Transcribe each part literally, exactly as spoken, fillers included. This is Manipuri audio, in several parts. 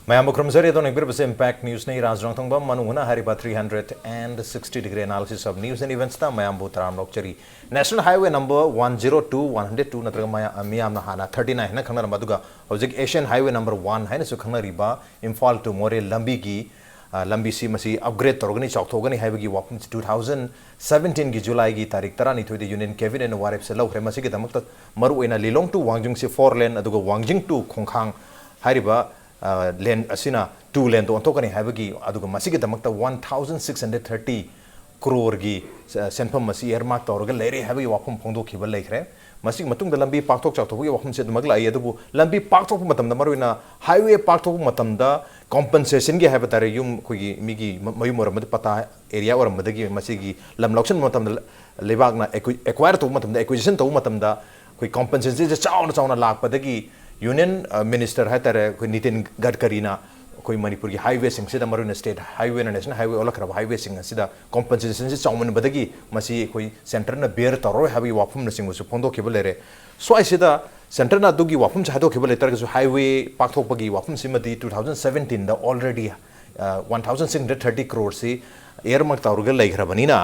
ꯃꯌꯥꯝꯕꯨ ꯈꯨꯔꯨꯝꯖꯔꯤ꯫ ꯑꯗꯣꯝꯅ ꯌꯦꯡꯕꯤꯔꯤꯕꯁꯦ Impact Newsꯅꯤ꯫ ꯔꯥꯖ ꯔꯣꯡꯊꯣꯡꯕꯝ ꯃꯅꯨꯡ ꯍꯨꯠꯅ ꯍꯥꯏꯔꯤꯕ three hundred and sixty degree analysis of news and eventsꯇ ꯃꯌꯥꯝꯕꯨ ꯇꯔꯥꯝꯅ ꯑꯣꯛꯆꯔꯤ꯫ National Highway number one zero two, one hundred two ꯅꯠꯇ꯭ꯔꯒ ꯃꯌꯥ-, ꯃꯤꯌꯥꯝꯅ ꯍꯥꯟꯅ thirty nine ꯍꯥꯏꯅ ꯈꯪꯅꯔꯝꯕ, ꯑꯗꯨꯒ ꯍꯧꯖꯤꯛ Asian Highway number one ꯍꯥꯏꯅꯁꯨ ꯈꯪꯅꯔꯤꯕ ꯏꯝꯐꯥꯜ to ꯃꯣꯔꯦ ꯂꯝꯕꯤꯒꯤ, ꯑ, ꯂꯝꯕꯤꯁꯤ ꯃꯁꯤ upgrade ꯇꯧꯔꯒꯅꯤ, ꯆꯥꯎꯊꯣꯛꯀꯅꯤ ꯍꯥꯏꯕꯒꯤ ꯋꯥꯐꯝꯁꯤ two thousand seventeenꯒꯤ Julyꯒꯤ ꯇꯥꯔꯤꯛ ꯇꯔꯥꯅꯤꯊꯣꯏꯗ Union Cabinetꯅ ꯋꯥꯔꯦꯞꯁꯦ ꯂꯧꯈ꯭ꯔꯦ꯫ ꯃꯁꯤꯒꯤꯗꯃꯛꯇ ꯃꯔꯨꯑꯣꯏꯅ ꯂꯤꯂꯣꯡ to ꯋꯥꯡꯖꯤꯡꯁꯤ four lane, ꯑꯗꯨꯒ ꯋꯥꯡꯖꯤꯡ to ꯈꯣꯡꯈꯥꯡ ꯍꯥꯏꯔꯤꯕ, ꯑ, lane ꯑꯁꯤꯅ two laneꯗ ꯑꯣꯟꯊꯣꯛꯀꯅꯤ ꯍꯥꯏꯕꯒꯤ, ꯑꯗꯨꯒ ꯃꯁꯤꯒꯤꯗꯃꯛꯇ one thousand six hundred thirty crore ꯒꯤ, ꯑ, ꯁꯦꯟꯐꯝ ꯑꯁꯤ earmark ꯇꯧꯔꯒ ꯂꯩꯔꯦ ꯍꯥꯏꯕꯒꯤ ꯋꯥꯐꯝ ꯐꯣꯡꯗꯣꯛꯈꯤꯕ ꯂꯩꯈ꯭ꯔꯦ꯫ ꯃꯁꯤꯒꯤ ꯃꯇꯨꯡꯗ ꯂꯝꯕꯤ ꯄꯥꯛꯊꯣꯛ ꯆꯥꯎꯊꯣꯛꯄꯒꯤ ꯋꯥꯐꯝꯁꯤ ꯑꯗꯨꯃꯛ ꯂꯥꯛꯏ, ꯑꯗꯨꯕꯨ ꯂꯝꯕꯤ ꯄꯥꯛꯊꯣꯛꯄ ꯃꯇꯝꯗ, ꯃꯔꯨꯑꯣꯏꯅ highway ꯄꯥꯛꯊꯣꯛꯄ ꯃꯇꯝꯗ compensationꯒꯤ ꯍꯥꯏꯕ ꯇꯥꯔꯦ, ꯌꯨꯝ, ꯑꯩꯈꯣꯏꯒꯤ ꯃꯤꯒꯤ ꯃ-, ꯃꯌꯨꯝ ꯑꯣꯏꯔꯝꯕꯗ ꯄꯇꯥ area ꯑꯣꯏꯔꯝꯕꯗꯒꯤ ꯃꯁꯤꯒꯤ ꯂꯝ ꯂꯧꯁꯤꯟꯕ ꯃꯇꯝꯗ ꯂꯩꯕꯥꯛꯅ acqui-, acquire ꯇꯧꯕ ꯃꯇꯝꯗ, acquisition ꯇꯧꯕ ꯃꯇꯝꯗ ꯑꯩꯈꯣꯏ compensationꯁꯦ ꯆꯥꯎꯅ ꯆꯥꯎꯅ ꯂꯥꯛꯄꯗꯒꯤ Union, ꯑ, Minister ꯍꯥꯏ ꯇꯥꯔꯦ, ꯑꯩꯈꯣꯏ ꯅꯤꯇꯤꯟ ꯒꯗꯀꯔꯤꯅ ꯑꯩꯈꯣꯏ ꯃꯅꯤꯄꯨꯔꯒꯤ highwayꯁꯤꯡꯁꯤꯗ, ꯃꯔꯨꯑꯣꯏꯅ state highwayꯅ national highway ꯑꯣꯜꯂꯛꯈ꯭ꯔꯕ highwayꯁꯤꯡ ꯑꯁꯤꯗ compensationꯁꯤ ꯆꯥꯎꯃꯟꯕꯗꯒꯤ ꯃꯁꯤ ꯑꯩꯈꯣꯏ centreꯅ bear ꯇꯧꯔꯔꯣꯏ ꯍꯥꯏꯕꯒꯤ ꯋꯥꯐꯝꯅꯆꯤꯡꯕꯁꯨ ꯐꯣꯡꯗꯣꯛꯈꯤꯕ ꯂꯩꯔꯦ꯫ ꯁ꯭ꯋꯥꯏꯁꯤꯗ centreꯅ ꯑꯗꯨꯒꯤ ꯋꯥꯐꯝꯁꯦ ꯍꯥꯏꯗꯣꯛꯈꯤꯕ ꯂꯩꯇꯥꯔꯒꯁꯨ, highway ꯄꯥꯛꯊꯣꯛꯄꯒꯤ ꯋꯥꯐꯝꯁꯤꯃꯗꯤ two thousand seventeenꯗ already, ꯑ, one thousand six hundred thirty croreꯁꯤ earmark ꯇꯧꯔꯒ ꯂꯩꯈ꯭ꯔꯕꯅꯤꯅ,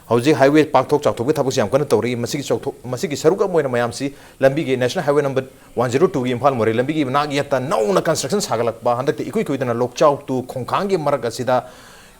ꯍꯧꯖꯤꯛ highway ꯄꯥꯛꯊꯣꯛ ꯆꯥꯎꯊꯣꯛꯄꯒꯤ ꯊꯕꯛꯁꯤ ꯌꯥꯝ ꯀꯟꯅ ꯇꯧꯔꯤ꯫ ꯃꯁꯤꯒꯤ ꯆꯥꯎꯊꯣꯛ-, ꯃꯁꯤꯒꯤ ꯁꯔꯨꯛ ꯑꯃ ꯑꯣꯏꯅ ꯃꯌꯥꯝꯁꯤ ꯂꯝꯕꯤꯒꯤ National Highway number one zero twoꯒꯤ Imphal ꯃꯣꯔꯦ ꯂꯝꯕꯤꯒꯤ ꯅꯥꯛ ꯌꯦꯠꯇ ꯅꯧꯅ construction ꯁꯥꯒꯠꯂꯛꯄ, ꯍꯟꯗꯛꯇꯤ ꯏꯀꯨꯏ ꯀꯨꯏꯗꯅ ꯂꯣꯛꯆꯥꯎ to ꯈꯣꯡꯈꯥꯡꯒꯤ ꯃꯔꯛ ꯑꯁꯤꯗ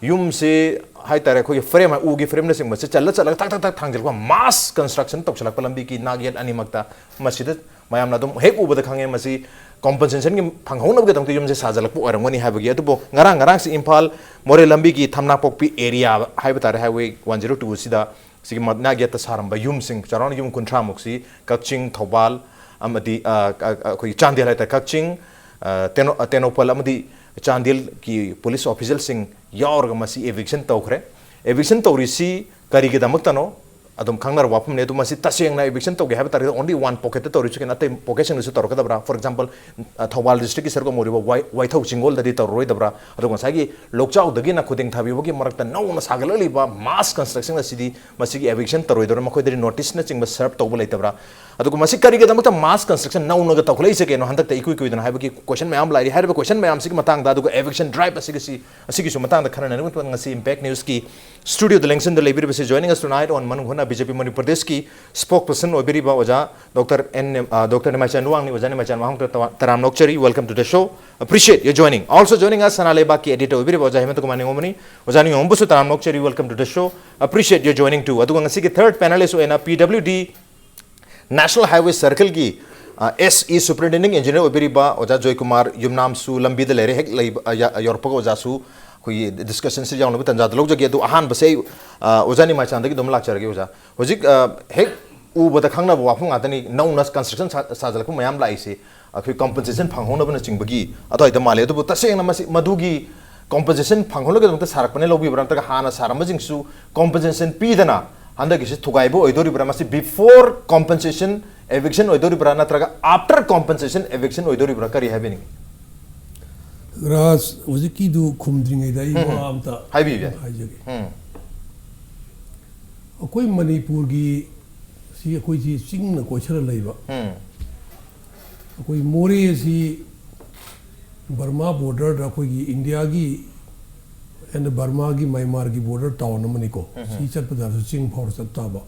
ꯌꯨꯝꯁꯦ ꯍꯥꯏ ꯇꯥꯔꯦ, ꯑꯩꯈꯣꯏꯒꯤ frame, ꯎꯒꯤ frameꯅꯆꯤꯡꯕꯁꯦ ꯆꯜꯂ ꯆꯠꯂꯒ ꯊꯛ ꯊꯛ ꯊꯛ ꯊꯥꯡꯖꯤꯜꯂꯛꯄ, mass construction ꯇꯧꯁꯤꯜꯂꯛꯄ ꯂꯝꯕꯤꯒꯤ ꯅꯥꯛ ꯌꯦꯠ ꯑꯅꯤꯃꯛꯇ꯫ ꯃꯁꯤꯗ ꯃꯌꯥꯝꯅ ꯑꯗꯨꯝ ꯍꯦꯛ ꯎꯕꯗ ꯈꯪꯉꯦ, ꯃꯁꯤ compensationꯒꯤ ꯐꯪꯍꯧꯅꯕꯒꯤꯗꯃꯛꯇ ꯌꯨꯝꯁꯦ ꯁꯥꯖꯤꯜꯂꯛꯄ ꯑꯣꯏꯔꯝꯒꯅꯤ ꯍꯥꯏꯕꯒꯤ꯫ ꯑꯗꯨꯕꯨ ꯉꯔꯥꯡ, ꯉꯔꯥꯡꯁꯤ ꯏꯝꯐꯥꯜ ꯃꯣꯔꯦ ꯂꯝꯕꯤꯒꯤ ꯊꯝꯅꯥꯄꯣꯛꯄꯤ area ꯍꯥꯏꯕ ꯇꯥꯔꯦ, highway one zero two ꯑꯁꯤꯗ ꯁꯤꯒꯤ ꯃꯅꯥꯛ ꯌꯦꯠꯇ ꯁꯥꯔꯝꯕ ꯌꯨꯝꯁꯤꯡ, ꯆꯥꯎꯔꯥꯛꯅ ꯌꯨꯝ ꯀꯨꯟꯊ꯭ꯔꯥꯃꯨꯛꯁꯤ ꯀꯛꯆꯤꯡ, ꯊꯧꯕꯥꯜ ꯑꯃꯗꯤ, ꯑ, ꯑ, ꯑ, ꯑꯩꯈꯣꯏꯒꯤ ꯆꯥꯟꯗꯦꯜ ꯍꯥꯏꯇꯥꯔꯦ, ꯀꯛꯆꯤꯡ, ꯑ, ꯇꯦꯅꯧ-, ꯑ, ꯇꯦꯡꯅꯧꯄꯜ ꯑꯃꯗꯤ ꯆꯥꯟꯗꯦꯜꯒꯤ police officialꯁꯤꯡ ꯌꯥꯎꯔꯒ ꯃꯁꯤ eviction ꯇꯧꯈ꯭ꯔꯦ꯫ Eviction ꯇꯧꯔꯤꯁꯤ ꯀꯔꯤꯒꯤꯗꯃꯛꯇꯅꯣ? ꯑꯗꯨꯝ ꯈꯪꯅꯔꯕ ꯋꯥꯐꯝꯅꯤ꯫ ꯑꯗꯨ ꯃꯁꯤ ꯇꯁꯦꯡꯅ eviction ꯇꯧꯒꯦ ꯍꯥꯏꯕ ꯇꯥꯔꯒꯗꯤ only one pocket ꯇꯧꯔꯤꯁꯨ ꯀꯩꯅ ꯑꯇꯩ pocket ꯁꯤꯡꯗꯁꯨ ꯇꯧꯔꯛꯀꯗꯕ꯭ꯔꯥ? For example, Thoubal district ꯀꯤ ꯁꯔꯨꯛ ꯑꯃ ꯑꯣꯏꯔꯤꯕ ꯋꯥꯏ-, ꯋꯥꯏꯊꯧ ꯆꯤꯡꯒꯣꯜꯗꯗꯤ ꯇꯧꯔꯔꯣꯏꯗꯕ꯭ꯔꯥ? ꯑꯗꯨꯒ ꯉꯁꯥꯏꯒꯤ ꯂꯣꯛꯆꯥꯎꯗꯒꯤꯅ ꯈꯨꯗꯦꯡ ꯊꯥꯕꯤꯕꯒꯤ ꯃꯔꯛꯇ ꯅꯧꯅ ꯁꯥꯒꯠꯂꯛꯂꯤꯕ mass construction ꯑꯁꯤꯗꯤ ꯃꯁꯤꯒꯤ eviction ꯇꯧꯔꯣꯏꯗꯕ꯭ꯔꯥ? ꯃꯈꯣꯏꯗꯗꯤ notice ꯅꯆꯤꯡꯕ serve ꯇꯧꯕ ꯂꯩꯇꯕ꯭ꯔꯥ? ꯑꯗꯨꯒ ꯃꯁꯤ ꯀꯔꯤꯒꯤꯗꯃꯛꯇ mass construction ꯅꯧꯅꯒ ꯇꯧꯈꯠꯂꯛꯏꯁꯦ ꯀꯩꯅꯣ ꯍꯟꯗꯛꯇ ꯏꯀꯨꯏ ꯀꯨꯏꯗꯅ ꯍꯥꯏꯕꯒꯤ question ꯃꯌꯥꯝ ꯂꯥꯛꯏ꯫ ꯍꯥꯏꯔꯤꯕ question ꯃꯌꯥꯝꯁꯤꯒꯤ ꯃꯇꯥꯡꯗ ꯑꯗꯨꯒ eviction drive ꯑꯁꯤꯒꯤꯁꯤ, ꯑꯁꯤꯒꯤꯁꯨ ꯃꯇꯥꯡꯗ ꯈꯟꯅꯅꯕ ꯉꯁꯤ Impact News ꯀꯤ studio the ꯂꯦꯡꯁꯤꯟꯗꯨꯅ ꯂꯩꯕꯤꯔꯤꯕꯁꯤ, joining us tonight on ꯃꯅꯨꯡ ꯍꯨꯠꯅ B J P ꯃꯅꯤꯄꯨꯔ ꯄ꯭ꯔꯗꯦꯁꯀꯤ spokesperson ꯑꯣꯏꯕꯤꯔꯤꯕ ꯑꯣꯖꯥ Doctor N, ꯑ, Doctor ꯅꯤꯃꯥꯏꯆꯥꯟ ꯋꯥꯡꯅꯤ꯫ ꯑꯣꯖꯥ ꯅꯤꯃꯥꯏꯆꯥꯟ ꯋꯥꯡꯗ ꯇꯔꯥꯝꯅ ꯑꯣꯛꯆꯔꯤ꯫ Welcome to the show. Appreciate your joining. Also joining us, ꯁꯅꯥ ꯂꯩꯕꯥꯛꯀꯤ editor ꯑꯣꯏꯕꯤꯔꯤꯕ ꯑꯣꯖꯥ ꯍꯦꯃꯟꯇ ꯀꯨꯃꯥꯔ ꯅꯤꯉꯣꯝꯕꯅꯤ꯫ ꯑꯣꯖꯥ ꯅꯤꯉꯣꯝꯕꯁꯨ ꯇꯔꯥꯝꯅ ꯑꯣꯛꯆꯔꯤ꯫ Welcome to the show. Appreciate your joining too. ꯑꯗꯨꯒ ꯉꯁꯤꯒꯤ third panelist ꯑꯣꯏꯅ P W D National Highway Circle ꯒꯤ, ꯑ, S E superintending engineer ꯑꯣꯏꯕꯤꯔꯤꯕ ꯑꯣꯖꯥ ꯖꯣꯏꯀꯨꯃꯥꯔ ꯌꯨꯝꯅꯥꯝꯁꯨ ꯂꯝꯕꯤꯗ ꯂꯩꯔꯦ꯫ ꯍꯦꯛ ꯂꯩꯕ, ꯑ, ꯌ-, ꯌꯧꯔꯛꯄꯒ ꯑꯣꯖꯥꯁꯨ ꯑꯩꯈꯣꯏꯒꯤ discussion ꯁꯤ ꯌꯥꯎꯅꯕ ꯇꯥꯟꯖꯥꯗ ꯂꯧꯖꯒꯦ꯫ ꯑꯗꯨ ꯑꯍꯥꯟꯕꯁꯦ ꯑꯩ, ꯑ, ꯑꯣꯖꯥ ꯅꯤꯃꯥꯏꯆꯥꯟꯗꯒꯤ ꯑꯗꯨꯝ ꯂꯥꯛꯆꯔꯒꯦ ꯑꯣꯖꯥ꯫ ꯍꯧꯖꯤꯛ, ꯑ, ꯍꯦꯛ ꯎꯕꯗ ꯈꯪꯅꯕ ꯋꯥꯐꯝ ꯉꯥꯛꯇꯅꯤ, ꯅꯧꯅ construction ꯁꯥ-, ꯁꯥꯖꯤꯜꯂꯛꯄ ꯃꯌꯥꯝ ꯂꯥꯛꯏꯁꯤ ꯑꯩꯈꯣꯏ compensation ꯐꯪꯍꯧꯅꯕꯅꯆꯤꯡꯕꯒꯤ ꯑꯗꯨꯋꯥꯏꯗ ꯃꯥꯜꯂꯦ꯫ ꯑꯗꯨꯕꯨ ꯇꯁꯦꯡꯅ ꯃꯁꯤ, ꯃꯗꯨꯒꯤ compensation ꯐꯪꯍꯧꯅꯕꯒꯤꯗꯃꯛꯇ ꯁꯥꯔꯛꯄꯅꯦ ꯂꯧꯕꯤꯕ꯭ꯔꯥ, ꯅꯠꯇ꯭ꯔꯒ ꯍꯥꯟꯅ ꯁꯥꯔꯝꯕꯁꯤꯡꯁꯨ compensation ꯄꯤꯗꯅ ꯍꯟꯗꯛꯀꯤꯁꯤ ꯊꯨꯒꯥꯏꯕ ꯑꯣꯏꯗꯣꯔꯤꯕ꯭ꯔꯥ? ꯃꯁꯤ before compensation eviction ꯑꯣꯏꯗꯣꯔꯤꯕ꯭ꯔꯥ, ꯅꯠꯇ꯭ꯔꯒ after compensation eviction ꯑꯣꯏꯗꯣꯔꯤꯕ꯭ꯔꯥ? ꯀꯔꯤ ꯍꯥꯏꯕꯤꯅꯤꯡꯉꯤ? ꯔꯥꯖ, ꯍꯧꯖꯤꯛꯀꯤꯗꯨ ꯈꯨꯝꯗ꯭ꯔꯤꯉꯩꯗ ꯑꯩ ꯎꯝ, ꯋꯥ ꯎꯝ꯫ ꯑꯝꯇ ꯍꯥꯏꯕꯤꯌꯨ, ꯌꯥꯏ꯫ ꯍꯥꯏꯖꯒꯦ꯫ ꯎꯝ꯫ ꯑꯩꯈꯣꯏ ꯃꯅꯤꯄꯨꯔꯒꯤ ꯁꯤ ꯑꯩꯈꯣꯏꯁꯤ ꯆꯤꯡꯅ ꯀꯣꯏꯁꯜꯂ ꯂꯩꯕ꯫ ꯎꯝ꯫ ꯑꯩꯈꯣꯏ ꯃꯣꯔꯦ ꯑꯁꯤ ꯕꯔꯃꯥ border ꯗ ꯑꯩꯈꯣꯏꯒꯤ ꯏꯟꯗꯤꯌꯥꯒꯤ and ꯕꯔꯃꯥꯒꯤ, ꯃ꯭ꯌꯥꯟꯃꯥꯔꯒꯤ border town ꯑꯃꯅꯤꯀꯣ꯫ ꯎꯝ꯫ ꯁꯤ ꯆꯠꯄꯗꯁꯨ ꯆꯤꯡ ꯐꯥꯎꯔ ꯆꯠ ꯇꯥꯕ꯫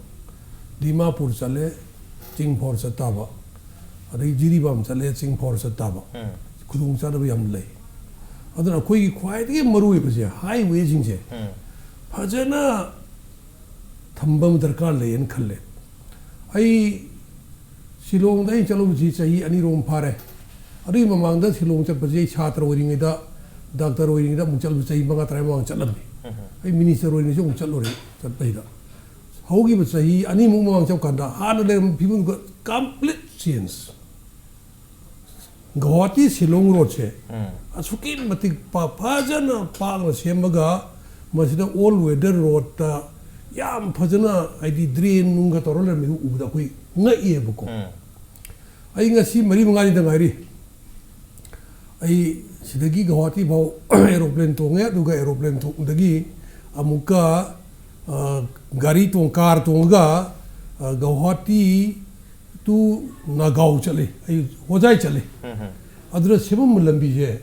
ꯗꯤꯃꯥꯄꯨꯔ ꯆꯠꯂꯦ, ꯆꯤꯡ ꯐꯥꯎꯔ ꯆꯠ ꯇꯥꯕ꯫ ꯑꯗꯩ ꯖꯤꯔꯤꯕꯥꯝ ꯆꯠꯂꯦ, ꯆꯤꯡ ꯐꯥꯎꯔ ꯆꯠ ꯇꯥꯕ꯫ ꯎꯝ꯫ ꯈꯨꯗꯣꯡꯆꯥꯗꯕ ꯌꯥꯝ ꯂꯩ꯫ ꯑꯗꯨꯅ ꯑꯩꯈꯣꯏꯒꯤ ꯈ꯭ꯋꯥꯏꯗꯒꯤ ꯃꯔꯨꯑꯣꯏꯕꯁꯦ highway ꯁꯤꯡꯁꯦ ꯎꯝ꯫ ꯐꯖꯅ ꯊꯝꯕ ꯑꯃ ꯗꯔꯀꯥꯔ ꯂꯩꯌꯦꯅ ꯈꯜꯂꯦ꯫ ꯑꯩ ꯁꯤꯂꯣꯡꯗ ꯑꯩ ꯆꯠꯂꯨꯕꯁꯤ ꯆꯍꯤ ꯑꯅꯤꯔꯣꯝ ꯐꯥꯔꯦ꯫ ꯑꯗꯨꯒꯤ ꯃꯃꯥꯡꯗ ꯁꯤꯂꯣꯡ ꯆꯠꯄꯁꯤ ꯑꯩ ꯁꯥꯇ꯭ꯔ ꯑꯣꯏꯔꯤꯉꯩꯗ, doctor ꯑꯣꯏꯔꯤꯉꯩꯗ ꯑꯃꯨꯛ ꯆꯠꯂꯨꯕ ꯆꯍꯤ ꯃꯉꯥ ꯇꯔꯥ ꯃꯃꯥꯡ ꯆꯠꯂꯝꯃꯤ꯫ ꯎꯝ꯫ ꯑꯩ minister ꯑꯣꯏꯔꯤꯉꯩꯁꯨ ꯑꯃꯨꯛ ꯆꯠꯂꯨꯔꯦ꯫ ꯆꯠꯄꯩꯗ ꯍꯧꯈꯤꯕ ꯆꯍꯤ ꯑꯅꯤꯃꯨꯛ ꯃꯃꯥꯡ ꯆꯠꯄ ꯀꯥꯟꯗ ꯍꯥꯟꯅ ꯂꯩꯔꯝꯕ ꯐꯤꯕꯝꯗꯨꯒ complete change꯫ Guwahati Shillong road ꯁꯦ ꯎꯝ꯫ ꯑꯁꯨꯛꯀꯤ ꯃꯇꯤꯛ ꯄꯥ-, ꯐꯖꯅ ꯄꯥꯛꯅ ꯁꯦꯝꯃꯒ ꯃꯁꯤꯗ all weather road ꯇ ꯌꯥꯝ ꯐꯖꯅ, ꯍꯥꯏꯗꯤ ꯗ꯭ꯔꯦꯟ ꯅꯨꯡꯒ ꯇꯧꯔ ꯂꯩꯔꯝꯃꯤꯗꯨ ꯎꯕꯗ ꯑꯩꯈꯣꯏ ꯉꯛꯑꯦꯕꯀꯣ꯫ ꯑꯩ ꯉꯁꯤ ꯃꯔꯤ ꯃꯉꯥꯅꯤꯗ ꯉꯥꯏꯔꯤ꯫ ꯑꯩ ꯁꯤꯗꯒꯤ ꯒꯧꯍꯥꯇꯤ ꯐꯥꯎ ꯑꯦꯔꯣꯄ꯭ꯂꯦꯟ ꯇꯣꯡꯉꯦ, ꯑꯗꯨꯒ ꯑꯦꯔꯣꯄ꯭ꯂꯦꯟ ꯇꯣꯡꯗꯒꯤ ꯑꯃꯨꯛꯀ, ꯑ, ꯒꯥꯔꯤ ꯇꯣꯡ-, ꯀꯥꯔ ꯇꯣꯡꯉꯒ, ꯑ, ꯒꯧꯍꯥꯇꯤ to ꯅꯥꯒꯥꯎ ꯆꯠꯂꯤ, ꯑꯩ ꯍꯣꯖꯥꯏ ꯆꯠꯂꯤ꯫ ꯑꯗꯨꯅ ꯁꯦꯝꯃꯝꯕ ꯂꯝꯕꯤꯁꯦ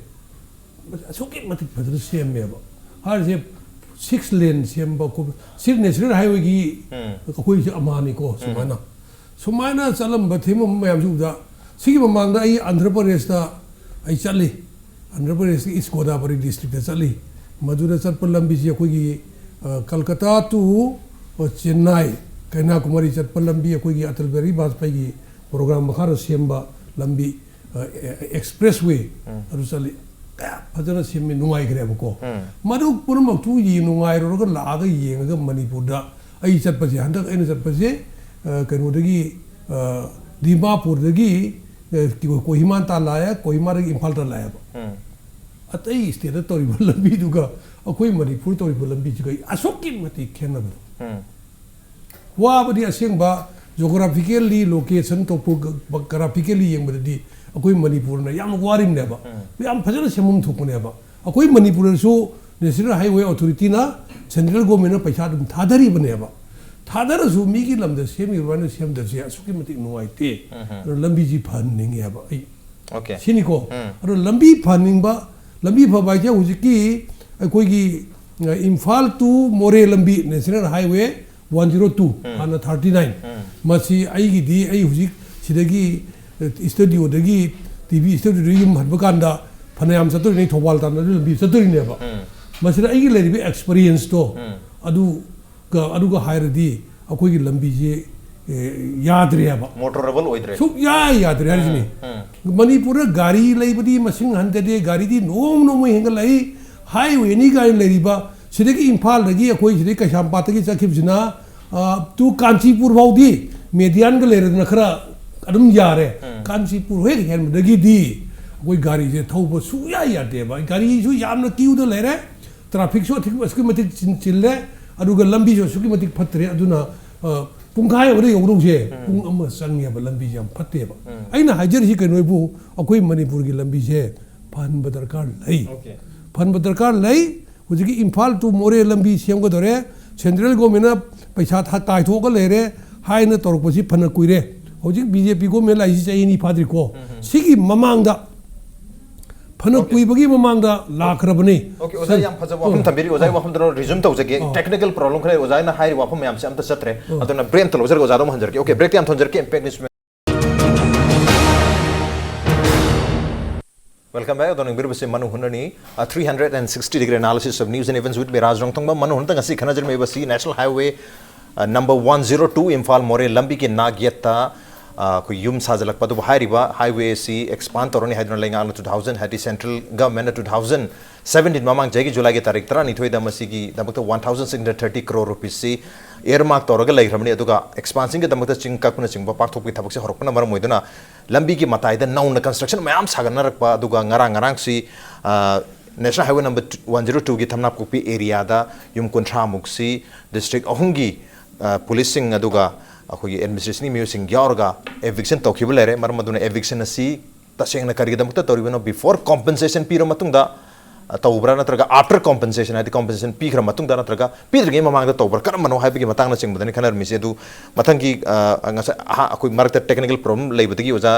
ꯑꯁꯨꯛꯀꯤ ꯃꯇꯤꯛ ꯐꯖꯅ ꯁꯦꯝꯃꯦꯕ꯫ ꯍꯥꯏꯔꯤꯁꯦ ꯁꯤꯛꯁ ꯂꯦꯟ ꯁꯦꯝꯕ ꯈꯣꯠꯄ, ꯁꯤ ꯅꯦꯁꯅꯦꯜ ꯍꯥꯏꯋꯦꯒꯤ ꯑꯩꯈꯣꯏꯁꯦ ꯑꯃꯥꯅꯤꯀꯣ꯫ ꯁꯨꯃꯥꯏꯅ, ꯁꯨꯃꯥꯏꯅ ꯆꯠꯂꯝꯕ ꯊꯦꯡꯃꯝꯕ ꯃꯌꯥꯝꯁꯤ ꯎꯕꯗ, ꯁꯤꯒꯤ ꯃꯃꯥꯡꯗ ꯑꯩ ꯑꯟꯙ꯭ꯔ ꯄ꯭ꯔꯗꯦꯁꯇ ꯑꯩ ꯆꯠꯂꯤ꯫ ꯑꯟꯙ꯭ꯔ ꯄ꯭ꯔꯗꯦꯁꯀꯤ ꯏꯁ ꯒꯣꯗꯥꯕꯔꯤ ꯗꯤꯁꯇ꯭ꯔꯤꯛꯇ ꯆꯠꯂꯤ꯫ ꯃꯗꯨꯗ ꯆꯠꯄ ꯂꯝꯕꯤꯁꯤ ꯑꯩꯈꯣꯏꯒꯤ, ꯑ, ꯀꯜꯀꯇꯥ to, ꯑ, ꯆꯦꯟꯅꯥꯏ, ꯀꯩꯅꯥꯀꯨꯃꯥꯔꯤ ꯆꯠꯄ ꯂꯝꯕꯤ, ꯑꯩꯈꯣꯏꯒꯤ ꯑꯇꯜ ꯕꯤꯍꯥꯔꯤ ꯕꯥꯖꯄꯦꯌꯤꯒꯤ ꯄ꯭ꯔꯣꯒ꯭ꯔꯥꯝ ꯃꯈꯥꯗ ꯁꯦꯝꯕ ꯂꯝꯕꯤ, ꯑ, ꯑꯦ-, ꯑꯦꯛꯁꯄ꯭ꯔꯦꯁ ꯋꯦ, ꯑꯗꯨ ꯆꯠꯂꯤ꯫ ꯀꯌꯥ ꯐꯖꯅ ꯁꯦꯝꯃꯤ, ꯅꯨꯡꯉꯥꯏꯈ꯭ꯔꯦꯕꯀꯣ꯫ ꯃꯗꯨ ꯄꯨꯝꯅꯃꯛꯇꯨ ꯌꯦꯡ-, ꯅꯨꯡꯉꯥꯏꯔꯨꯔꯒ ꯂꯥꯛꯑꯒ ꯌꯦꯡꯉꯒ ꯃꯅꯤꯄꯨꯔꯗ ꯑꯩ ꯆꯠꯄꯁꯦ, ꯍꯟꯗꯛ ꯑꯩꯅ ꯆꯠꯄꯁꯦ, ꯑ, ꯀꯩꯅꯣꯗꯒꯤ, ꯑ, ꯗꯤꯃꯥꯄꯨꯔꯗꯒꯤ, ꯑ, ꯀꯣꯍꯤꯃꯥ ꯇꯥꯟ ꯂꯥꯛꯑꯦ, ꯀꯣꯍꯤꯃꯥꯗꯒꯤ ꯏꯝꯐꯥꯜ ꯇꯥꯟ ꯂꯥꯛꯑꯦꯕ꯫ ꯑꯇꯩ ꯁ꯭ꯇꯦꯠꯇ ꯇꯧꯔꯤꯕ ꯂꯝꯕꯤꯗꯨꯒ ꯑꯩꯈꯣꯏ ꯃꯅꯤꯄꯨꯔ ꯇꯧꯔꯤꯕ ꯂꯝꯕꯤꯁꯤꯒ ꯑꯁꯨꯛꯀꯤ ꯃꯇꯤꯛ ꯈꯦꯠꯅꯕꯗꯣ꯫ ꯋꯥꯕꯗꯤ ꯑꯁꯦꯡꯕ, geographically location topographical ꯌꯦꯡꯕꯗꯗꯤ ꯑꯩꯈꯣꯏ ꯃꯅꯤꯄꯨꯔꯅ ꯌꯥꯝ ꯋꯥꯔꯤꯕꯅꯦꯕ꯫ ꯌꯥꯝ ꯐꯖꯅ ꯁꯦꯝꯐꯝ ꯊꯣꯛꯄꯅꯦꯕ꯫ ꯑꯩꯈꯣꯏ ꯃꯅꯤꯄꯨꯔꯗꯁꯨ National Highway Authority ꯅ, central government ꯅ ꯄꯩꯁꯥ ꯑꯗꯨꯝ ꯊꯥꯗꯔꯤꯕꯅꯦꯕ꯫ ꯊꯥꯗꯔꯁꯨ ꯃꯤꯒꯤ ꯂꯝꯗ ꯁꯦꯝꯃꯤꯕ ꯑꯗꯨꯃꯥꯏꯅ ꯁꯦꯝꯗꯕꯁꯦ ꯑꯁꯨꯛꯀꯤ ꯃꯇꯤꯛ ꯅꯨꯡꯉꯥꯏꯇꯦ꯫ ꯑꯗꯨꯅ ꯂꯝꯕꯤꯁꯤ ꯐꯍꯟꯅꯤꯡꯉꯦꯕ ꯑꯩ꯫ ꯁꯤꯅꯤꯀꯣ꯫ ꯑꯗꯣ ꯂꯝꯕꯤ ꯐꯍꯟꯅꯤꯡꯕ, ꯂꯝꯕꯤ ꯐꯕ ꯍꯥꯏꯁꯦ ꯍꯧꯖꯤꯛꯀꯤ ꯑꯩꯈꯣꯏꯒꯤ, ꯑ, ꯏꯝꯐꯥꯜ to ꯃꯣꯔꯦ ꯂꯝꯕꯤ, National Highway one zero two, ꯍꯥꯟꯅ thirty nine꯫ ꯃꯁꯤ ꯑꯩꯒꯤꯗꯤ, ꯑꯩ ꯍꯧꯖꯤꯛ ꯁꯤꯗꯒꯤ, ꯑ, ꯁ꯭ꯇꯨꯗꯤꯑꯣꯗꯒꯤ, ꯇꯤ ꯚꯤ ꯁ꯭ꯇꯨꯗꯤꯑꯣꯗꯒꯤ ꯌꯨꯝ ꯍꯟꯕ ꯀꯥꯟꯗ ꯐꯅꯌꯥꯝ ꯆꯠꯇꯣꯔꯤꯅꯤ, ꯊꯧꯕꯥꯜ ꯇꯥꯟꯅ ꯑꯗꯨ ꯂꯝꯕꯤ ꯆꯠꯇꯣꯔꯤꯅꯦꯕ꯫ ꯃꯁꯤꯗ ꯑꯩꯒꯤ ꯂꯩꯔꯤꯕ experience ꯇꯣ, ꯑꯗꯨ ꯒ-, ꯑꯗꯨꯒ ꯍꯥꯏꯔꯗꯤ ꯑꯩꯈꯣꯏꯒꯤ ꯂꯝꯕꯤꯁꯦ, ꯑꯦ, ꯌꯥꯗ꯭ꯔꯦꯕ꯫ Motorable ꯑꯣꯏꯗ꯭ꯔꯦ꯫ ꯁꯨꯛꯌꯥ ꯌꯥꯗ꯭ꯔꯦ ꯍꯥꯏꯔꯤꯁꯤꯅꯤ꯫ ꯃꯅꯤꯄꯨꯔꯗ ꯒꯥꯔꯤ ꯂꯩꯕꯗꯤ ꯃꯁꯤꯡ ꯍꯟꯊꯗꯦ, ꯒꯥꯔꯤꯗꯤ ꯅꯣꯡ ꯅꯣꯡꯃ ꯍꯦꯟꯒꯠꯂꯛꯏ꯫ Highway ꯑꯅꯤ ꯀꯥꯏꯅ ꯂꯩꯔꯤꯕ, ꯁꯤꯗꯒꯤ ꯏꯝꯐꯥꯜꯗꯒꯤ, ꯑꯩꯈꯣꯏ ꯁꯤꯗꯒꯤ ꯀꯩꯁꯥꯝꯄꯥꯠꯇꯒꯤ ꯆꯠꯈꯤꯕꯁꯤꯅ, ꯑ, to ꯀꯥꯟꯆꯤꯄꯨꯔ ꯐꯥꯎꯗꯤ median ꯒ ꯂꯩꯔꯗꯅ ꯈꯔ ꯑꯗꯨꯝ ꯌꯥꯔꯦ꯫ ꯀꯥꯟꯆꯤꯄꯨꯔ ꯍꯦꯛ ꯍꯦꯟꯕꯗꯒꯤꯗꯤ ꯑꯩꯈꯣꯏ ꯒꯥꯔꯤꯁꯦ ꯊꯧꯕ ꯁꯨꯛꯌꯥ ꯌꯥꯗꯦꯕ꯫ ꯒꯥꯔꯤꯁꯨ ꯌꯥꯝꯅ queue ꯗ ꯂꯩꯔꯦ꯫ Traffic ꯁꯨ ꯑꯗꯨꯛ-, ꯑꯁꯨꯛꯀꯤ ꯃꯇꯤꯛ ꯆꯤꯟ-, ꯆꯤꯜꯂꯦ꯫ ꯑꯗꯨꯒ ꯂꯝꯕꯤꯁꯨ ꯑꯁꯨꯛꯀꯤ ꯃꯇꯤꯛ ꯐꯠꯇ꯭ꯔꯦ꯫ ꯑꯗꯨꯅ, ꯑ, ꯄꯨꯡꯈꯥꯏ ꯑꯃꯗ ꯌꯧꯗꯧꯁꯦ ꯄꯨꯡ ꯑꯃ ꯆꯪꯉꯦꯕ, ꯂꯝꯕꯤꯁꯦ ꯌꯥꯝ ꯐꯠꯇꯦꯕ꯫ ꯑꯩꯅ ꯍꯥꯏꯖꯔꯤꯁꯤ ꯀꯩꯅꯣꯕꯨ, ꯑꯩꯈꯣꯏ ꯃꯅꯤꯄꯨꯔꯒꯤ ꯂꯝꯕꯤꯁꯦ ꯐꯍꯟꯕ ꯗꯔꯀꯥꯔ ꯂꯩ꯫ ꯐꯍꯟꯕ ꯗꯔꯀꯥꯔ ꯂꯩ꯫ ꯍꯧꯖꯤꯛꯀꯤ ꯏꯝꯐꯥꯜ to ꯃꯣꯔꯦ ꯂꯝꯕꯤ ꯁꯦꯝꯒꯗꯧꯔꯦ, central government ꯅ ꯄꯩꯁꯥ ꯊꯥ-, ꯀꯥꯏꯊꯣꯛꯑꯒ ꯂꯩꯔꯦ ꯍꯥꯏꯅ ꯇꯧꯔꯛꯄꯁꯤ ꯐꯅ ꯀꯨꯏꯔꯦ꯫ ꯍꯧꯖꯤꯛ B J P government ꯂꯥꯛꯏꯁꯤ ꯆꯍꯤ ꯑꯅꯤ ꯐꯥꯗ꯭ꯔꯤꯀꯣ꯫ ꯁꯤꯒꯤ ꯃꯃꯥꯡꯗ, ꯐꯅ ꯀꯨꯏꯕꯒꯤ ꯃꯃꯥꯡꯗ ꯂꯥꯛꯈ꯭ꯔꯕꯅꯤ꯫ ꯑꯣꯀꯦ, ꯑꯣꯖꯥ, ꯌꯥꯝ ꯐꯖꯕ ꯋꯥꯐꯝ ꯊꯝꯕꯤꯔꯤ꯫ ꯑꯣꯖꯥꯒꯤ ꯋꯥꯐꯝꯗꯨꯅ resume ꯇꯧꯖꯒꯦ꯫ Technical problem ꯈꯔ ꯂꯩ, ꯑꯣꯖꯥꯅ ꯍꯥꯏꯔꯤꯕ ꯋꯥꯐꯝ ꯃꯌꯥꯝꯁꯦ ꯑꯝꯇ ꯆꯠꯇ꯭ꯔꯦ꯫ ꯑꯗꯨꯅ break ꯑꯝꯇ ꯂꯧꯖꯔꯒ ꯑꯣꯖꯥꯗ ꯑꯃꯨꯛ ꯍꯟꯖꯔꯛꯀꯦ꯫ ꯑꯣꯀꯦ, break ꯇꯤ ꯌꯥꯝ ꯊꯝꯖꯔꯛꯀꯦ꯫ Impact News Welcome back. ꯑꯗꯣ ꯅꯤꯡꯕꯤꯔꯤꯕꯁꯤ ꯃꯅꯨ ꯍꯨꯟꯅꯅꯤ꯫ A three hundred and sixty degree analysis of news and events with me, ꯔꯥꯖ ꯔꯣꯡꯊꯣꯡꯕ꯫ ꯃꯅꯨ ꯍꯨꯟꯅꯇ ꯉꯁꯤ ꯈꯟꯅꯖꯔꯝꯃꯤꯕꯁꯤ National Highway, ꯑ, number one zero two, Imphal ꯃꯣꯔꯦ ꯂꯝꯕꯤꯒꯤ ꯅꯥꯛ ꯌꯦꯠꯇ, ꯑ, ꯑꯩꯈꯣꯏ ꯌꯨꯝ ꯁꯥꯖꯤꯜꯂꯛꯄ꯫ ꯑꯗꯨꯕꯨ ꯍꯥꯏꯔꯤꯕ highway ꯑꯁꯤ expand ꯇꯧꯔꯅꯤ ꯍꯥꯏꯗꯨꯅ ꯂꯩꯉꯥꯛꯅ two thousand, ꯍꯥꯏꯗꯤ central government ꯅ two thousand seventeen, ꯃꯃꯥꯡ ꯆꯍꯤꯒꯤ July ꯒꯤ ꯇꯥꯔꯤꯛ ꯇꯔꯥꯅꯤꯊꯣꯏꯗ ꯃꯁꯤꯒꯤꯗꯃꯛꯇ one thousand six hundred thirty crore rupees ꯁꯤ earmark ꯇꯧꯔꯒ ꯂꯩꯈ꯭ꯔꯕꯅꯤ꯫ ꯑꯗꯨꯒ expansion ꯒꯤꯗꯃꯛꯇ ꯆꯤꯡ ꯀꯛꯄꯅꯆꯤꯡꯕ ꯄꯥꯛꯊꯣꯛꯄꯒꯤ ꯊꯕꯛꯁꯦ ꯍꯧꯔꯛꯄꯅ ꯃꯔꯝ ꯑꯣꯏꯗꯨꯅ ꯂꯝꯕꯤꯒꯤ ꯃꯇꯥꯏꯗ ꯅꯧꯅ construction ꯃꯌꯥꯝ ꯁꯥꯒꯠꯅꯔꯛꯄ, ꯑꯗꯨꯒ ꯉꯔꯥꯡ ꯉꯔꯥꯡꯁꯤ, ꯑ, National Highway number one zero two ꯒꯤ ꯊꯝꯅꯥꯄꯣꯛꯄꯤ area ꯗ ꯌꯨꯝ ꯀꯨꯟꯊ꯭ꯔꯥ ꯃꯨꯛꯁꯤ district ꯑꯍꯨꯝꯒꯤ, ꯑ, police ꯁꯤꯡ, ꯑꯗꯨꯒ ꯑꯩꯈꯣꯏꯒꯤ administration ꯒꯤ ꯃꯤꯑꯣꯏꯁꯤꯡ ꯌꯥꯎꯔꯒ eviction ꯇꯧꯈꯤꯕ ꯂꯩꯔꯦ꯫ ꯃꯔꯝ ꯑꯗꯨꯅ eviction ꯑꯁꯤ ꯇꯁꯦꯡꯅ ꯀꯔꯤꯒꯤꯗꯃꯛꯇ ꯇꯧꯔꯤꯕꯅꯣ? Before compensation ꯄꯤꯔ ꯃꯇꯨꯡꯗ, ꯑ, ꯇꯧꯕ꯭ꯔꯥ, ꯅꯠꯇ꯭ꯔꯒ after compensation, ꯍꯥꯏꯗꯤ compensation ꯄꯤꯈ꯭ꯔ ꯃꯇꯨꯡꯗ, ꯅꯠꯇ꯭ꯔꯒ ꯄꯤꯗ꯭ꯔꯤꯉꯩ ꯃꯃꯥꯡꯗ ꯇꯧꯕ꯭ꯔꯥ, ꯀꯔꯝꯕꯅꯣ ꯍꯥꯏꯕꯒꯤ ꯃꯇꯥꯡꯅꯆꯤꯡꯕꯗꯅꯤ ꯈꯟꯅꯔꯝꯃꯤꯁꯦ꯫ ꯑꯗꯨ ꯃꯊꯪꯒꯤ, ꯑ, ꯉꯁꯥꯏ ꯑꯍꯥ-, ꯑꯩꯈꯣꯏ ꯃꯔꯛꯇ technical problem ꯂꯩꯕꯗꯒꯤ ꯑꯣꯖꯥ,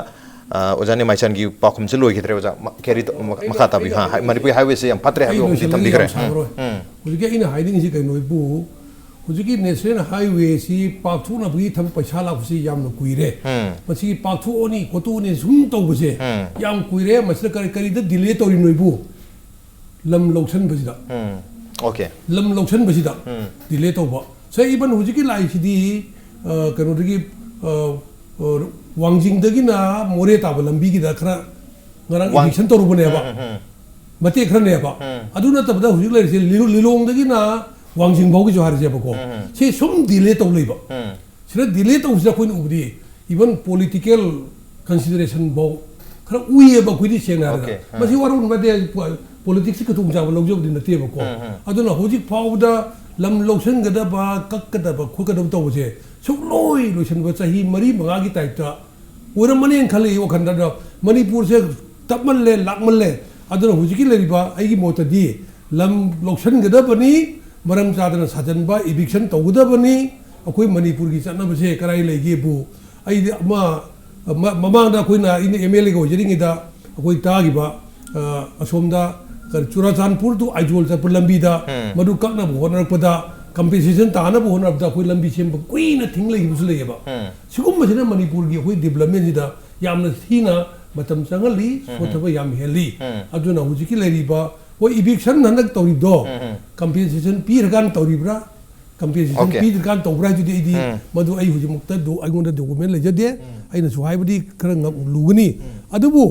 ꯑ, ꯑꯣꯖꯥ ꯅꯤꯃꯥꯏꯆꯥꯟꯒꯤ ꯄꯥꯎꯈꯨꯝꯁꯦ ꯂꯣꯏꯈꯤꯗ꯭ꯔꯦ꯫ ꯑꯣꯖꯥ, ꯃ-, carry ꯇꯧ-, ꯃ-, ꯃꯈꯥ ꯇꯥꯕꯤꯌꯨ꯫ ꯍꯥ, ꯍꯥꯏ-, ꯃꯅꯤꯄꯨꯔꯤ highway ꯁꯦ ꯌꯥꯝ ꯐꯠꯇ꯭ꯔꯦ ꯑꯩ ꯍꯥꯏꯕ ꯋꯥꯐꯝꯗꯤ ꯂꯣꯏꯁꯤꯜꯂꯒꯦ, ꯊꯝꯕꯤꯈ꯭ꯔꯦ꯫ ꯌꯥꯝ ꯁꯥꯡꯉꯔꯣꯏ꯫ ꯎꯝ, ꯎꯝ꯫ ꯍꯧꯖꯤꯛꯀꯤ ꯑꯩꯅ ꯍꯥꯏꯅꯤꯡꯉꯤꯁꯤ ꯀꯩꯅꯣ, ꯏꯄꯨ? ꯍꯧꯖꯤꯛꯀꯤ National Highway ꯁꯤ ꯄꯥꯛꯊꯣꯛꯅꯕꯒꯤ ꯊꯕꯛ ꯄꯩꯁꯥ ꯂꯥꯛꯄꯁꯤ ꯌꯥꯝꯅ ꯀꯨꯏꯔꯦ꯫ ꯎꯝ꯫ ꯃꯁꯤꯒꯤ ꯄꯥꯛꯊꯣꯛꯑꯅꯤ, ꯈꯣꯠꯇꯣꯛꯑꯅꯤ ꯁꯨꯝ ꯇꯧꯕꯁꯦ ꯎꯝ꯫ ꯌꯥꯝ ꯀꯨꯏꯔꯦ꯫ ꯃꯁꯤꯗ ꯀꯔꯤ, ꯀꯔꯤꯗ delay ꯇꯧꯔꯤꯅꯣ, ꯏꯄꯨ? ꯂꯝ ꯂꯧꯁꯟꯕꯁꯤꯗ꯫ ꯎꯝ꯫ Okay꯫ ꯂꯝ ꯂꯧꯁꯟꯕꯁꯤꯗ ꯎꯝ꯫ Delay ꯇꯧꯕ꯫ ꯁꯦ, even ꯍꯧꯖꯤꯛꯀꯤ ꯂꯥꯛꯏꯁꯤꯗꯤ, ꯑ, ꯀꯩꯅꯣꯗꯒꯤ, ꯑ, ꯑ, ꯋꯥꯡꯖꯤꯡꯗꯒꯤꯅ ꯃꯣꯔꯦ ꯇꯥꯕ ꯂꯝꯕꯤꯒꯤꯗ ꯈꯔ ꯉꯔꯥꯡ ꯋꯥꯡ-, eviction ꯇꯧꯔꯨꯕꯅꯦꯕ꯫ ꯎꯝ, ꯎꯝ, ꯎꯝ꯫ ꯃꯇꯦꯛ ꯈꯔꯅꯦꯕ꯫ ꯎꯝ꯫ ꯑꯗꯨ ꯅꯠꯇꯕꯗ ꯍꯧꯖꯤꯛ ꯂꯩꯔꯤꯁꯦ ꯂꯤꯂꯣ-, ꯂꯤꯂꯣꯡꯗꯒꯤꯅ ꯋꯥꯡꯖꯤꯡ ꯐꯥꯎꯒꯤꯁꯨ ꯍꯥꯏꯔꯁꯦꯕꯀꯣ꯫ ꯎꯝ, ꯎꯝ꯫ ꯁꯤ ꯁꯨꯝ delay ꯇꯧ ꯂꯩꯕ꯫ ꯎꯝ꯫ ꯁꯤꯗ delay ꯇꯧꯕꯁꯤꯗ ꯑꯩꯈꯣꯏꯅ ꯎꯕꯗꯤ even political consideration ꯐꯥꯎ ꯈꯔ ꯎꯏꯌꯦꯕ ꯑꯩꯈꯣꯏꯗꯤ, ꯁꯦꯡꯅ ꯍꯥꯏꯔꯒ꯫ Okay, ꯑꯥ꯫ ꯃꯁꯤ ꯋꯥꯔꯧꯅꯕ ꯅꯠꯇꯦ, ꯄꯣꯂꯤꯇꯤꯛꯁꯁꯤ ꯈꯨꯗꯣꯡꯆꯥꯕ ꯂꯧꯖꯕꯗꯤ ꯅꯠꯇꯦꯕꯀꯣ꯫ ꯑꯗꯨꯅ ꯍꯧꯖꯤꯛ ꯐꯥꯎꯕꯗ ꯂꯝ ꯂꯧꯁꯤꯟꯒꯗꯕ, ꯀꯛꯀꯗꯕ, ꯈꯣꯠꯀꯗꯕ ꯇꯧꯕꯁꯦ ꯁꯨꯡꯂꯣꯏ ꯂꯣꯏꯁꯤꯟꯕ, ꯆꯍꯤ ꯃꯔꯤ ꯃꯉꯥꯒꯤ ꯇꯥꯏꯞꯇ ꯑꯣꯏꯔꯝꯃꯅꯦꯅ ꯈꯜꯂꯤ ꯑꯩ ꯋꯥꯈꯜꯗ꯫ ꯑꯗꯣ ꯃꯅꯤꯄꯨꯔꯁꯦ ꯇꯞꯃꯜꯂꯦ, ꯂꯥꯛꯃꯜꯂꯦ꯫ ꯑꯗꯨꯅ ꯍꯧꯖꯤꯛꯀꯤ ꯂꯩꯔꯤꯕ, ꯑꯩꯒꯤ ꯃꯣꯠꯇꯗꯤ, ꯂꯝ ꯂꯧꯁꯤꯟꯒꯗꯕꯅꯤ, ꯃꯔꯝ ꯆꯥꯗꯅ ꯁꯥꯖꯟꯕ, ꯏꯚꯤꯛꯁꯟ ꯇꯧꯒꯗꯕꯅꯤ꯫ ꯑꯩꯈꯣꯏ ꯃꯅꯤꯄꯨꯔꯒꯤ ꯆꯠꯅꯕꯁꯦ ꯀꯔꯥꯏ ꯂꯩꯒꯦꯕꯨ, ꯑꯩꯗꯤ ꯑꯃ, ꯃ-, ꯃꯃꯥꯡꯗ ꯑꯩꯈꯣꯏꯅ, ꯑꯩꯅ ꯑꯦꯝ ꯑꯦꯜ ꯑꯦꯒ ꯑꯣꯏꯖꯔꯤꯉꯩꯗ ꯑꯩꯈꯣꯏ ꯇꯥꯈꯤꯕ, ꯑ, ꯑꯁꯣꯝꯗ ꯀꯔꯤ, ꯆꯨꯔꯥꯆꯥꯟꯄꯨꯔ to ꯑꯥꯏꯖꯣꯜ ꯆꯠꯄ ꯂꯝꯕꯤꯗ ꯎꯝ꯫ ꯃꯗꯨ ꯀꯛꯅꯕ ꯍꯣꯠꯅꯔꯛꯄꯗ, ꯀꯝꯄꯦꯟꯁꯦꯁꯟ ꯇꯥꯅꯕ ꯍꯣꯠꯅꯔꯛꯄꯗ ꯑꯩꯈꯣꯏ ꯂꯝꯕꯤ ꯁꯦꯝꯕ ꯀꯨꯏꯅ ꯊꯤꯡ ꯂꯩꯈꯤꯕꯁꯨ ꯂꯩꯌꯦꯕ꯫ ꯎꯝ꯫ ꯁꯤꯒꯨꯝꯕꯁꯤꯅ ꯃꯅꯤꯄꯨꯔꯒꯤ ꯑꯩꯈꯣꯏ ꯗꯤꯕ꯭ꯂꯞꯃꯦꯟꯁꯤꯗ ꯌꯥꯝꯅ ꯊꯤꯅ ꯃꯇꯝ ꯆꯪꯍꯜꯂꯤ, ꯎꯝ꯫ ꯁꯣꯠꯊꯕ ꯌꯥꯝ ꯍꯦꯜꯂꯤ꯫ ꯎꯝ꯫ ꯑꯗꯨꯅ ꯍꯧꯖꯤꯛꯀꯤ ꯂꯩꯔꯤꯕ, ꯍꯣꯏ, ꯏꯚꯤꯛꯁꯟ ꯍꯟꯗꯛ ꯇꯧꯔꯤꯗꯣ, ꯎꯝ, ꯎꯝ꯫ ꯀꯝꯄꯦꯟꯁꯦꯁꯟ ꯄꯤꯔꯀꯥꯟꯗ ꯇꯧꯔꯤꯕ꯭ꯔꯥ, ꯀꯝꯄꯦꯟꯁꯦꯁꯟ ꯑꯣꯀꯦ꯫ ꯄꯤꯗ꯭ꯔꯀꯥꯟꯗ ꯇꯧꯕ꯭ꯔꯥ ꯍꯥꯏꯗꯨꯗꯤ ꯑꯩꯗꯤ ꯎꯝ꯫ ꯃꯗꯨ ꯑꯩ ꯍꯧꯖꯤꯛꯃꯛꯇ ꯗꯣ-, ꯑꯩꯉꯣꯟꯗ ꯗꯣꯀꯨꯃꯦꯟ ꯂꯩꯖꯗꯦ꯫ ꯎꯝ꯫ ꯑꯩꯅꯁꯨ ꯍꯥꯏꯕꯗꯤ ꯈꯔ ꯉꯝ-, ꯂꯨꯒꯅꯤ꯫ ꯎꯝ꯫ ꯑꯗꯨꯕꯨ,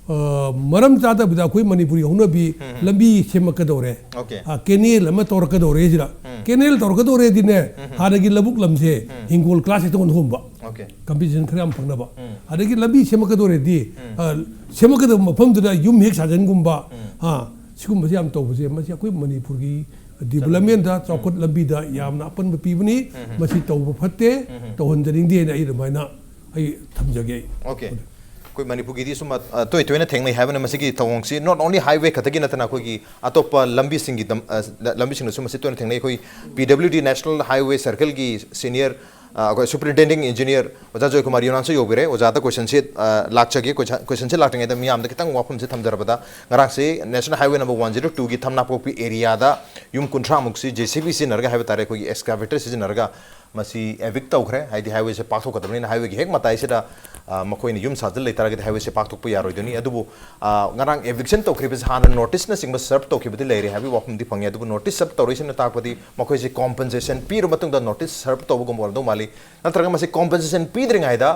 ꯑ, ꯃꯔꯝ ꯆꯥꯗꯕꯗ ꯑꯩꯈꯣꯏ ꯃꯅꯤꯄꯨꯔꯒꯤ ꯍꯧꯅꯕꯤ ꯎꯝ꯫ ꯂꯝꯕꯤ ꯁꯦꯝꯃꯛꯀꯗꯧꯔꯦ꯫ ꯑꯣꯀꯦ꯫ ꯑ, ꯀꯦꯅꯦꯜ ꯑꯃ ꯇꯧꯔꯛꯀꯗꯧꯔꯦ ꯁꯤꯗ꯫ ꯎꯝ꯫ ꯀꯦꯅꯦꯜ ꯇꯧꯔꯛꯀꯗꯧꯔꯦꯗꯤꯅꯦ, ꯎꯝ꯫ ꯍꯥꯟꯅꯒꯤ ꯂꯧꯕꯨꯛ ꯂꯝꯁꯦ ꯎꯝ꯫ ꯍꯤꯡꯒꯣꯜ ꯀ꯭ꯂꯥꯁ ꯍꯦꯛꯇ ꯑꯣꯟꯊꯣꯛꯑꯝꯕ꯫ ꯑꯣꯀꯦ꯫ ꯀꯝꯄꯦꯟꯁꯦꯁꯟ ꯈꯔ ꯌꯥꯝ ꯐꯪꯅꯕ꯫ ꯎꯝ꯫ ꯑꯗꯒꯤ ꯂꯝꯕꯤ ꯁꯦꯝꯃꯛꯀꯗꯧꯔꯦꯗꯤ, ꯎꯝ꯫ ꯑ, ꯁꯦꯝꯃꯛꯀꯗꯕ ꯃꯐꯝꯗꯨꯗ ꯌꯨꯝ ꯍꯦꯛ ꯁꯥꯖꯟꯒꯨꯝꯕ, ꯎꯝ꯫ ꯑ, ꯁꯤꯒꯨꯝꯕꯁꯦ ꯌꯥꯝ ꯇꯧꯕꯁꯦ, ꯃꯁꯤ ꯑꯩꯈꯣꯏ ꯃꯅꯤꯄꯨꯔꯒꯤ ꯗꯤꯕ꯭ꯂꯞꯃꯦꯟꯗ, ꯆꯥꯎꯈꯠ ꯂꯝꯕꯤꯗ ꯌꯥꯝꯅ ꯑꯄꯟꯕ ꯄꯤꯕꯅꯤ꯫ ꯎꯝ꯫ ꯃꯁꯤ ꯇꯧꯕ ꯐꯠꯇꯦ, ꯎꯝ꯫ ꯇꯧꯍꯟꯖꯅꯤꯡꯗꯦꯅ ꯑꯩ ꯑꯗꯨꯃꯥꯏꯅ ꯑꯩ ꯊꯝꯖꯒꯦ ꯑꯩ꯫ ꯑꯣꯀꯦ꯫ ꯑꯩꯈꯣꯏ ꯃꯅꯤꯄꯨꯔꯒꯤꯗꯤ ꯁꯨꯝ, ꯑ, ꯇꯣꯏ ꯇꯣꯏꯅ ꯊꯦꯡꯅꯩ ꯍꯥꯏꯕꯅ ꯃꯁꯤꯒꯤ ꯊꯧꯑꯣꯡꯁꯤ not only highway ꯈꯛꯇꯒꯤ ꯅꯠꯇꯅ ꯑꯩꯈꯣꯏꯒꯤ ꯑꯇꯣꯞꯄ ꯂꯝꯕꯤꯁꯤꯡꯒꯤ ꯗꯝ-, ꯑ, ꯂ-, ꯂꯝꯕꯤꯁꯤꯡꯗꯁꯨ ꯃꯁꯤ ꯇꯣꯏꯅ ꯊꯦꯡꯅꯩ꯫ ꯑꯩꯈꯣꯏ P W D National Highway Circle ꯒꯤ senior, ꯑ, ꯑꯩꯈꯣꯏ superintending engineer ꯑꯣꯖꯥ ꯖꯣꯏꯀꯨꯃꯥꯔ ꯌꯨꯅꯥꯟꯁꯨ ꯌꯧꯕꯤꯔꯦ꯫ ꯑꯣꯖꯥꯗ questionꯁꯦ, ꯑ, ꯂꯥꯛꯆꯒꯦ꯫ Question, questionꯁꯦ ꯂꯥꯛꯇ꯭ꯔꯤꯉꯩꯗ ꯃꯤꯌꯥꯝꯗ ꯈꯤꯇꯪ ꯋꯥꯐꯝꯁꯦ ꯊꯝꯖꯔꯕꯗ, ꯉꯔꯥꯡꯁꯦ National Highway number one zero two ꯒꯤ ꯊꯝꯅꯥꯄꯣꯛꯄꯤ areaꯗ ꯌꯨꯝ ꯀꯨꯟꯊ꯭ꯔꯥꯃꯨꯛꯁꯤ J C B ꯁꯤꯖꯤꯟꯅꯔꯒ ꯍꯥꯏꯕ ꯇꯥꯔꯦ, ꯑꯩꯈꯣꯏꯒꯤ excavator ꯁꯤꯖꯤꯟꯅꯔꯒ ꯃꯁꯤ evict ꯇꯧꯈ꯭ꯔꯦ꯫ ꯍꯥꯏꯗꯤ highwayꯁꯦ ꯄꯥꯛꯊꯣꯛꯀꯗꯕꯅꯤꯅ highwayꯒꯤ ꯍꯦꯛ ꯃꯇꯥꯏꯁꯤꯗ, ꯑ, ꯃꯈꯣꯏꯅ ꯌꯨꯝ ꯁꯥꯖꯤꯜ ꯂꯩꯇꯥꯔꯒꯗꯤ highwayꯁꯦ ꯄꯥꯛꯊꯣꯛꯄ ꯌꯥꯔꯣꯏꯗꯣꯏꯅꯤ꯫ ꯑꯗꯨꯕꯨ, ꯑ, ꯉꯔꯥꯡ eviction ꯇꯧꯈ꯭ꯔꯤꯕꯁꯤ ꯍꯥꯟꯅ noticeꯅꯆꯤꯡꯕ serve ꯇꯧꯈꯤꯕꯗꯤ ꯂꯩꯔꯦ ꯍꯥꯏꯕꯒꯤ ꯋꯥꯐꯝꯗꯤ ꯐꯪꯉꯤ꯫ ꯑꯗꯨꯕꯨ notice serve ꯇꯧꯔꯛꯏꯁꯤꯅ ꯇꯥꯛꯄꯗꯤ ꯃꯈꯣꯏꯁꯦ compensation ꯄꯤꯔꯕ ꯃꯇꯨꯡꯗ notice serve ꯇꯧꯕꯒꯨꯝꯕ ꯑꯣꯏꯔꯝꯗꯧ ꯃꯥꯜꯂꯤ꯫ ꯅꯠꯇ꯭ꯔꯒ ꯃꯁꯤ compensation ꯄꯤꯗ꯭ꯔꯤꯉꯩꯗ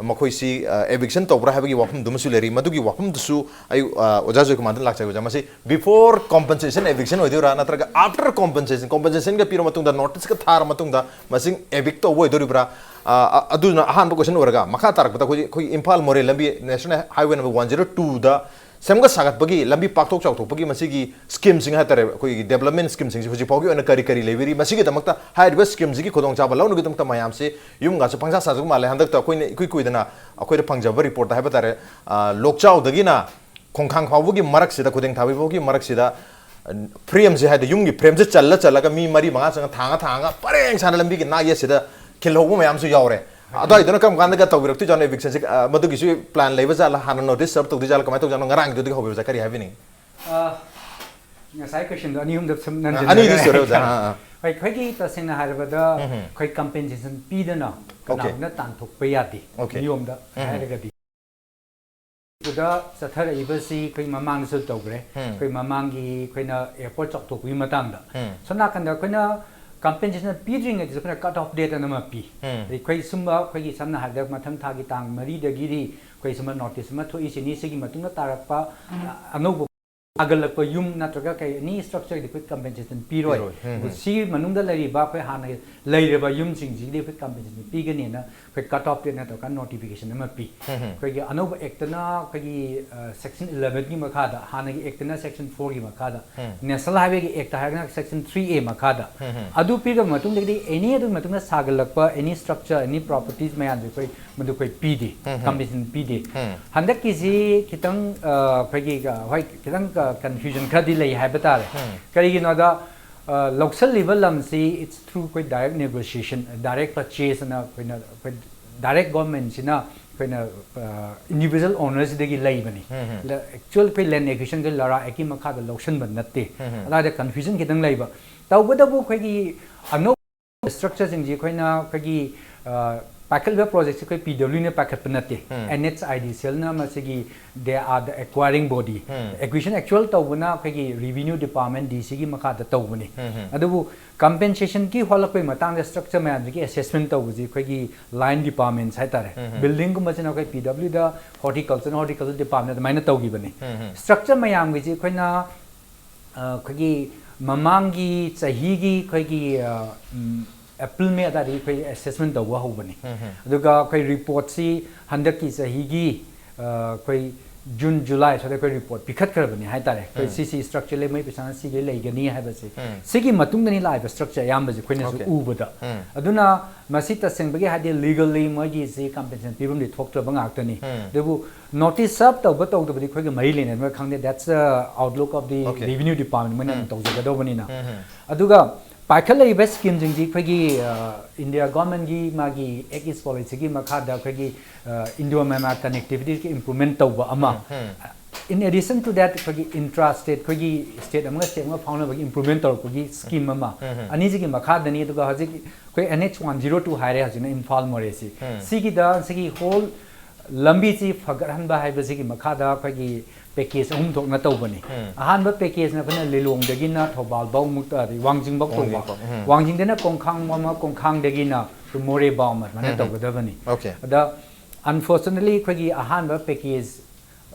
ꯃꯈꯣꯏꯁꯤ, ꯑ, eviction ꯇꯧꯕ꯭ꯔꯥ ꯍꯥꯏꯕꯒꯤ ꯋꯥꯐꯝꯗꯨꯃꯁꯨ ꯂꯩꯔꯤ꯫ ꯃꯗꯨꯒꯤ ꯋꯥꯐꯝꯗꯨꯁꯨ ꯑꯩ, ꯑ, ꯑꯣꯖꯥ ꯖꯣꯏꯀꯨꯃꯥꯔꯗ ꯂꯥꯛꯆꯒꯦ꯫ ꯑꯣꯖꯥ, ꯃꯁꯤ before compensation eviction ꯑꯣꯏꯗꯣꯏꯔꯥ, ꯅꯠꯇ꯭ꯔꯒ after compensation, compensationꯒ ꯄꯤꯔꯕ ꯃꯇꯨꯡꯗ noticeꯀ ꯊꯥꯔ ꯃꯇꯨꯡꯗ ꯃꯁꯤ evict ꯇꯧꯕ ꯑꯣꯏꯗꯣꯔꯤꯕ꯭ꯔꯥ? ꯑ, ꯑ, ꯑꯗꯨꯅ ꯑꯍꯥꯟꯕ question ꯑꯣꯏꯔꯒ, ꯃꯈꯥ ꯇꯥꯔꯛꯄꯗ ꯑꯩꯈꯣꯏ, ꯑꯩꯈꯣꯏ ꯏꯝꯐꯥꯜ ꯃꯣꯔꯦ ꯂꯝꯕꯤ National Highway number one zero twoꯗ ꯁꯦꯝꯒꯠ ꯁꯥꯒꯠꯄꯒꯤ ꯂꯝꯕꯤ ꯄꯥꯛꯊꯣꯛ ꯆꯥꯎꯊꯣꯛꯄꯒꯤ ꯃꯁꯤꯒꯤ ꯁ꯭ꯀꯤꯝꯁꯤꯡ ꯍꯥꯏꯇꯥꯔꯦ, ꯑꯩꯈꯣꯏꯒꯤ ꯗꯦꯕꯂꯞꯃꯦꯟ ꯁ꯭ꯀꯤꯝꯁꯤꯡꯁꯤ ꯍꯧꯖꯤꯛ ꯐꯥꯎꯒꯤ ꯑꯣꯏꯅ ꯀꯔꯤ ꯀꯔꯤ ꯂꯩꯕꯤꯔꯤ? ꯃꯁꯤꯒꯤꯗꯃꯛꯇ, ꯍꯥꯏꯔꯤꯕ ꯁ꯭ꯀꯤꯝꯁꯤꯒꯤ ꯈꯨꯗꯣꯡꯆꯥꯕ ꯂꯧꯅꯕꯒꯤꯗꯃꯛꯇ ꯃꯌꯥꯝꯁꯤ ꯌꯨꯝꯒꯁꯨ ꯄꯪꯁꯥ ꯁꯥꯖꯕ ꯃꯥꯜꯂꯦ꯫ ꯍꯟꯗꯛꯇ ꯑꯩꯈꯣꯏꯅ ꯏꯀꯨꯏ ꯀꯨꯏꯗꯅ ꯑꯩꯈꯣꯏꯗ ꯐꯪꯖꯕ ꯔꯤꯄꯣꯔꯠꯇ ꯍꯥꯏꯕ ꯇꯥꯔꯦ, ꯑ, ꯂꯣꯛꯆꯥꯎꯗꯒꯤꯅ ꯈꯣꯡꯈꯥꯡ ꯐꯥꯎꯕꯒꯤ ꯃꯔꯛꯁꯤꯗ, ꯈꯨꯗꯦꯡ ꯊꯥꯕꯤ ꯐꯥꯎꯒꯤ ꯃꯔꯛꯁꯤꯗ, ꯑ, ꯐ꯭ꯔꯦꯝꯁꯦ ꯍꯥꯏꯗꯤ ꯌꯨꯝꯒꯤ ꯐ꯭ꯔꯦꯝꯁꯦ ꯆꯜꯂ ꯆꯜꯂꯒ ꯃꯤ ꯃꯔꯤ ꯃꯉꯥ ꯆꯪꯉ ꯊꯥꯡꯉ ꯊꯥꯡꯉꯒ ꯄꯔꯦꯡ ꯁꯥꯅ ꯂꯝꯕꯤꯒꯤ ꯅꯥꯛ ꯌꯦꯠꯁꯤꯗ ꯈꯤꯜꯍꯧꯕ ꯃꯌꯥꯝꯁꯨ ꯌꯥꯎꯔꯦ꯫ ꯑꯗꯨꯋꯥꯏꯗꯨꯅ ꯀꯔꯝ ꯀꯥꯟꯗꯒ ꯇꯧꯕꯤꯔꯛꯇꯣꯏꯖꯥꯠꯅꯣ evictionꯁꯦ? ꯑ, ꯃꯗꯨꯒꯤꯁꯨ plan ꯂꯩꯕ ꯖꯥꯠꯂ? ꯍꯥꯟꯅ notice serve ꯇꯧꯗꯣꯏ ꯖꯥꯠꯂ? ꯀꯃꯥꯏꯅ ꯇꯧꯖꯥꯠꯅꯣ? ꯉꯔꯥꯡꯒꯤꯗꯨꯗꯒꯤ ꯍꯧꯕꯤꯕꯁꯦ ꯀꯔꯤ ꯍꯥꯏꯕꯤꯅꯤꯡꯉꯤ? ꯑ, ꯉꯁꯥꯏ questionꯗꯣ ꯑꯅꯤ ꯑꯍꯨꯝꯗ ꯁꯨꯝ ꯑ, ꯅꯟꯁꯤꯟꯅꯔꯒ ꯑꯅꯤꯗꯤ ꯁꯨꯔꯦ, ꯑꯣꯖꯥ꯫ ꯑꯥ, ꯑꯥ꯫ ꯍꯣꯏ, ꯑꯩꯈꯣꯏꯒꯤ ꯇꯁꯦꯡꯅ ꯍꯥꯏꯔꯕꯗ ꯎꯝ, ꯎꯝ꯫ ꯑꯩꯈꯣꯏ compensation ꯄꯤꯗꯅ Okay. ꯀꯅꯥꯒꯨꯝꯕꯅ ꯇꯥꯟꯊꯣꯛꯄ ꯌꯥꯗꯦ, Okay. ꯅꯤꯌꯣꯝꯗ ꯎꯝ, ꯎꯝ꯫ ꯍꯥꯏꯔꯒꯗꯤ꯫ ꯑꯗꯨꯗ ꯆꯠꯊꯔꯛꯏꯕꯁꯤ ꯑꯩꯈꯣꯏ ꯃꯃꯥꯡꯗꯁꯨ ꯇꯧꯈ꯭ꯔꯦ꯫ ꯎꯝ꯫ ꯑꯩꯈꯣꯏ ꯃꯃꯥꯡꯒꯤ ꯑꯩꯈꯣꯏꯅ airport ꯆꯥꯎꯊꯣꯛꯄꯒꯤ ꯃꯇꯥꯡꯗ꯫ ꯎꯝ꯫ ꯁꯣꯝ ꯅꯥꯀꯟꯗ ꯑꯩꯈꯣꯏꯅ compensation ꯄꯤꯗ꯭ꯔꯤꯉꯩꯗꯁꯨ ꯑꯩꯈꯣꯏꯅ cut off date ꯑꯅ ꯑꯃ ꯄꯤ꯫ ꯎꯝ꯫ ꯑꯩꯈꯣꯏ ꯁꯨꯝꯕ ꯑꯩꯈꯣꯏꯒꯤ ꯁꯝꯅ ꯍꯥꯏꯔꯕꯗ ꯃꯊꯪ ꯊꯥꯒꯤ ꯇꯥꯡ ꯃꯔꯤꯗꯒꯤꯗꯤ ꯑꯩꯈꯣꯏ ꯁꯨꯝꯕ notice ꯑꯃ ꯊꯣꯛꯏ, ꯁꯤꯅꯤ, ꯁꯤꯒꯤ ꯃꯇꯨꯡꯗ ꯇꯥꯔꯛꯄ, ꯎꯝ꯫ ꯑ, ꯑꯅꯧꯕ ꯁꯥꯒꯠꯂꯛꯄ ꯌꯨꯝ ꯅꯠꯇ꯭ꯔꯒ ꯀꯩ any structureꯒꯤꯗꯤ ꯑꯩꯈꯣꯏ compensation ꯄꯤꯔꯣꯏ꯫ ꯄꯤꯔꯣꯏ꯫ ꯎꯝ, ꯑꯗꯨ ꯎꯝ꯫ ꯁꯤ ꯃꯅꯨꯡꯗ ꯂꯩꯔꯤꯕ ꯑꯩꯈꯣꯏ ꯍꯥꯟꯅ ꯂꯩꯔꯕ ꯌꯨꯝꯁꯤꯡꯁꯤꯒꯤꯗꯤ ꯑꯩꯈꯣꯏ compensation ꯄꯤꯒꯅꯤꯅ ꯑꯩꯈꯣꯏ cut off date ꯅꯠꯇ꯭ꯔꯒ notification ꯑꯃ ꯄꯤ꯫ ꯎꯝ, ꯎꯝ꯫ ꯑꯩꯈꯣꯏꯒꯤ ꯑꯅꯧꯕ actꯅ ꯑꯩꯈꯣꯏꯒꯤ, ꯑ, section elevenꯒꯤ ꯃꯈꯥꯗ, ꯍꯥꯟꯅꯒꯤ actꯅ section fourꯒꯤ ꯃꯈꯥꯗ, ꯎꯝ꯫ National Highwayꯒꯤ act ꯍꯥꯏꯔꯒꯅ section three A ꯃꯈꯥꯗ꯫ ꯎꯝ, ꯎꯝ꯫ ꯑꯗꯨ ꯄꯤꯔꯕ ꯃꯇꯨꯡꯗꯒꯤꯗꯤ any ꯑꯗꯨꯒꯤ ꯃꯇꯨꯡꯗ ꯁꯥꯒꯠꯂꯛꯄ any structure, any properties ꯃꯌꯥꯝꯁꯦ ꯑꯩꯈꯣꯏ ꯃꯗꯨ ꯑꯩꯈꯣꯏ ꯄꯤꯗꯦ, ꯎꯝ, ꯎꯝ꯫ Compensation ꯄꯤꯗꯦ꯫ ꯎꯝ꯫ ꯍꯟꯗꯛꯀꯤꯁꯤ ꯈꯤꯇꯪ, ꯑ, ꯑꯩꯈꯣꯏꯒꯤ, ꯑ, ꯍꯣꯏ, ꯈꯤꯇꯪ, ꯑ, confusion ꯈꯔꯗꯤ ꯂꯩ ꯍꯥꯏꯕ ꯇꯥꯔꯦ꯫ ꯎꯝ꯫ ꯀꯔꯤꯒꯤꯅꯣꯗ, ꯑ, ꯂꯧꯁꯜꯂꯤꯕ ꯂꯝꯁꯤ it's through ꯑꯩꯈꯣꯏ direct negotiation, direct purchase ꯑꯅ ꯑꯩꯈꯣꯏꯅ, ꯑꯩꯈꯣꯏ direct governmentꯁꯤꯅ ꯑꯩꯈꯣꯏꯅ, ꯑ, individual ownerꯁꯤꯗꯒꯤ ꯂꯩꯕꯅꯤ꯫ ꯎꯝ, ꯎꯝ꯫ ꯂ-, actual ꯑꯩꯈꯣꯏ land acquisitionꯁꯦ ꯂꯔꯥ actꯀꯤ ꯃꯈꯥꯗ ꯂꯧꯁꯟꯕ ꯅꯠꯇꯦ꯫ ꯎꯝ, ꯎꯝ꯫ ꯑꯗꯨꯋꯥꯏꯗ confusion ꯈꯤꯇꯪ ꯂꯩꯕ꯫ ꯇꯧꯕꯇꯕꯨ ꯑꯩꯈꯣꯏꯒꯤ ꯑꯅꯧꯕ structureꯁꯤꯡꯁꯤ ꯑꯩꯈꯣꯏꯅ ꯑꯩꯈꯣꯏꯒꯤ, ꯑ, ꯄꯥꯏꯈꯠꯂꯤꯕ projectꯁꯤ ꯑꯩꯈꯣꯏ PWꯅ ꯄꯥꯏꯈꯠꯄ ꯅꯠꯇꯦ꯫ ꯎꯝ꯫ NHIDCLꯅ ꯃꯁꯤꯒꯤ they are the acquiring body꯫ Um. Acquisition actual ꯇꯧꯕꯅ ꯑꯩꯈꯣꯏꯒꯤ revenue department, DCꯒꯤ ꯃꯈꯥꯗ ꯇꯧꯕꯅꯤ꯫ ꯎꯝ, ꯎꯝ꯫ ꯑꯗꯨꯕꯨ compensationꯒꯤ ꯍꯣꯜꯂꯛꯄꯒꯤ ꯃꯇꯥꯡꯗ structure ꯃꯌꯥꯝꯁꯤꯒꯤ assessment ꯇꯧꯕꯁꯤ ꯑꯩꯈꯣꯏꯒꯤ line departments ꯍꯥꯏꯇꯥꯔꯦ꯫ ꯎꯝ, ꯎꯝ꯫ Buildingꯒꯨꯝꯕꯁꯤꯅ ꯑꯩꯈꯣꯏ PWꯗ, horticulture, horticulture department ꯑꯗꯨꯃꯥꯏꯅ ꯇꯧꯈꯤꯕꯅꯤ꯫ ꯎꯝ, ꯎꯝ꯫ Structure ꯃꯌꯥꯝꯒꯤꯁꯤ ꯑꯩꯈꯣꯏꯅ ꯑ, ꯑꯩꯈꯣꯏꯒꯤ ꯃꯃꯥꯡꯒꯤ ꯆꯍꯤꯒꯤ ꯑꯩꯈꯣꯏꯒꯤ, ꯑ, ꯎꯝ, April May ꯑꯗꯨꯋꯥꯏꯗꯒꯤ ꯑꯩꯈꯣꯏ assessment ꯇꯧꯕ ꯍꯧꯕꯅꯤ꯫ ꯎꯝ, ꯎꯝ꯫ ꯑꯗꯨꯒ ꯑꯩꯈꯣꯏ reportꯁꯤ ꯍꯟꯗꯛꯀꯤ ꯆꯍꯤꯒꯤ, ꯑ, ꯑꯩꯈꯣꯏ ꯖꯨꯟ ꯖꯨꯂꯥꯏ ꯁ꯭ꯋꯥꯏꯗ ꯑꯩꯈꯣꯏ ꯔꯤꯄꯣꯔꯠ ꯄꯤꯈꯠꯈ꯭ꯔꯕꯅꯤ ꯍꯥꯏꯇꯥꯔꯦ꯫ ꯑꯩꯈꯣꯏ ꯁꯤ ꯁꯤ ꯁ꯭ꯇ꯭ꯔꯛꯆꯔ ꯂꯩ, ꯃꯣꯏ ꯄꯩꯁꯥꯅ ꯁꯤꯒꯩ ꯂꯩꯒꯅꯤ ꯍꯥꯏꯕꯁꯦ꯫ ꯁꯤꯒꯤ ꯃꯇꯨꯡꯗꯅꯤ ꯂꯥꯛꯏꯕ ꯁ꯭ꯇ꯭ꯔꯛꯆꯔ ꯑꯌꯥꯝꯕꯁꯦ ꯑꯩꯈꯣꯏꯅꯁꯨ ꯎꯕꯗ꯫ ꯑꯗꯨꯅ ꯃꯁꯤ ꯇꯁꯦꯡꯕꯒꯤ ꯍꯥꯏꯗꯤ ꯂꯤꯒꯜꯂꯤ ꯃꯣꯏꯒꯤꯁꯤ ꯀꯝꯄꯦꯟꯁꯦꯁꯟ ꯄꯤꯐꯝꯗꯤ ꯊꯣꯛꯇ꯭ꯔꯕ ꯉꯥꯛꯇꯅꯤ꯫ ꯑꯗꯨꯕꯨ ꯅꯣꯇꯤꯁ ꯁꯔꯞ ꯇꯧꯕ ꯇꯧꯗꯕꯗꯤ ꯑꯩꯈꯣꯏꯒ ꯃꯔꯤ ꯂꯩꯅꯕ ꯈꯪꯗꯦ꯫ That's the outlook of the revenue department, ꯃꯣꯏꯅ ꯑꯗꯨꯝ ꯇꯧꯖꯒꯗꯧꯕꯅꯤꯅ꯫ ꯑꯗꯨꯒ ꯄꯥꯏꯈꯠꯂꯛꯏꯕ ꯁ꯭ꯀꯤꯝꯁꯤꯡꯁꯤ ꯑꯩꯈꯣꯏꯒꯤ ꯏꯟꯗꯤꯌꯥ ꯒꯣꯔꯃꯦꯟꯒꯤ ꯃꯥꯒꯤ ꯑꯦꯛ ꯏꯁ ꯄꯣꯂꯤꯁꯤꯒꯤ ꯃꯈꯥꯗ ꯑꯩꯈꯣꯏꯒꯤ ꯏꯟꯗꯤꯌꯥ ꯃꯌꯥꯃꯥꯔ ꯀꯅꯦꯛꯇꯤꯚꯤꯇꯤꯒꯤ ꯏꯝꯄ꯭ꯔꯨꯚꯃꯦꯟ ꯇꯧꯕ ꯑꯃ꯫ In addition to that, ꯑꯩꯈꯣꯏꯒꯤ ꯏꯟꯇ꯭ꯔꯥ ꯁ꯭ꯇꯦꯠ, ꯑꯩꯈꯣꯏꯒꯤ ꯁ꯭ꯇꯦꯠ ꯑꯃꯒ ꯁ꯭ꯇꯦꯠ ꯑꯃꯒ ꯐꯥꯎꯅꯕꯒꯤ ꯏꯝꯄ꯭ꯔꯨꯚꯃꯦꯟ ꯇꯧꯔꯛꯄꯒꯤ ꯁ꯭ꯀꯤꯝ ꯑꯃ꯫ ꯑꯅꯤꯁꯤꯒꯤ ꯃꯈꯥꯗꯅꯤ꯫ ꯑꯗꯨꯒ ꯍꯧꯖꯤꯛ ꯑꯩꯈꯣꯏ N H one zero two ꯍꯥꯏꯔꯦ ꯍꯧꯖꯤꯛꯅ ꯏꯝꯐꯥꯜ ꯃꯣꯔꯦꯁꯤ꯫ ꯁꯤꯒꯤꯗ ꯁꯤꯒꯤ ꯍꯣꯜ ꯂꯝꯕꯤꯁꯤ ꯐꯒꯠꯍꯟꯕ ꯍꯥꯏꯕꯁꯤꯒꯤ ꯃꯈꯥꯗ ꯑꯩꯈꯣꯏꯒꯤ ꯄꯦꯀꯦꯖ ꯑꯍꯨꯝ ꯊꯣꯛꯅ ꯇꯧꯕꯅꯤ꯫ ꯑꯍꯥꯟꯕ ꯄꯦꯀꯦꯖꯅ ꯑꯩꯈꯣꯏꯅ ꯂꯤꯂꯣꯡꯗꯒꯤꯅ ꯊꯧꯕꯥꯜ ꯐꯥꯎ ꯃꯨꯛ-, ꯑꯗꯩ ꯋꯥꯡꯖꯤꯡ ꯐꯥꯎ ꯇꯧꯕ꯫ ꯋꯥꯡꯖꯤꯡ ꯐꯥꯎ, ꯎꯝ꯫ ꯋꯥꯡꯖꯤꯡꯗꯅ ꯀꯣꯡꯈꯥꯡ ꯑꯃ, ꯀꯣꯡꯈꯥꯡꯗꯒꯤꯅ ꯃꯣꯔꯦ ꯐꯥꯎ ꯑꯃ ꯑꯗꯨꯃꯥꯏꯅ ꯇꯧꯒꯗꯕꯅꯤ꯫ Okay. ꯑꯗ unfortunately ꯑꯩꯈꯣꯏꯒꯤ ꯑꯍꯥꯟꯕ ꯄꯦꯀꯦꯖ,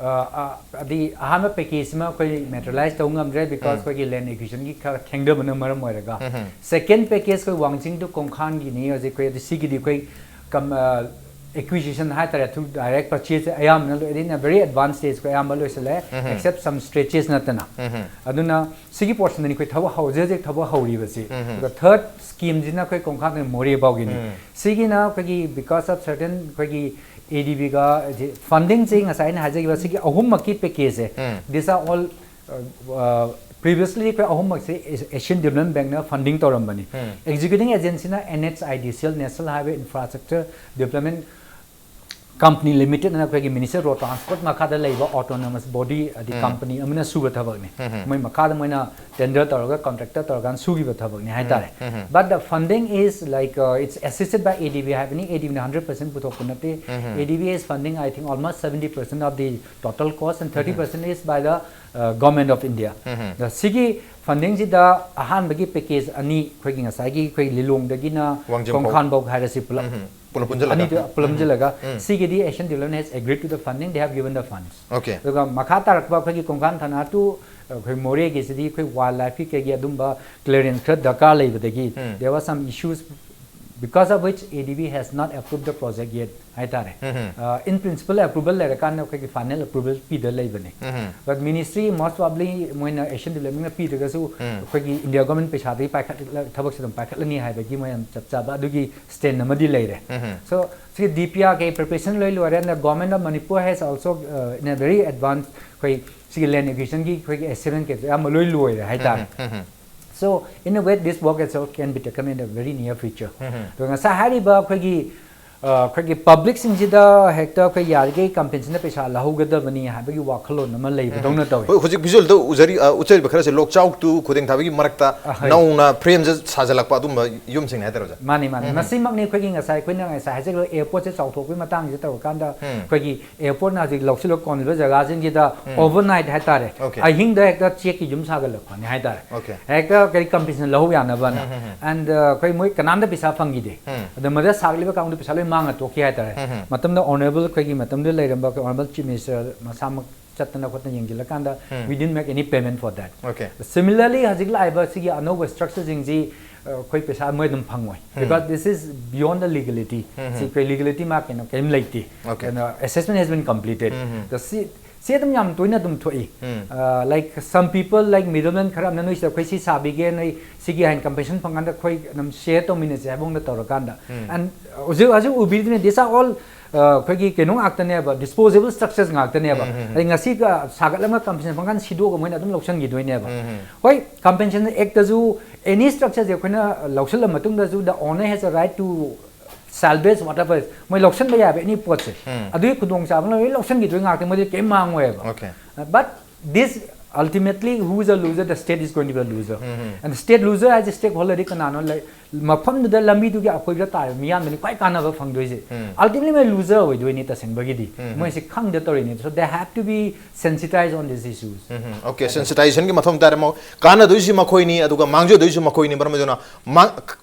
ꯑ, ꯑ, ꯑꯗꯤ ꯑꯍꯥꯟꯕ ꯄꯦꯀꯦꯖꯁꯤꯃ ꯑꯩꯈꯣꯏ ꯃꯦꯇꯔꯤꯌꯦꯂꯥꯏꯁ ꯇꯧꯕ ꯉꯝꯗ꯭ꯔꯦ, because ꯑꯩꯈꯣꯏꯒꯤ ꯂꯦꯟ ꯑꯦꯀ꯭ꯋꯤꯖꯤꯁꯟꯒꯤ ꯈꯔ ꯊꯦꯡꯊꯕꯅ ꯃꯔꯝ ꯑꯣꯏꯔꯒ꯫ Second ꯄꯦꯀꯦꯖ ꯑꯩꯈꯣꯏ ꯋꯥꯡꯖꯤꯡ to ꯀꯣꯡꯈꯥꯡꯒꯤꯅꯤ ꯍꯧꯖꯤꯛ ꯑꯩꯈꯣꯏ, ꯑꯗꯨ ꯁꯤꯒꯤꯗꯤ ꯑꯩꯈꯣꯏ ꯀꯝ-, ꯑ, ꯑꯦꯀ꯭ꯋꯤꯖꯤꯁꯟ ꯍꯥꯏꯇꯥꯔꯦ, through direct purchase ꯑꯌꯥꯝꯕꯅ ꯂꯣꯏ, in a very advanced stage ꯑꯩꯈꯣꯏ ꯑꯌꯥꯝꯕ ꯂꯣꯏꯁꯤꯜꯂꯦ, except some stretches ꯅꯠꯇꯅ꯫ ꯑꯗꯨꯅ ꯁꯤꯒꯤ ꯄꯣꯔꯁꯟꯗꯅꯤ ꯑꯩꯈꯣꯏ ꯊꯕꯛ ꯍꯧꯖꯤꯛ ꯍꯧꯖꯤꯛ ꯊꯕꯛ ꯍꯧꯔꯤꯕꯁꯤ꯫ ꯑꯗꯨꯒ ꯊꯔꯗ ꯁ꯭ꯀꯤꯝꯁꯤꯅ ꯑꯩꯈꯣꯏ ꯀꯣꯡꯈꯥꯡ ꯃꯣꯔꯦ ꯐꯥꯎꯒꯤꯅꯤ꯫ ꯁꯤꯒꯤꯅ ꯑꯩꯈꯣꯏꯒꯤ because of certain ꯑꯩꯈꯣꯏꯒꯤ ꯑꯦ ꯗꯤ ꯕꯤꯒ ꯐꯟꯗꯤꯡꯁꯤ ꯉꯁꯥꯏ ꯑꯩꯅ ꯍꯥꯏꯖꯈꯤꯕ ꯁꯤꯒꯤ ꯑꯍꯨꯝꯃꯛꯀꯤ ꯄꯦꯀꯦꯖꯁꯦ, these are all, uh, uh, previously ꯑꯩꯈꯣꯏ ꯑꯍꯨꯝꯃꯛꯁꯦ ꯑꯦꯁꯤꯌꯥꯟ ꯗꯤꯕꯂꯞꯃꯦꯟ ꯕꯦꯡꯛꯅ ꯐꯟꯗꯤꯡ ꯇꯧꯔꯝꯕꯅꯤ꯫ Executing agencyꯅ N H I D C L, National Highway Infrastructure Development Company Limited ꯑꯅ ꯑꯩꯈꯣꯏꯒꯤ Ministry of Road Transport ꯃꯈꯥꯗ ꯂꯩꯕ autonomous body, ꯍꯥꯏꯗꯤ company ꯑꯃꯅ ꯁꯨꯕ ꯊꯕꯛꯅꯤ꯫ ꯃꯣꯏ ꯃꯈꯥꯗ ꯃꯣꯏꯅ tender ꯇꯧꯔꯒ contractor ꯇꯧꯔꯀꯥꯟꯗ ꯁꯨꯈꯤꯕ ꯊꯕꯛꯅꯤ ꯍꯥꯏꯇꯥꯔꯦ꯫ But the funding is like, uh, it's assisted by A D B ꯍꯥꯏꯕꯅꯤ꯫ A D Bꯅ hundred percent ꯄꯨꯊꯣꯛꯄ ꯅꯠꯇꯦ꯫ A D B is funding, I think, almost seventy percent of the total cost and thirty percent is by the, uh, Government of India. ꯑꯗ ꯁꯤꯒꯤ ꯐꯟꯗꯤꯡꯁꯤꯗ ꯑꯍꯥꯟꯕꯒꯤ ꯄꯦꯀꯦꯖ ꯑꯅꯤ, ꯑꯩꯈꯣꯏꯒꯤ ꯉꯁꯥꯏꯒꯤ ꯑꯩꯈꯣꯏ ꯂꯤꯂꯣꯡꯗꯒꯤꯅ ꯋꯥꯡꯖꯤꯡ ꯐꯥꯎ꯫ ꯀꯣꯡꯈꯥꯡꯐꯥꯎ ꯍꯥꯏꯔꯁꯤ ꯄꯨꯂꯞ꯫ ꯄꯨꯂꯞ ꯄꯨꯟꯁꯤꯜꯂꯒ꯫ ꯑꯅꯤꯗꯨ ꯄꯨꯂꯞ ꯄꯨꯟꯁꯤꯜꯂꯒ, ꯁꯤꯒꯤꯗꯤ Asian Development has agreed to the funding, they have given the funds. Okay. ꯑꯗꯨꯒ ꯃꯈꯥ ꯇꯥꯔꯛꯄ ꯑꯩꯈꯣꯏꯒꯤ ꯀꯣꯡꯈꯥꯡ ꯊꯅꯥ to ꯑꯩꯈꯣꯏ ꯃꯣꯔꯦꯒꯤꯁꯤꯗꯤ ꯑꯩꯈꯣꯏ wildlifeꯀꯤ ꯀꯩꯒꯤ ꯑꯗꯨꯝꯕ clearance ꯈꯔ ꯗꯔꯀꯥꯔ ꯂꯩꯕꯗꯒꯤ, there were some issues because of which A D B has not approved the project yet. ꯍꯥꯏꯇꯥꯔꯦ꯫ ꯏꯟ ꯄ꯭ꯔꯤꯟꯁꯤꯄꯜ ꯑꯦꯄ꯭ꯔꯨꯕꯜ ꯂꯩꯔꯀꯥꯟꯗ ꯑꯩꯈꯣꯏꯒꯤ ꯐꯥꯏꯅꯦꯜ ꯑꯦꯄ꯭ꯔꯨꯕꯜ ꯄꯤꯗ ꯂꯩꯕꯅꯤ꯫ But ministry most probably ꯃꯣꯏꯅ ꯑꯦꯁꯤꯌꯥꯟ ꯗꯤꯕꯂꯞꯃꯦꯟꯅ ꯄꯤꯗ꯭ꯔꯒꯁꯨ ꯑꯩꯈꯣꯏꯒꯤ ꯏꯟꯗꯤꯌꯥ ꯒꯣꯔꯃꯦꯟ ꯄꯩꯁꯥꯗꯒꯤ ꯄꯥꯏꯈꯠꯂ ꯊꯕꯛꯁꯦ ꯑꯗꯨꯝ ꯄꯥꯏꯈꯠꯂꯅꯤ ꯍꯥꯏꯕꯒꯤ ꯃꯣꯏ ꯌꯥꯝ ꯆꯞ ꯆꯥꯕ ꯑꯗꯨꯒꯤ ꯁ꯭ꯇꯦꯟ ꯑꯃꯗꯤ ꯂꯩꯔꯦ꯫ So ꯁꯤꯒꯤ ꯗꯤ ꯄꯤ ꯑꯥꯔ ꯀꯩ ꯄ꯭ꯔꯤꯄꯦꯔꯦꯁꯟ ꯂꯣꯏ ꯂꯣꯏꯔꯦ꯫ And the government of Manipur has also, uh, in a very advanced, ꯑꯩꯈꯣꯏ ꯁꯤꯒꯤ ꯂꯦꯟ ꯑꯦꯀ꯭ꯋꯤꯖꯤꯁꯟꯒꯤ ꯑꯩꯈꯣꯏꯒꯤ ꯑꯦꯁꯦꯁꯃꯦꯟ ꯀꯩꯁꯨ ꯑꯌꯥꯝꯕ ꯂꯣꯏ ꯂꯣꯏꯔꯦ ꯍꯥꯏꯇꯥꯔꯦ꯫ So in a way this work itself can be taken in the very near future꯫ ꯑꯗꯣ ꯉꯁꯥꯏ ꯍꯥꯏꯔꯤꯕ ꯑꯩꯈꯣꯏꯒꯤ ꯑ, ꯑꯩꯈꯣꯏꯒꯤ ꯄꯕ꯭ꯂꯤꯛꯁꯤꯡꯁꯤꯗ ꯍꯦꯛꯇ ꯑꯩꯈꯣꯏ ꯌꯥꯔꯤꯈꯩ ꯀꯝꯄꯦꯟꯁꯟꯗ ꯄꯩꯁꯥ ꯂꯧꯍꯧꯒꯗꯕꯅꯤ ꯍꯥꯏꯕꯒꯤ ꯋꯥꯈꯜꯂꯣꯟ ꯑꯃ ꯂꯩꯕꯗꯧꯅ ꯇꯧꯋꯤ꯫ ꯍꯣꯏ, ꯍꯧꯖꯤꯛ ꯚꯤꯖꯨꯑꯦꯜꯗ ꯎꯖꯔꯤ, ꯑ, ꯎꯠꯆꯔꯤꯕ ꯈꯔꯁꯦ ꯂꯣꯛꯆꯥꯎ ꯇꯨ ꯈꯨꯗꯦꯡ ꯊꯥꯕꯒꯤ ꯃꯔꯛꯇ ꯑꯍꯣꯏ꯫ ꯅꯧꯅ ꯐ꯭ꯔꯦꯝꯁꯦ ꯁꯥꯖꯜꯂꯛꯄ ꯑꯗꯨꯝꯕ ꯌꯨꯝꯁꯤꯡꯅꯦ ꯍꯥꯏꯇꯥꯔꯦ, ꯑꯣꯖꯥ꯫ ꯃꯥꯅꯤ ꯃꯥꯅꯤ, ꯃꯁꯤꯃꯛꯅꯤ ꯑꯩꯈꯣꯏꯒꯤ ꯉꯁꯥꯏ ꯑꯩꯈꯣꯏꯅ ꯉꯁꯥꯏ ꯍꯥꯏꯖꯈꯤꯕ ꯑꯦꯌꯔꯄꯣꯔꯠꯁꯦ ꯆꯥꯎꯊꯣꯛꯄꯒꯤ ꯃꯇꯥꯡꯁꯤꯗ ꯇꯧꯔꯀꯥꯟꯗ ꯑꯩꯈꯣꯏꯒꯤ ꯑꯦꯌꯔꯄꯣꯔꯠꯅ ꯍꯧꯖꯤꯛ ꯂꯧꯁꯤꯜꯂ ꯀꯣꯟꯂꯤꯕ ꯖꯒꯥꯁꯤꯡꯁꯤꯗ ꯑꯣꯚꯔꯅꯥꯏꯠ ꯍꯥꯏꯇꯥꯔꯦ, Okay꯫ ꯑꯍꯤꯡꯗ ꯍꯦꯛꯇ ꯆꯦꯛꯀꯤ ꯌꯨꯝ ꯁꯥꯒꯠꯂꯛꯄꯅꯤ ꯍꯥꯏꯇꯥꯔꯦ꯫ Okay꯫ ꯍꯦꯛꯇ ꯀꯔꯤ ꯀꯝꯄꯦꯟꯁꯦꯁꯟ ꯂꯧꯍꯧ ꯌꯥꯅꯕꯅ꯫ And ꯑꯩꯈꯣꯏ ꯃꯣꯏ ꯀꯅꯥꯝꯇ ꯄꯩꯁꯥ ꯐꯪꯈꯤꯗꯦ꯫ ꯑꯗ ꯃꯗ ꯁꯥꯒꯠꯂꯤꯕ ꯀꯥꯡꯕꯨꯗꯤ ꯄꯩꯁꯥ ꯂꯣꯏ ꯃꯥꯡꯉ ꯊꯣꯛꯈꯤ ꯍꯥꯏꯇꯥꯔꯦ꯫ ꯃꯇꯝꯗ ꯑꯣꯅꯔꯦꯕꯜ ꯑꯩꯈꯣꯏꯒꯤ ꯃꯇꯝꯗꯨꯗ ꯂꯩꯔꯝꯕ ꯑꯩꯈꯣꯏ ꯑꯣꯅꯔꯦꯕꯜ ꯆꯤꯐ ꯃꯤꯅꯤꯁꯇꯔ ꯃꯁꯥꯃꯛ ꯆꯠꯇꯅ ꯈꯣꯠꯇꯅ ꯌꯦꯡꯁꯤꯜꯂꯀꯥꯟꯗ we didn't make any payment for that꯫ Okay꯫ Similarly ꯍꯧꯖꯤꯛ ꯂꯥꯛꯏꯕ ꯁꯤꯒꯤ ꯑꯅꯧꯕ ꯁ꯭ꯇ꯭ꯔꯛꯆꯔꯁꯤꯡꯁꯤ ꯑꯩꯈꯣꯏ ꯄꯩꯁꯥ ꯃꯣꯏ ꯑꯗꯨꯝ ꯐꯪꯉꯣꯏ, because this is beyond the legality꯫ ꯁꯤ ꯑꯩꯈꯣꯏ ꯂꯤꯒꯦꯂꯤꯇꯤ ꯃꯥ ꯀꯩꯅꯣ ꯀꯔꯤꯝ ꯂꯩꯇꯦ꯫ Okay꯫ ꯀꯩꯅꯣ, assessment has been completed꯫ ꯑꯗꯣ ꯁꯤ ꯁꯤ ꯑꯗꯨꯝ ꯌꯥꯝ ꯇꯣꯏꯅ ꯑꯗꯨꯝ ꯊꯣꯛꯏ꯫ Like some people, like middleman ꯈꯔ ꯑꯃꯅ ꯅꯣꯏꯁꯤꯗ ꯑꯩꯈꯣꯏ ꯁꯤ ꯁꯥꯕꯤꯒꯦ, ꯅꯣꯏ ꯁꯤꯒꯤ ꯍꯥꯏꯅ ꯀꯝꯄꯦꯟꯁꯦꯁꯟ ꯐꯪꯀꯥꯟꯗ ꯑꯩꯈꯣꯏ ꯑꯗꯨꯝ ꯁꯦꯌꯔ ꯇꯧꯃꯤꯟꯅꯁꯦ ꯍꯥꯏꯕ ꯃꯑꯣꯡꯗ ꯇꯧꯔꯀꯥꯟꯗ꯫ And ꯍꯧꯖꯤꯛ ꯍꯧꯖꯤꯛ ꯎꯕꯤꯔꯤꯗꯨꯅ these are all ꯑꯩꯈꯣꯏꯒꯤ ꯀꯩꯅꯣ ꯉꯥꯛꯇꯅꯦꯕ, ꯗꯤꯁꯄꯣꯖꯦꯕꯜ ꯁ꯭ꯇ꯭ꯔꯛꯆꯔꯁ ꯉꯥꯛꯇꯅꯦꯕ꯫ ꯑꯗꯩ ꯉꯁꯤꯒ ꯁꯥꯒꯠꯂꯒ ꯀꯝꯄꯦꯟꯁꯦꯁꯟ ꯐꯪꯀꯥꯟꯗ ꯁꯤꯗꯣꯛꯑꯒ ꯃꯣꯏꯅ ꯑꯗꯨꯝ ꯂꯧꯁꯟꯈꯤꯗꯣꯏꯅꯦꯕ꯫ ꯍꯣꯏ, ꯀꯝꯄꯦꯟꯁꯦꯁꯟ ꯑꯦꯛꯇꯁꯨ ꯑꯦꯅꯤ ꯁ꯭ꯇ꯭ꯔꯛꯆꯔꯁꯦ ꯑꯩꯈꯣꯏꯅ ꯂꯧꯁꯤꯜꯂ ꯃꯇꯨꯡꯗꯁꯨ the owner has a right to salvage whatever, ꯃꯣꯏ ꯂꯧꯁꯤꯟꯕ ꯌꯥꯕ ꯑꯦꯅꯤ ꯄꯣꯠꯁꯦ꯫ ꯑꯗꯨꯒꯤ ꯈꯨꯗꯣꯡꯆꯥꯕ ꯂꯣꯏ ꯂꯧꯁꯤꯟꯈꯤꯗꯣꯏ ꯉꯥꯛꯇ, ꯃꯣꯏꯗꯤ ꯀꯩꯝ ꯃꯥꯡꯉꯣꯏꯕ꯫ Okay꯫ But this ultimately who is a loser? The state is going to be a loser꯫ And state loser ꯍꯥꯏꯁꯦ ꯁ꯭ꯇꯦꯛ ꯍꯣꯜꯗꯔꯗꯤ ꯀꯅꯥꯅꯣ? ꯂꯩ-, ꯃꯐꯝꯗꯨꯗ ꯂꯝꯕꯤꯗꯨꯒꯤ ꯑꯀꯣꯏꯕꯗ ꯇꯥꯔꯤꯕ ꯃꯤꯌꯥꯝꯗꯨꯅꯤ ꯈ꯭ꯋꯥꯏ ꯀꯥꯟꯅꯕ ꯐꯪꯗꯣꯏꯁꯦ꯫ Ultimately ꯃꯣꯏ ꯂꯨꯖꯔ ꯑꯣꯏꯗꯣꯏꯅꯤ ꯇꯁꯦꯡꯕꯒꯤꯗꯤ꯫ ꯃꯣꯏꯁꯤ ꯈꯪꯗ ꯇꯧꯔꯤꯅꯤ꯫ So they have to be sensitized on these issues꯫ Okay, ꯁꯦꯟꯁꯤꯇꯥꯏꯖꯦꯁꯟꯒꯤ ꯃꯊꯧ ꯇꯥꯔꯦ꯫ ꯃ-, ꯀꯥꯟꯅꯗꯣꯏꯁꯤ ꯃꯈꯣꯏꯅꯤ, ꯑꯗꯨꯒ ꯃꯥꯡꯖꯗꯣꯏꯁꯨ ꯃꯈꯣꯏꯅꯤ꯫ ꯃꯔꯝ ꯑꯗꯨꯅ ꯃꯥ-,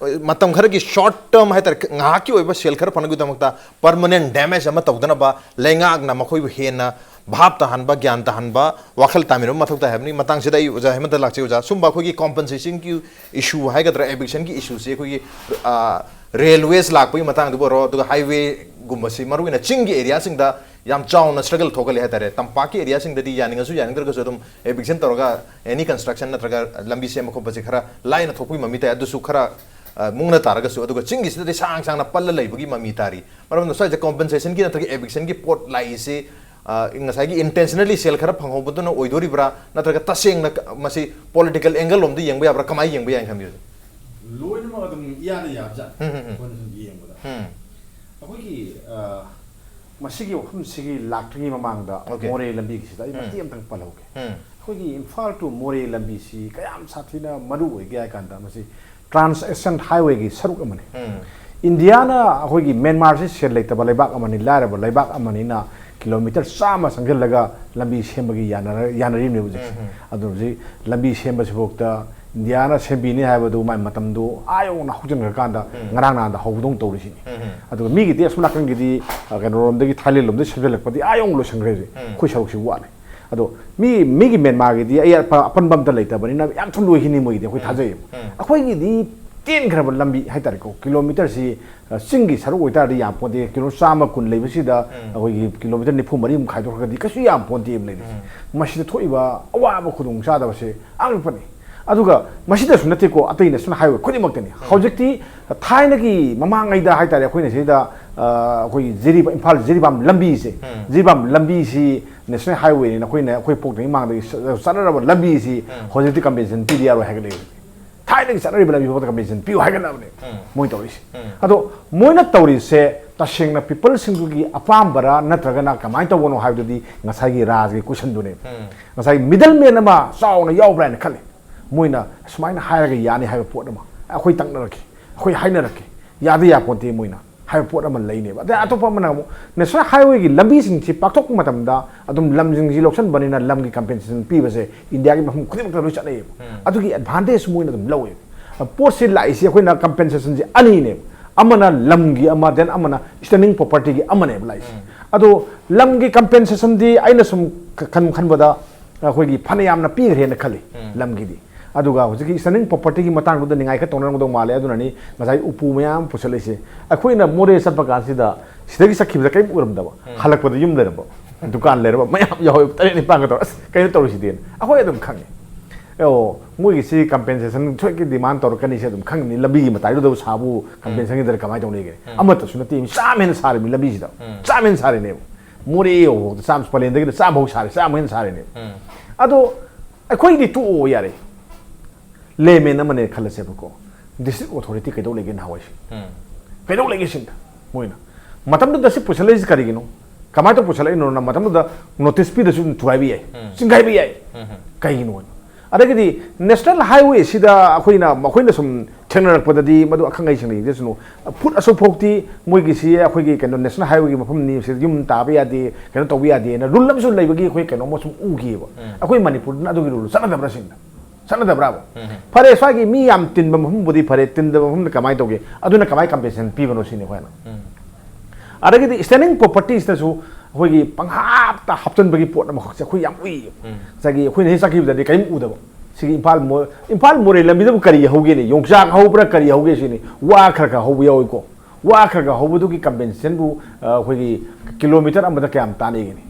ꯃꯇꯝ ꯈꯔꯒꯤ ꯁꯣꯔꯠ ꯇꯔꯝ ꯍꯥꯏꯇꯥꯔꯦ, ꯉꯥꯏꯍꯥꯛꯀꯤ ꯑꯣꯏꯕ ꯁꯦꯜ ꯈꯔ ꯐꯪꯅꯕꯒꯤꯗꯃꯛꯇ ꯄꯔꯃꯅꯦꯟ ꯗꯦꯃꯦꯖ ꯑꯃ ꯇꯧꯗꯅꯕ ꯂꯩꯉꯥꯛꯅ ꯃꯈꯣꯏꯕꯨ ꯍꯦꯟꯅ ꯚꯥꯞ ꯇꯥꯍꯟꯕ, ꯒ꯭ꯌꯥꯟ ꯇꯥꯍꯟꯕ, ꯋꯥꯈꯜ ꯇꯥꯃꯤꯟꯅꯕ ꯃꯊꯧ ꯇꯥꯏ ꯍꯥꯏꯕꯅꯤ꯫ ꯃꯇꯥꯡꯁꯤꯗ ꯑꯩ ꯑꯣꯖꯥ ꯍꯦꯃꯟꯇ ꯂꯥꯛꯆꯩ꯫ ꯑꯣꯖꯥ, ꯁꯨꯝꯕ ꯑꯩꯈꯣꯏꯒꯤ ꯀꯣꯝꯄꯦꯟꯁꯦꯁꯟꯒꯤ ꯏꯁꯨ ꯍꯥꯏꯒꯗ꯭ꯔꯥ, ꯏꯚꯤꯛꯁꯟꯒꯤ ꯏꯁꯨꯁꯦ ꯑꯩꯈꯣꯏꯒꯤ, ꯑ, ꯔꯦꯜꯋꯦꯁ ꯂꯥꯛꯄꯒꯤ ꯃꯇꯥꯡꯗꯨꯕꯨ ꯑꯣꯏꯔꯣ, ꯑꯗꯨꯒ ꯍꯥꯏꯋꯦꯒꯨꯝꯕꯁꯤ ꯃꯔꯨꯑꯣꯏꯅ ꯆꯤꯡꯒꯤ ꯑꯦꯔꯤꯌꯥꯁꯤꯡꯗ ꯌꯥꯝ ꯆꯥꯎꯅ ꯁ꯭ꯇ꯭ꯔꯒꯜ ꯊꯣꯛꯍꯜꯂꯤ ꯍꯥꯏꯇꯥꯔꯦ꯫ ꯇꯝꯄꯥꯛꯀꯤ ꯑꯦꯔꯤꯌꯥꯁꯤꯡꯗꯗꯤ ꯌꯥꯅꯤꯡꯉꯁꯨ ꯌꯥꯅꯤꯡꯗ꯭ꯔꯒꯁꯨ ꯑꯗꯨꯝ ꯑꯦꯕꯤꯛꯁꯟ ꯇꯧꯔꯒ ꯑꯦꯅꯤ ꯀꯟꯁꯇ꯭ꯔꯛꯁꯟ ꯅꯠꯇ꯭ꯔꯒ ꯂꯝꯕꯤ ꯁꯦꯝꯕ ꯈꯣꯠꯄꯁꯦ ꯈꯔ ꯂꯥꯏꯅ ꯊꯣꯛꯄꯒꯤ ꯃꯃꯤ ꯇꯥꯏ꯫ ꯑꯗꯨꯁꯨ ꯈꯔ ꯑ, ꯃꯨꯛꯅ ꯇꯥꯔꯒꯁꯨ, ꯑꯗꯨꯒ ꯆꯤꯡꯒꯤꯁꯤꯗꯗꯤ ꯁꯥꯡ ꯁꯥꯡꯅ ꯄꯜꯂ ꯂꯩꯕꯒꯤ ꯃꯃꯤ ꯇꯥꯔꯤ꯫ ꯃꯔꯝꯅ ꯁ꯭ꯋꯥꯏꯗ ꯀꯣꯝꯄꯦꯟꯁꯦꯁꯟꯒꯤ ꯅꯠꯇ꯭ꯔꯒ ꯑꯦꯕꯤꯛꯁꯟꯒꯤ ꯄꯣꯠ ꯂꯥꯛꯏꯁꯤ ꯑ, ꯉꯁꯥꯏꯒꯤ ꯏꯟꯇꯦꯟꯁꯅꯦꯜꯂꯤ ꯁꯦꯜ ꯈꯔ ꯐꯪꯍꯧꯕꯗꯨꯅ ꯑꯣꯏꯗꯣꯔꯤꯕ꯭ꯔꯥ, ꯅꯠꯇ꯭ꯔꯒ ꯇꯁꯦꯡꯅ ꯃꯁꯤ ꯄꯣꯂꯤꯇꯤꯀꯦꯜ ꯑꯦꯡꯒꯜ ꯂꯣꯝꯗ ꯌꯦꯡꯕ ꯌꯥꯕ꯭ꯔꯥ, ꯀꯃꯥꯏꯅ ꯌꯦꯡꯕ ꯌꯥꯏꯅ ꯈꯟꯕꯤꯕꯁꯦ? ꯂꯣꯏꯅꯃꯛ ꯑꯗꯨꯝ ꯏꯌꯥꯗ ꯌꯥꯕꯖꯥꯠꯅꯤ꯫ ꯎꯝ, ꯎꯝ, ꯎꯝ꯫ ꯑꯩꯈꯣꯏꯅ ꯁꯨꯝ ꯌꯦꯡꯕꯗ ꯎꯝ, ꯑꯩꯈꯣꯏꯒꯤ ꯑ, ꯃꯁꯤꯒꯤ ꯋꯥꯐꯝꯁꯤꯒꯤ ꯂꯥꯛꯇ꯭ꯔꯤꯉꯩ ꯃꯃꯥꯡꯗ Okay. ꯃꯣꯔꯦ ꯂꯝꯕꯤꯒꯤꯁꯤꯗ ꯑꯩ ꯎꯝ꯫ ꯃꯇꯦꯛ ꯑꯃꯇꯪ ꯄꯜꯍꯧꯒꯦ꯫ ꯎꯝ, ꯑꯩꯈꯣꯏꯒꯤ ꯏꯝꯐꯥꯜ ꯇꯨ ꯃꯣꯔꯦ ꯂꯝꯕꯤꯁꯤ ꯀꯌꯥꯝ ꯁꯥꯊꯤꯅ ꯃꯔꯨ ꯑꯣꯏꯒꯦ ꯍꯥꯏ ꯀꯥꯟꯗ, ꯃꯁꯤ ꯇ꯭ꯔꯥꯟꯁ ꯑꯦꯁꯤꯌꯥꯟ ꯍꯥꯏꯋꯦꯒꯤ ꯁꯔꯨꯛ ꯑꯃꯅꯤ꯫ ꯎꯝ, ꯏꯟꯗꯤꯌꯥꯅ, ꯑꯩꯈꯣꯏꯒꯤ ꯃ꯭ꯌꯥꯟꯃꯥꯔꯁꯤ ꯁꯦꯜ ꯂꯩꯇꯕ ꯂꯩꯕꯥꯛ ꯑꯃꯅꯤ, ꯂꯥꯏꯔꯕ ꯂꯩꯕꯥꯛ ꯑꯃꯅꯤꯅ ꯀꯤꯂꯣꯃꯤꯇꯔ ꯆꯥꯝꯃ ꯆꯪꯁꯤꯜꯂꯒ ꯂꯝꯕꯤ ꯁꯦꯝꯕꯒꯤ ꯌꯥꯅꯔ- ꯌꯥꯅꯔꯤꯕꯅꯦꯕ ꯍꯧꯖꯤꯛꯁꯦ꯫ ꯎꯝ, ꯎꯝ꯫ ꯑꯗꯨꯅ ꯍꯧꯖꯤꯛ ꯂꯝꯕꯤ ꯁꯦꯝꯕꯁꯤꯐꯥꯎꯗ ꯏꯟꯗꯤꯌꯥꯅ ꯁꯦꯝꯕꯤꯅꯤ ꯍꯥꯏꯕꯗꯨ ꯃꯥꯏ ꯃꯇꯝꯗꯨ ꯑꯥ ꯌꯧꯅ ꯍꯧꯖꯤꯟꯈ꯭ꯔꯀꯥꯟꯗ ꯎꯝ꯫ ꯉꯔꯥꯡ ꯅꯍꯥꯟꯗ ꯍꯧꯕꯗꯧꯅ ꯇꯧꯔꯤꯁꯤꯅꯤ꯫ ꯎꯝ, ꯎꯝ꯫ ꯑꯗꯨꯒ ꯃꯤꯒꯤꯗꯤ ꯑꯁꯣꯝ ꯅꯥꯀꯟꯒꯤꯗꯤ, ꯑ, ꯀꯩꯅꯣꯔꯣꯝꯗꯒꯤ, ꯊꯥꯏꯂꯦꯟ ꯂꯣꯝꯗꯒꯤ ꯁꯦꯝꯖꯤꯜꯂꯛꯄꯗꯤ ꯑꯥ ꯌꯧꯅ ꯂꯣꯏꯁꯟꯈ꯭ꯔꯦ ꯍꯧꯖꯤꯛ꯫ ꯎꯝ꯫ ꯑꯩꯈꯣꯏ ꯁꯔꯨꯛꯁꯤ ꯋꯥꯠꯂꯦ꯫ ꯑꯗꯣ ꯃꯤ ꯃꯤꯒꯤ ꯃ꯭ꯌꯥꯟꯃꯥꯔꯒꯤꯗꯤ ꯑꯩ ꯑꯄ- ꯑꯄꯟꯕ ꯑꯝꯇ ꯂꯩꯇꯕꯅꯤꯅ ꯌꯥꯝ ꯊꯨꯅ ꯂꯣꯏꯈꯤꯅꯤ ꯃꯣꯏꯒꯤꯗꯤ, ꯑꯩꯈꯣꯏ ꯎꯝ꯫ ꯊꯥꯖꯩꯌꯦꯕ꯫ ꯎꯝ꯫ ꯑꯩꯈꯣꯏꯒꯤꯗꯤ ꯇꯦꯟꯈ꯭ꯔꯕ ꯂꯝꯕꯤ ꯍꯥꯏꯇꯥꯔꯦꯀꯣ, ꯀꯤꯂꯣꯃꯤꯇꯔꯁꯤ, ꯑ, ꯆꯤꯡꯒꯤ ꯁꯔꯨꯛ ꯑꯣꯏꯇꯥꯔꯗꯤ ꯌꯥꯝ ꯄꯣꯟꯇꯦ, ꯀꯤꯂꯣ ꯆꯥꯝꯃ ꯀꯨꯟ ꯂꯩꯕꯁꯤꯗ ꯎꯝ꯫ ꯑꯩꯈꯣꯏꯒꯤ ꯀꯤꯂꯣꯃꯤꯇꯔ ꯅꯤꯐꯨ ꯃꯔꯤꯃꯨꯛ ꯈꯥꯏꯗꯣꯛꯈ꯭ꯔꯒꯗꯤ ꯀꯩꯁꯨ ꯌꯥꯝ ꯄꯣꯟꯇꯦꯕ ꯂꯩꯔꯤꯁꯦ꯫ ꯎꯝ꯫ ꯃꯁꯤꯗ ꯊꯣꯛꯏꯕ ꯑꯋꯥꯕ ꯈꯨꯗꯣꯡꯆꯥꯗꯕꯁꯦ ꯑꯉꯛꯄꯅꯤ꯫ ꯑꯗꯨꯒ ꯃꯁꯤꯗꯁꯨ ꯅꯠꯇꯦꯀꯣ, ꯑꯇꯩ ꯅꯦꯁꯅꯦꯜ ꯍꯥꯏꯋꯦ ꯈꯨꯗꯤꯡꯃꯛꯇꯅꯤ꯫ ꯍꯧꯖꯤꯛꯇꯤ ꯊꯥꯏꯅꯒꯤ ꯃꯃꯥꯡꯉꯩꯗ ꯍꯥꯏꯇꯥꯔꯦ, ꯑꯩꯈꯣꯏꯅ ꯁꯤꯗ, ꯑ, ꯑꯩꯈꯣꯏꯒꯤ ꯖꯤꯔꯤꯕꯥꯝ, ꯏꯝꯐꯥꯜ ꯖꯤꯔꯤꯕꯥꯝ ꯂꯝꯕꯤꯁꯦ, ꯎꯝ꯫ ꯖꯤꯔꯤꯕꯥꯝ ꯂꯝꯕꯤꯁꯤ ꯅꯦꯁꯅꯦꯜ ꯍꯥꯏꯋꯦꯅꯤꯅ ꯑꯩꯈꯣꯏꯅ, ꯑꯩꯈꯣꯏ ꯄꯣꯛꯇ꯭ꯔꯤꯉꯩ ꯃꯃꯥꯡꯗꯒꯤ ꯆ- ꯆꯠꯅꯔꯕ ꯂꯝꯕꯤꯁꯤ ꯎꯝ꯫ ꯍꯧꯖꯤꯛꯇꯤ ꯀꯝꯄꯦꯟꯁꯦꯁꯟ ꯄꯤꯗ ꯌꯥꯔꯣꯏ ꯍꯥꯏꯒꯠꯂꯛꯏ꯫ ꯊꯥꯏꯅꯒꯤ ꯆꯠꯅꯔꯤꯕ ꯂꯝꯕꯤ ꯐꯥꯎꯗ ꯀꯝꯄꯦꯟꯁꯦꯁꯟ ꯄꯤꯌꯨ ꯍꯥꯏꯒꯠꯂꯕꯅꯦ ꯎꯝ꯫ ꯃꯣꯏ ꯇꯧꯔꯤꯁꯦ꯫ ꯎꯝ꯫ ꯑꯗꯣ ꯃꯣꯏꯅ ꯇꯧꯔꯤꯁꯦ ꯇꯁꯦꯡꯅ ꯄꯤꯄꯜꯁꯤꯡꯗꯨꯒꯤ ꯑꯄꯥꯝꯕꯔꯥ, ꯅꯠꯇ꯭ꯔꯒꯅ ꯀꯃꯥꯏꯅ ꯇꯧꯕꯅꯣ ꯍꯥꯏꯕꯗꯨꯗꯤ ꯉꯁꯥꯏꯒꯤ ꯔꯥꯖꯒꯤ ꯀꯣꯏꯁꯟꯗꯨꯅꯦ꯫ ꯎꯝ꯫ ꯉꯁꯥꯏꯒꯤ ꯃꯤꯗꯜ ꯃꯦꯟ ꯑꯃ ꯆꯥꯎꯅ ꯌꯥꯎꯕ꯭ꯔꯥ ꯍꯥꯏꯅ ꯈꯜꯂꯤ꯫ ꯃꯣꯏꯅ ꯁꯨꯃꯥꯏꯅ ꯍꯥꯏꯔꯒ ꯌꯥꯅꯤ ꯍꯥꯏꯕ ꯄꯣꯠ ꯑꯃ ꯑꯩꯈꯣꯏ ꯇꯛꯅꯔꯛꯀꯦ, ꯑꯩꯈꯣꯏ ꯍꯥꯏꯅꯔꯛꯀꯦ, ꯌꯥꯗ ꯌꯥꯄꯣꯟꯇꯦ ꯃꯣꯏꯅ ꯍꯥꯏꯕ ꯄꯣꯠ ꯑꯃ ꯂꯩꯅꯦꯕ꯫ ꯑꯗꯩ ꯑꯇꯣꯞꯄ ꯑꯃꯅ ꯑꯃꯨꯛ ꯅꯦꯁꯅꯦꯜ ꯍꯥꯏꯋꯦꯒꯤ ꯂꯝꯕꯤꯁꯤꯡꯁꯤ ꯄꯥꯛꯊꯣꯛꯄ ꯃꯇꯝꯗ ꯑꯗꯨꯝ ꯂꯝꯁꯤꯡꯁꯤ ꯂꯧꯁꯤꯟꯕꯅꯤꯅ ꯂꯝꯒꯤ ꯀꯝꯄꯦꯟꯁꯦꯁꯟ ꯄꯤꯕꯁꯦ ꯏꯟꯗꯤꯌꯥꯒꯤ ꯃꯐꯝ ꯈꯨꯗꯤꯡꯃꯛꯇ ꯂꯣꯏ ꯆꯠꯅꯩꯌꯦꯕ꯫ ꯎꯝ꯫ ꯑꯗꯨꯒꯤ ꯑꯦꯗꯚꯥꯟꯇꯦꯖ ꯃꯣꯏꯅ ꯑꯗꯨꯝ ꯂꯧꯋꯦꯕ꯫ ꯄꯣꯠꯁꯤ ꯂꯥꯛꯏꯁꯤ ꯑꯩꯈꯣꯏꯅ ꯀꯝꯄꯦꯟꯁꯦꯁꯟꯁꯤ ꯑꯅꯤꯅꯦꯕ, ꯑꯃꯅ ꯂꯝꯒꯤ ꯑꯃ, ꯗꯦꯟ ꯑꯃꯅ ꯁ꯭ꯇꯦꯟꯗꯤꯡ ꯄ꯭ꯔꯣꯄꯔꯇꯤꯒꯤ ꯑꯃꯅꯦꯕ ꯂꯥꯛꯏꯁꯦ꯫ ꯎꯝ꯫ ꯑꯗꯣ ꯂꯝꯒꯤ ꯀꯝꯄꯦꯟꯁꯦꯁꯟꯗꯤ ꯑꯩꯅ ꯁꯨꯝ ꯈ- ꯈꯟ- ꯈꯟꯕꯗ ꯑꯩꯈꯣꯏꯒꯤ ꯐꯅꯌꯥꯝꯅ ꯄꯤꯈ꯭ꯔꯦꯅ ꯈꯜꯂꯤ꯫ ꯎꯝ꯫ ꯂꯝꯒꯤꯗꯤ ꯑꯗꯨꯒ ꯍꯧꯖꯤꯛꯀꯤ ꯏꯁꯇꯦꯟꯗꯤꯡ ꯄ꯭ꯔꯣꯄꯔꯇꯤꯒꯤ ꯃꯇꯥꯡꯗꯨꯗ ꯅꯤꯡꯉꯥꯏ ꯈꯔ ꯇꯧꯅꯔꯝꯒꯗꯧ ꯃꯥꯜꯂꯦ꯫ ꯑꯗꯨꯅꯅꯤ ꯉꯁꯥꯏ ꯎꯄꯨ ꯃꯌꯥꯝ ꯄꯨꯁꯜꯂꯛꯏꯁꯦ꯫ ꯑꯩꯈꯣꯏꯅ ꯃꯣꯔꯦ ꯆꯠꯄ ꯀꯥꯟꯁꯤꯗ ꯁꯤꯗꯒꯤ ꯆꯠꯈꯤꯕꯗ ꯀꯔꯤꯝ ꯎꯔꯝꯗꯕ, ꯍꯜꯂꯛꯄꯗ ꯌꯨꯝ ꯂꯩꯔꯝꯕ, ꯗꯨꯀꯥꯟ ꯂꯩꯔꯝꯕ ꯃꯌꯥꯝ ꯌꯥꯎꯋꯦ꯫ ꯇꯔꯦꯠ ꯅꯤꯄꯥꯟꯒ ꯇꯧꯔ, "ꯑꯁ, ꯀꯩꯅꯣ ꯇꯧꯔꯤꯁꯤꯗꯤ?" ꯑꯩꯈꯣꯏ ꯑꯗꯨꯝ ꯈꯪꯉꯦ꯫ ꯑꯣ, ꯃꯣꯏꯒꯤꯁꯤ ꯀꯝꯄꯦꯟꯁꯦꯁꯟ ꯁꯣꯏꯒꯤ ꯗꯤꯃꯥꯟ ꯇꯧꯔꯛꯀꯅꯤꯁꯦ ꯑꯗꯨꯝ ꯈꯪꯉꯤꯅꯤ꯫ ꯂꯝꯕꯤꯒꯤ ꯃꯇꯥꯏꯗꯨꯗꯕꯨ ꯁꯥꯕꯨ ꯀꯝꯄꯦꯟꯁꯟꯒꯤꯗ ꯀꯃꯥꯏꯅ ꯇꯧꯅꯤꯒꯦ? ꯑꯃꯠꯇꯁꯨ ꯅꯠꯇꯦ, ꯃꯤ ꯆꯥꯝꯃ ꯍꯦꯟꯅ ꯁꯥꯔꯤꯕꯅꯤ ꯂꯝꯕꯤꯁꯤꯗ꯫ ꯆꯥꯝꯃ ꯍꯦꯟꯅ ꯁꯥꯔꯤꯅꯦꯕ꯫ ꯃꯣꯔꯦ ꯌꯧꯕꯗ ꯆꯥꯝꯃ, ꯄꯂꯦꯟꯗꯒꯤꯅ ꯆꯥꯝꯃ ꯐꯥꯎ ꯁꯥꯔꯦ, ꯆꯥꯝꯃ ꯍꯦꯟꯅ ꯁꯥꯔꯤꯅꯦꯕ꯫ ꯑꯗꯣ ꯑꯩꯈꯣꯏꯒꯤꯗꯤ ꯇꯣꯛꯑꯣ ꯌꯥꯔꯦ꯫ ꯂꯦꯃꯦꯟ ꯑꯃꯅꯦ ꯈꯜꯂꯁꯦꯕꯀꯣ, ꯗꯤꯁꯇ꯭ꯔꯤꯛ ꯑꯣꯊꯣꯔꯤꯇꯤ ꯀꯩꯗꯧ ꯂꯩꯒꯦ ꯅꯍꯥꯟꯋꯥꯏꯁꯦ? ꯀꯩꯗꯧ ꯂꯩꯒꯦ ꯁꯤꯅꯤꯗ ꯃꯣꯏꯅ? ꯃꯇꯝꯗꯨꯗ ꯁꯤ ꯄꯨꯁꯜꯂꯛꯏꯁꯤ ꯀꯔꯤꯒꯤꯅꯣ? ꯀꯃꯥꯏꯅ ꯇꯧ ꯄꯨꯁꯜꯂꯛꯏꯅꯣꯅ ꯃꯇꯝꯗꯨꯗ ꯅꯣꯇꯤꯁ ꯄꯤꯗꯁꯨ ꯑꯗꯨꯝ ꯊꯨꯒꯥꯏꯕ ꯌꯥꯏ, ꯆꯤꯡꯒꯥꯏꯕ ꯌꯥꯏ꯫ ꯀꯩꯒꯤꯅꯣ? ꯑꯗꯒꯤꯗꯤ ꯅꯦꯁꯅꯦꯜ ꯍꯥꯏꯋꯦ ꯁꯤꯗ ꯑꯩꯈꯣꯏꯅ, ꯑꯩꯈꯣꯏꯅ ꯁꯨꯝ ꯊꯦꯡꯅꯔꯛꯄꯗꯗꯤ, ꯃꯗꯨ ꯑꯈꯪ ꯑꯍꯩꯁꯤꯡꯅ ꯌꯦꯡꯖꯁꯅꯨ, ꯐꯨꯠ ꯑꯁꯨꯛ ꯐꯥꯎꯇꯤ ꯃꯣꯏꯒꯤꯁꯤ ꯑꯩꯈꯣꯏꯒꯤ ꯀꯩꯅꯣ ꯅꯦꯁꯅꯦꯜ ꯍꯥꯏꯋꯦꯒꯤ ꯃꯐꯝꯅꯤ, ꯁꯤꯗ ꯌꯨꯝ ꯇꯥꯕ ꯌꯥꯗꯦ, ꯀꯩꯅꯣ ꯇꯧꯕ ꯌꯥꯗꯦꯅ ꯔꯨꯜ ꯑꯃꯁꯨ ꯂꯩꯕꯒꯤ ꯑꯩꯈꯣꯏ ꯀꯩꯅꯣꯝꯃ ꯁꯨꯝ ꯎꯈꯤꯑꯕ꯫ ꯑꯩꯈꯣꯏ ꯃꯅꯤꯄꯨꯔꯗꯅ ꯑꯗꯨꯒꯤ ꯔꯨꯜ ꯆꯠꯅꯗꯕ꯭ꯔꯥ ꯁꯤꯅꯤꯗ? ꯆꯠꯅꯗꯕ꯭ꯔꯥꯕ? ꯐꯔꯦ, ꯁ꯭ꯋꯥꯏꯒꯤ ꯃꯤ ꯌꯥꯝ ꯇꯤꯟꯕ ꯃꯐꯝꯕꯨꯗꯤ ꯐꯔꯦ, ꯇꯤꯟꯗꯕ ꯃꯐꯝꯗ ꯀꯃꯥꯏꯅ ꯇꯧꯒꯦ? ꯑꯗꯨꯅ ꯀꯃꯥꯏꯅ ꯀꯝꯄꯦꯟꯁꯦꯁꯟ ꯄꯤꯕꯅꯣ ꯁꯤꯅꯤ ꯑꯩꯈꯣꯏꯅ꯫ ꯑꯗꯒꯤꯗꯤ ꯏꯁꯇꯦꯟꯗꯤꯡ ꯄ꯭ꯔꯣꯄꯔꯇꯤꯁꯇꯁꯨ ꯑꯩꯈꯣꯏꯒꯤ ꯄꯪꯍꯥꯞꯇ ꯍꯥꯞꯆꯤꯟꯕꯒꯤ ꯄꯣꯠ ꯑꯃꯈꯛꯁꯦ ꯑꯩꯈꯣꯏ ꯌꯥꯝ ꯎꯏ꯫ ꯉꯁꯥꯏꯒꯤ ꯑꯩꯈꯣꯏꯅ ꯍꯦꯛ ꯆꯠꯈꯤꯕꯗꯗꯤ ꯀꯔꯤꯝ ꯎꯗꯕ꯫ ꯁꯤꯒꯤ ꯏꯝꯐꯥꯜ ꯃꯣ-, ꯏꯝꯐꯥꯜ ꯃꯣꯔꯦ ꯂꯝꯕꯤꯗꯕꯨ ꯀꯔꯤ ꯍꯧꯒꯦꯅꯦ? ꯌꯣꯡꯆꯥꯛ ꯍꯧꯕ꯭ꯔꯥ ꯀꯔꯤ ꯍꯧꯒꯦ ꯁꯤꯅꯤ꯫ ꯋꯥ ꯈꯔ ꯈꯔ ꯍꯧꯕ ꯌꯥꯎꯏꯀꯣ꯫ ꯋꯥ ꯈꯔ ꯈꯔ ꯍꯧꯕꯗꯨꯒꯤ ꯀꯝꯄꯦꯟꯁꯦꯁꯟꯕꯨ, ꯑ, ꯑꯩꯈꯣꯏꯒꯤ ꯀꯤꯂꯣꯃꯤꯇꯔ ꯑꯃꯗ ꯀꯌꯥꯝ ꯇꯥꯟꯅꯒꯅꯤ?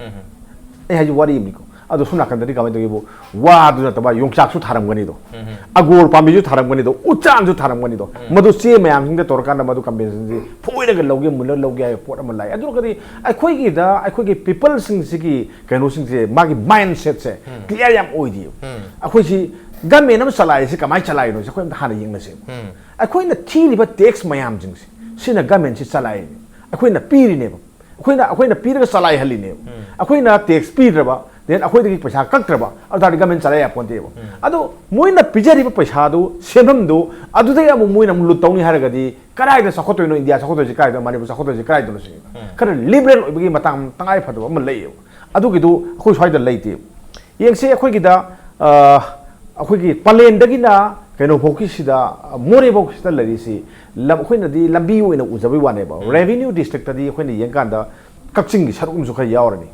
ꯑꯩ ꯍꯥꯏꯁꯦ ꯋꯥꯔꯤ ꯑꯃꯅꯤꯀꯣ꯫ ꯑꯗꯣ ꯁꯣꯝ ꯅꯥꯀꯟꯗꯗꯤ ꯀꯃꯥꯏꯅ ꯇꯧꯒꯦꯕꯨ, ꯋꯥꯗꯨ ꯅꯠꯇꯕ ꯌꯣꯡꯆꯥꯛꯁꯨ ꯊꯥꯔꯝꯒꯅꯤꯗꯣ, ꯑꯒꯣꯔ ꯄꯥꯝꯕꯤꯁꯨ ꯊꯥꯔꯝꯒꯅꯤꯗꯣ, ꯎꯆꯥꯟꯁꯨ ꯊꯥꯔꯝꯒꯅꯤꯗꯣ, ꯃꯗꯨ ꯆꯦ ꯃꯌꯥꯝꯁꯤꯡꯗ ꯇꯧꯔꯀꯥꯟꯗ ꯃꯗꯨ ꯀꯝꯄꯦꯟꯁꯦꯁꯟꯁꯤ ꯐꯣꯏꯔꯒ ꯂꯧꯒꯦ, ꯃꯨꯜꯂꯒ ꯂꯧꯒꯦ ꯍꯥꯏꯕ ꯄꯣꯠ ꯑꯃ ꯂꯥꯛꯑꯦ꯫ ꯑꯗꯨꯒꯗꯤ ꯑꯩꯈꯣꯏꯒꯤꯗ, ꯑꯩꯈꯣꯏꯒꯤ ꯄꯤꯄꯜꯁꯤꯡꯁꯤꯒꯤ ꯀꯩꯅꯣꯁꯤꯡꯁꯦ, ꯃꯥꯒꯤ ꯃꯥꯏꯟ ꯁꯦꯠꯁꯦ ꯀ꯭ꯂꯤꯌꯥꯔ ꯌꯥꯝ ꯑꯣꯏꯗꯦꯕ꯫ ꯑꯩꯈꯣꯏꯁꯤ ꯒꯃꯦꯟ ꯑꯃ ꯆꯂꯥꯏꯔꯤꯁꯦ ꯀꯃꯥꯏꯅ ꯆꯂꯥꯏꯔꯤꯅꯣꯁꯦ ꯑꯩꯈꯣꯏ ꯑꯝꯇ ꯍꯥꯟꯅ ꯌꯦꯡꯅꯁꯦꯕ꯫ ꯑꯩꯈꯣꯏꯅ ꯊꯤꯔꯤꯕ ꯇꯦꯛꯁ ꯃꯌꯥꯝꯁꯤꯡꯁꯦ, ꯁꯤꯅ ꯒꯃꯦꯟꯁꯤ ꯆꯂꯥꯏꯔꯤꯅꯦ, ꯑꯩꯈꯣꯏꯅ ꯄꯤꯔꯤꯅꯦꯕ꯫ ꯑꯩꯈꯣꯏꯅ, ꯑꯩꯈꯣꯏꯅ ꯄꯤꯔꯒ ꯆꯂꯥꯏꯍꯜꯂꯤꯅꯦꯕ꯫ ꯑꯩꯈꯣꯏꯅ ꯇꯦꯛꯁ ꯄꯤꯗ꯭ꯔꯕ, ꯗꯦꯟ ꯑꯩꯈꯣꯏꯗꯒꯤ ꯄꯩꯁꯥ ꯀꯛꯇ꯭ꯔꯕ, ꯑꯗꯨ ꯇꯥꯔꯗꯤ ꯒꯃꯦꯟ ꯆꯂꯥꯏ ꯌꯥꯄꯣꯟꯇꯦꯕ꯫ ꯑꯗꯣ ꯃꯣꯏꯅ ꯄꯤꯖꯔꯤꯕ ꯄꯩꯁꯥꯗꯨ, ꯁꯦꯟꯐꯝꯗꯨ, ꯑꯗꯨꯗꯒꯤ ꯑꯃꯨꯛ ꯃꯣꯏꯅ ꯑꯃꯨꯛ ꯂꯨꯠ ꯇꯧꯅꯤ ꯍꯥꯏꯔꯒꯗꯤ, ꯀꯗꯥꯏꯗ ꯆꯥꯎꯈꯠꯇꯣꯏꯅꯣ? ꯏꯟꯗꯤꯌꯥ ꯆꯥꯎꯈꯠꯇꯣꯏꯁꯤ ꯀꯗꯥꯏꯗꯅꯣ? ꯃꯅꯤꯄꯨꯔ ꯆꯥꯎꯈꯠꯇꯣꯏꯁꯤ ꯀꯗꯥꯏꯗꯅꯣ ꯁꯤꯅꯤ꯫ ꯈꯔ ꯂꯤꯕꯔꯦꯜ ꯑꯣꯏꯕꯒꯤ ꯃꯇꯥꯡ ꯇꯉꯥꯏ ꯐꯗꯕ ꯑꯃ ꯂꯩꯌꯦꯕ꯫ ꯑꯗꯨꯒꯤꯗꯨ ꯑꯩꯈꯣꯏ ꯁ꯭ꯋꯥꯏꯗ ꯂꯩꯇꯦ꯫ ꯌꯦꯡꯁꯤ, ꯑꯩꯈꯣꯏꯒꯤꯗ, ꯑ, ꯑꯩꯈꯣꯏꯒꯤ ꯄꯂꯦꯟꯗꯒꯤꯅ ꯀꯩꯅꯣ ꯐꯥꯎꯒꯤꯁꯤꯗ, ꯑ, ꯃꯣꯔꯦ ꯐꯥꯎꯒꯤꯁꯤꯗ ꯂꯩꯔꯤꯁꯤ, ꯂꯝ, ꯑꯩꯈꯣꯏꯅꯗꯤ ꯂꯝꯕꯤ ꯑꯣꯏꯅ ꯎꯖꯕꯩ ꯋꯥꯅꯦꯕ꯫ ꯔꯦꯚꯤꯅ꯭ꯌꯨ ꯗꯤꯁꯇ꯭ꯔꯤꯛꯇꯗꯤ ꯑꯩꯈꯣꯏꯅ ꯌꯦꯡꯀꯥꯟꯗ ꯀꯛꯆꯤꯡꯒꯤ ꯁꯔꯨꯛ ꯑꯃꯁꯨ ꯈꯔ ꯌꯥꯎꯔꯅꯤ꯫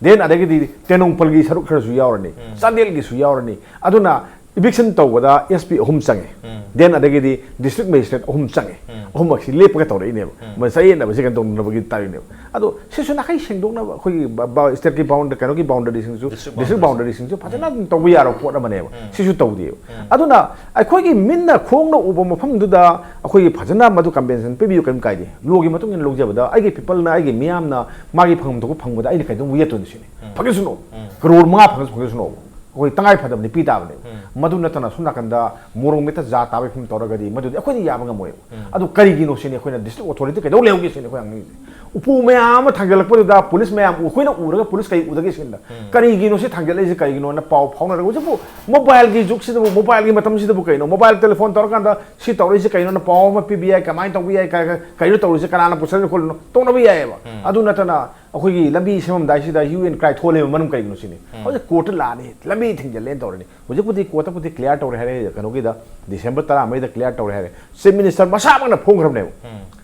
ꯗꯦꯟ ꯑꯗꯒꯤꯗꯤ ꯇꯦꯡꯅꯧꯄꯜꯒꯤ ꯁꯔꯨꯛ ꯈꯔꯁꯨ ꯌꯥꯎꯔꯅꯤ꯫ ꯆꯥꯟꯗꯦꯜꯒꯤꯁꯨ ꯌꯥꯎꯔꯅꯤ꯫ ꯑꯗꯨꯅ Eviction ꯇꯧꯕꯗ S P ꯑꯍꯨꯝ ꯆꯪꯉꯦ꯫ Then ꯑꯗꯒꯤꯗꯤ district magistrate ꯑꯍꯨꯝ ꯆꯪꯉꯦ꯫ ꯑꯍꯨꯝꯃꯛꯁꯤ ꯂꯦꯞꯄꯒ ꯇꯧꯔꯛꯏꯅꯦꯕ꯫ ꯃꯣꯏ ꯆꯌꯦꯠꯅꯕꯁꯦ ꯀꯩꯅꯣ ꯇꯧꯅꯅꯕꯒꯤ ꯇꯥꯔꯤꯅꯦꯕ꯫ ꯑꯗꯣ ꯁꯤꯁꯨ ꯅꯥꯈꯩ ꯁꯦꯡꯗꯣꯛꯅꯕ ꯑꯩꯈꯣꯏꯒꯤ ꯕ-, ꯕ-, stateꯀꯤ boundary, ꯀꯩꯅꯣꯒꯤ boundaryꯁꯤꯡꯁꯨ, district district boundaryꯁꯤꯡꯁꯨ ꯐꯖꯅ ꯑꯗꯨꯝ ꯇꯧꯕ ꯌꯥꯔꯕ ꯄꯣꯠ ꯑꯃꯅꯦꯕ꯫ ꯁꯤꯁꯨ ꯇꯧꯗꯦꯕ꯫ ꯑꯗꯨꯅ ꯑꯩꯈꯣꯏꯒꯤ ꯃꯤꯠꯅ ꯈꯣꯡꯅ ꯎꯕ ꯃꯐꯝꯗꯨꯗ ꯑꯩꯈꯣꯏꯒꯤ ꯐꯖꯅ ꯃꯗꯨ compensation ꯄꯤꯕꯤꯌꯨ, ꯀꯔꯤꯝ ꯀꯥꯏꯗꯦ꯫ Lawꯒꯤ ꯃꯇꯨꯡ ꯏꯟꯅ ꯂꯧꯖꯕꯗ ꯑꯩꯒꯤ peopleꯅ, ꯑꯩꯒꯤ ꯃꯤꯌꯥꯝꯅ ꯃꯥꯒꯤ ꯐꯪꯐꯝ ꯊꯣꯛꯄ ꯐꯪꯕꯗ ꯑꯩꯅ ꯀꯩꯗꯧꯕ ꯌꯦꯠꯇꯣꯏꯅꯣ ꯁꯤꯅꯤ꯫ ꯐꯪꯖꯁꯅꯨ꯫ ꯀꯔꯣꯔ ꯃꯉꯥ ꯐꯪꯉꯁꯨ ꯐꯪꯖꯁꯅꯨ꯫ ꯑꯩꯈꯣꯏ ꯇꯉꯥꯏ ꯐꯗꯕꯅꯤ ꯄꯤ ꯇꯥꯕꯅꯦꯕ꯫ ꯃꯗꯨ ꯅꯠꯇꯅ ꯁꯣꯝ ꯅꯥꯀꯟꯗ ꯃꯣꯔꯣꯡ ꯃꯦꯠꯇ ꯖꯥ ꯇꯥꯕꯒꯤ ꯐꯤꯕꯝ ꯇꯧꯔꯒꯗꯤ ꯃꯗꯨꯗꯤ ꯑꯩꯈꯣꯏꯗꯤ ꯌꯥꯕ ꯉꯝꯃꯣꯏꯕ꯫ ꯑꯗꯨ ꯀꯔꯤꯒꯤꯅꯣ ꯁꯤꯅꯤ ꯑꯩꯈꯣꯏꯅ district authority ꯀꯩꯗꯧ ꯂꯩꯍꯧꯒꯦ ꯁꯤꯅꯤ ꯑꯩꯈꯣꯏ ꯍꯪꯅꯤꯡꯉꯤꯁꯦ꯫ ꯎꯄꯨ ꯃꯌꯥꯝ ꯑꯃ ꯊꯥꯡꯒꯠꯂꯛꯄꯗꯨꯗ police ꯃꯌꯥꯝ ꯑꯩꯈꯣꯏꯅ ꯎꯔꯒ police ꯀꯩ ꯎꯗꯒꯦ ꯁꯤꯅꯤꯗ꯫ ꯀꯔꯤꯒꯤꯅꯣ ꯁꯤ ꯊꯥꯡꯒꯠꯂꯛꯏꯁꯦ ꯀꯔꯤꯒꯤꯅꯣꯅ ꯄꯥꯎ ꯐꯥꯎꯅꯔꯒ ꯍꯧꯖꯤꯛꯄꯨ mobileꯒꯤ ꯖꯨꯒꯁꯤꯗꯕꯨ, mobileꯒꯤ ꯃꯇꯝꯁꯤꯗꯕꯨ ꯀꯩꯅꯣ? Mobile telephone ꯇꯧꯔꯀꯥꯟꯗ ꯁꯤ ꯇꯧꯔꯛꯏꯁꯦ ꯀꯩꯅꯣꯅ ꯄꯥꯎ ꯑꯃ ꯄꯤꯕ ꯌꯥꯏ, ꯀꯃꯥꯏꯅ ꯇꯧꯕ ꯌꯥꯏ, ꯀ-, ꯀ-, ꯀꯩꯅꯣ ꯇꯧꯔꯤꯁꯦ ꯀꯅꯥꯅ ꯄꯨꯁꯜꯂꯤꯅꯣ ꯈꯣꯠꯂꯤꯅꯣ ꯇꯧꯅꯕ ꯌꯥꯏꯑꯕ꯫ ꯑꯗꯨ ꯅꯠꯇꯅ ꯑꯩꯈꯣꯏꯒꯤ ꯂꯝꯕꯤ ꯁꯦꯝꯃꯝꯗꯥꯏꯁꯤꯗ hue and cry ꯊꯣꯛꯍꯜꯂꯤꯕ ꯃꯔꯝ ꯀꯩꯒꯤꯅꯣ ꯁꯤꯅꯤ꯫ ꯍꯧꯖꯤꯛ courtꯇ ꯂꯥꯛꯑꯅꯤ, ꯂꯝꯕꯤ ꯊꯤꯡꯖꯤꯜꯂꯦꯅ ꯇꯧꯔꯅꯤ꯫ ꯍꯧꯖꯤꯛꯄꯨꯗꯤ courtꯇꯕꯨꯗꯤ clear ꯇꯧꯔꯦ ꯍꯥꯏꯔꯦ, ꯀꯩꯅꯣꯒꯤꯗ December ꯇꯔꯥꯃꯔꯤꯗ clear ꯇꯧꯔꯦ ꯍꯥꯏꯔꯦ꯫ Chief Minister ꯃꯁꯥꯃꯛꯅ ꯐꯣꯡꯈ꯭ꯔꯕꯅꯦꯕ꯫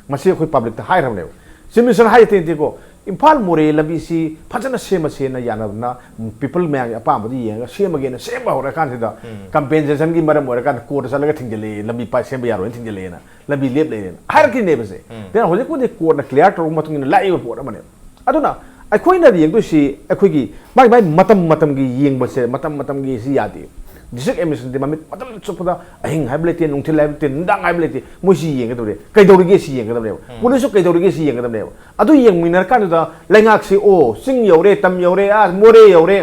ꯃꯁꯤ ꯑꯩꯈꯣꯏ publicꯇ ꯍꯥꯏꯈ꯭ꯔꯕꯅꯦꯕ꯫ Chief Minister ꯍꯥꯏ ꯇꯦ ꯅꯠꯇꯦꯀꯣ, ꯏꯝꯐꯥꯜ ꯃꯣꯔꯦ ꯂꯝꯕꯤꯁꯤ ꯐꯖꯅ ꯁꯦꯝꯃꯁꯦꯅ ꯌꯥꯅꯗꯅ people ꯃꯌꯥꯝꯒꯤ ꯑꯄꯥꯝꯕꯗꯨ ꯌꯦꯡꯉꯒ ꯁꯦꯝꯃꯒꯦꯅ ꯁꯦꯝꯕ ꯍꯧꯔꯀꯥꯟꯁꯤꯗ compensationꯒꯤ ꯃꯔꯝ ꯑꯣꯏꯔꯀꯥꯟꯗ courtꯇ ꯆꯠꯂꯒ ꯊꯤꯡꯖꯤꯜꯂꯛꯑꯦ, ꯂꯝꯕꯤ ꯄꯥꯏ-, ꯁꯦꯝꯕ ꯌꯥꯔꯣꯏꯅ ꯊꯤꯡꯖꯤꯜꯂꯛꯑꯦꯅ꯫ ꯂꯝꯕꯤ ꯂꯦꯞ ꯂꯩꯔꯦꯅ ꯍꯥꯏꯔꯛꯈꯤꯅꯦꯕꯁꯦ꯫ ꯎꯝ꯫ Then ꯍꯧꯖꯤꯛꯄꯨꯗꯤ courtꯅ clear ꯇꯧꯔꯕ ꯃꯇꯨꯡ ꯏꯟꯅ ꯂꯥꯛꯏꯕ ꯄꯣꯠ ꯑꯃꯅꯦꯕ꯫ ꯑꯗꯨꯅ ꯑꯩꯈꯣꯏꯅ ꯌꯦꯡꯗꯣꯏꯁꯤ ꯑꯩꯈꯣꯏꯒꯤ ꯃꯥꯏ ꯃꯥꯏ ꯃꯇꯝ ꯃꯇꯝꯒꯤ ꯌꯦꯡꯕꯁꯦ, ꯃꯇꯝ ꯃꯇꯝꯒꯤ ꯁꯤ ꯌꯥꯗꯦ꯫ District administrationꯗꯤ ꯃꯃꯤꯠ ꯃꯇꯝ ꯆꯨꯞꯄꯗ ꯑꯍꯤꯡ ꯍꯥꯏꯕ ꯂꯩꯇꯦ, ꯅꯨꯡꯊꯤꯜ ꯍꯥꯏꯕ ꯂꯩꯇꯦ, ꯅꯨꯡꯗꯥꯡ ꯍꯥꯏꯕ ꯂꯩꯇꯦ, ꯃꯣꯏꯁꯤ ꯌꯦꯡꯒꯗꯕꯅꯦ꯫ ꯀꯩꯗꯧꯔꯤꯒꯦ ꯁꯤ ꯌꯦꯡꯒꯗꯕꯅꯦꯕ꯫ ꯎꯝ꯫ Policeꯁꯨ ꯀꯩꯗꯧꯔꯤꯒꯦ ꯁꯤ ꯌꯦꯡꯒꯗꯕꯅꯦꯕ꯫ ꯑꯗꯨ ꯌꯦꯡꯃꯤꯟꯅꯔꯀꯥꯟꯗꯨꯗ ꯂꯩꯉꯥꯛꯁꯤ, ꯑꯣ, ꯆꯤꯡ ꯌꯧꯔꯦ, ꯇꯝ ꯌꯧꯔꯦ, ꯑꯥ, ꯃꯣꯔꯦ ꯌꯧꯔꯦ,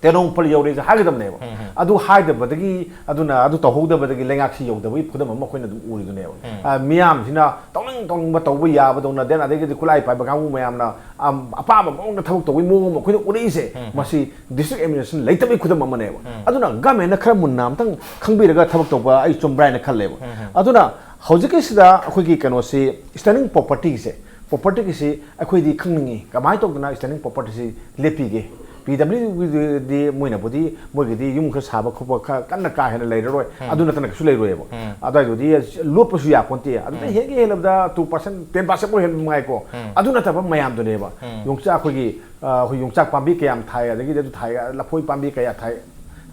ꯇꯦꯡꯅꯧꯄꯜ ꯌꯧꯔꯦꯁꯦ ꯍꯥꯏꯒꯗꯕꯅꯦꯕ꯫ ꯎꯝ, ꯎꯝ꯫ ꯑꯗꯨ ꯍꯥꯏꯗꯕꯗꯒꯤ, ꯑꯗꯨꯅ ꯑꯗꯨ ꯇꯧꯍꯧꯗꯕꯗꯒꯤ ꯂꯩꯉꯥꯛꯁꯤ ꯌꯧꯗꯕꯒꯤ ꯈꯨꯗꯝ ꯑꯃ ꯑꯩꯈꯣꯏꯅ ꯑꯗꯨꯝ ꯎꯔꯤꯗꯨꯅꯦꯕ꯫ ꯎꯝ꯫ ꯑ, ꯃꯤꯌꯥꯝꯁꯤꯅ ꯇꯧꯅꯤꯡ ꯇꯧꯅꯤꯡꯕ ꯇꯧꯕ ꯌꯥꯕꯗꯧꯅ, then ꯑꯗꯒꯤꯗꯤ ꯈꯨꯠꯂꯥꯏ ꯄꯥꯏꯕ ꯀꯥꯡꯕꯨ ꯃꯌꯥꯝꯅ, ꯑꯝ, ꯑꯄꯥꯝꯕ ꯃꯑꯣꯡꯗ ꯊꯕꯛ ꯇꯧꯕꯒꯤ ꯃꯑꯣꯡ ꯑꯃ ꯑꯩꯈꯣꯏꯅ ꯎꯔꯛꯏꯁꯦ, ꯎꯝ꯫ ꯃꯁꯤ district administration ꯂꯩꯇꯕꯒꯤ ꯈꯨꯗꯝ ꯑꯃꯅꯦꯕ꯫ ꯎꯝ꯫ ꯑꯗꯨꯅ governmentꯅ ꯈꯔ ꯃꯨꯟꯅ ꯑꯝꯇꯪ ꯈꯪꯕꯤꯔꯒ ꯊꯕꯛ ꯇꯧꯕ ꯑꯩ ꯆꯨꯝꯕ꯭ꯔꯥ ꯍꯥꯏꯅ ꯈꯜꯂꯦꯕ꯫ ꯎꯝ, ꯎꯝ꯫ ꯑꯗꯨꯅ ꯍꯧꯖꯤꯛꯀꯤꯁꯤꯗ ꯑꯩꯈꯣꯏꯒꯤ ꯀꯩꯅꯣꯁꯤ, standing propertyꯁꯦ, propertyꯒꯤꯁꯤ ꯑꯩꯈꯣꯏꯗꯤ ꯈꯪꯅꯤꯡꯉꯤ, ꯀꯃꯥꯏꯅ ꯇꯧꯗꯅ standing propertyꯁꯤ ꯂꯦꯞꯄꯤꯒꯦ? PWDꯒꯤꯗꯤ ꯃꯣꯏꯅꯕꯨꯗꯤ, ꯃꯣꯏꯒꯤꯗꯤ ꯌꯨꯝ ꯈꯔ ꯁꯥꯕ ꯈꯣꯠꯄ ꯈꯔ ꯀꯟꯅ ꯀꯥ ꯍꯦꯟꯅ ꯂꯩꯔꯔꯣꯏ, ꯎꯝ꯫ ꯑꯗꯨ ꯅꯠꯇꯅ ꯀꯩꯁꯨ ꯂꯩꯔꯣꯏꯕ꯫ ꯎꯝ꯫ ꯑꯗꯨꯋꯥꯏꯗꯨꯗꯤ ꯂꯣꯠꯄꯁꯨ ꯌꯥꯄꯣꯟꯇꯦ꯫ ꯑꯗꯨꯗ ꯎꯝ꯫ ꯍꯦꯟꯒꯦ ꯍꯦꯜꯂꯕꯗ two percent, ten percent ꯐꯥꯎ ꯍꯦꯟꯕ ꯃꯉꯥꯏꯀꯣ꯫ ꯎꯝ꯫ ꯑꯗꯨ ꯅꯠꯇꯕ ꯃꯌꯥꯝꯗꯨꯅꯦꯕ꯫ ꯎꯝ꯫ ꯌꯣꯡꯆꯥꯛ ꯑꯩꯈꯣꯏꯒꯤ, ꯑ, ꯑꯩꯈꯣꯏ ꯌꯣꯡꯆꯥꯛ ꯄꯥꯝꯕꯤ ꯀꯌꯥꯝ ꯊꯥꯏ, ꯑꯗꯒꯤꯗꯤ ꯑꯗꯨ ꯊꯥꯏ, ꯂꯐꯣꯏ ꯄꯥꯝꯕꯤ ꯀꯌꯥ ꯊꯥꯏ,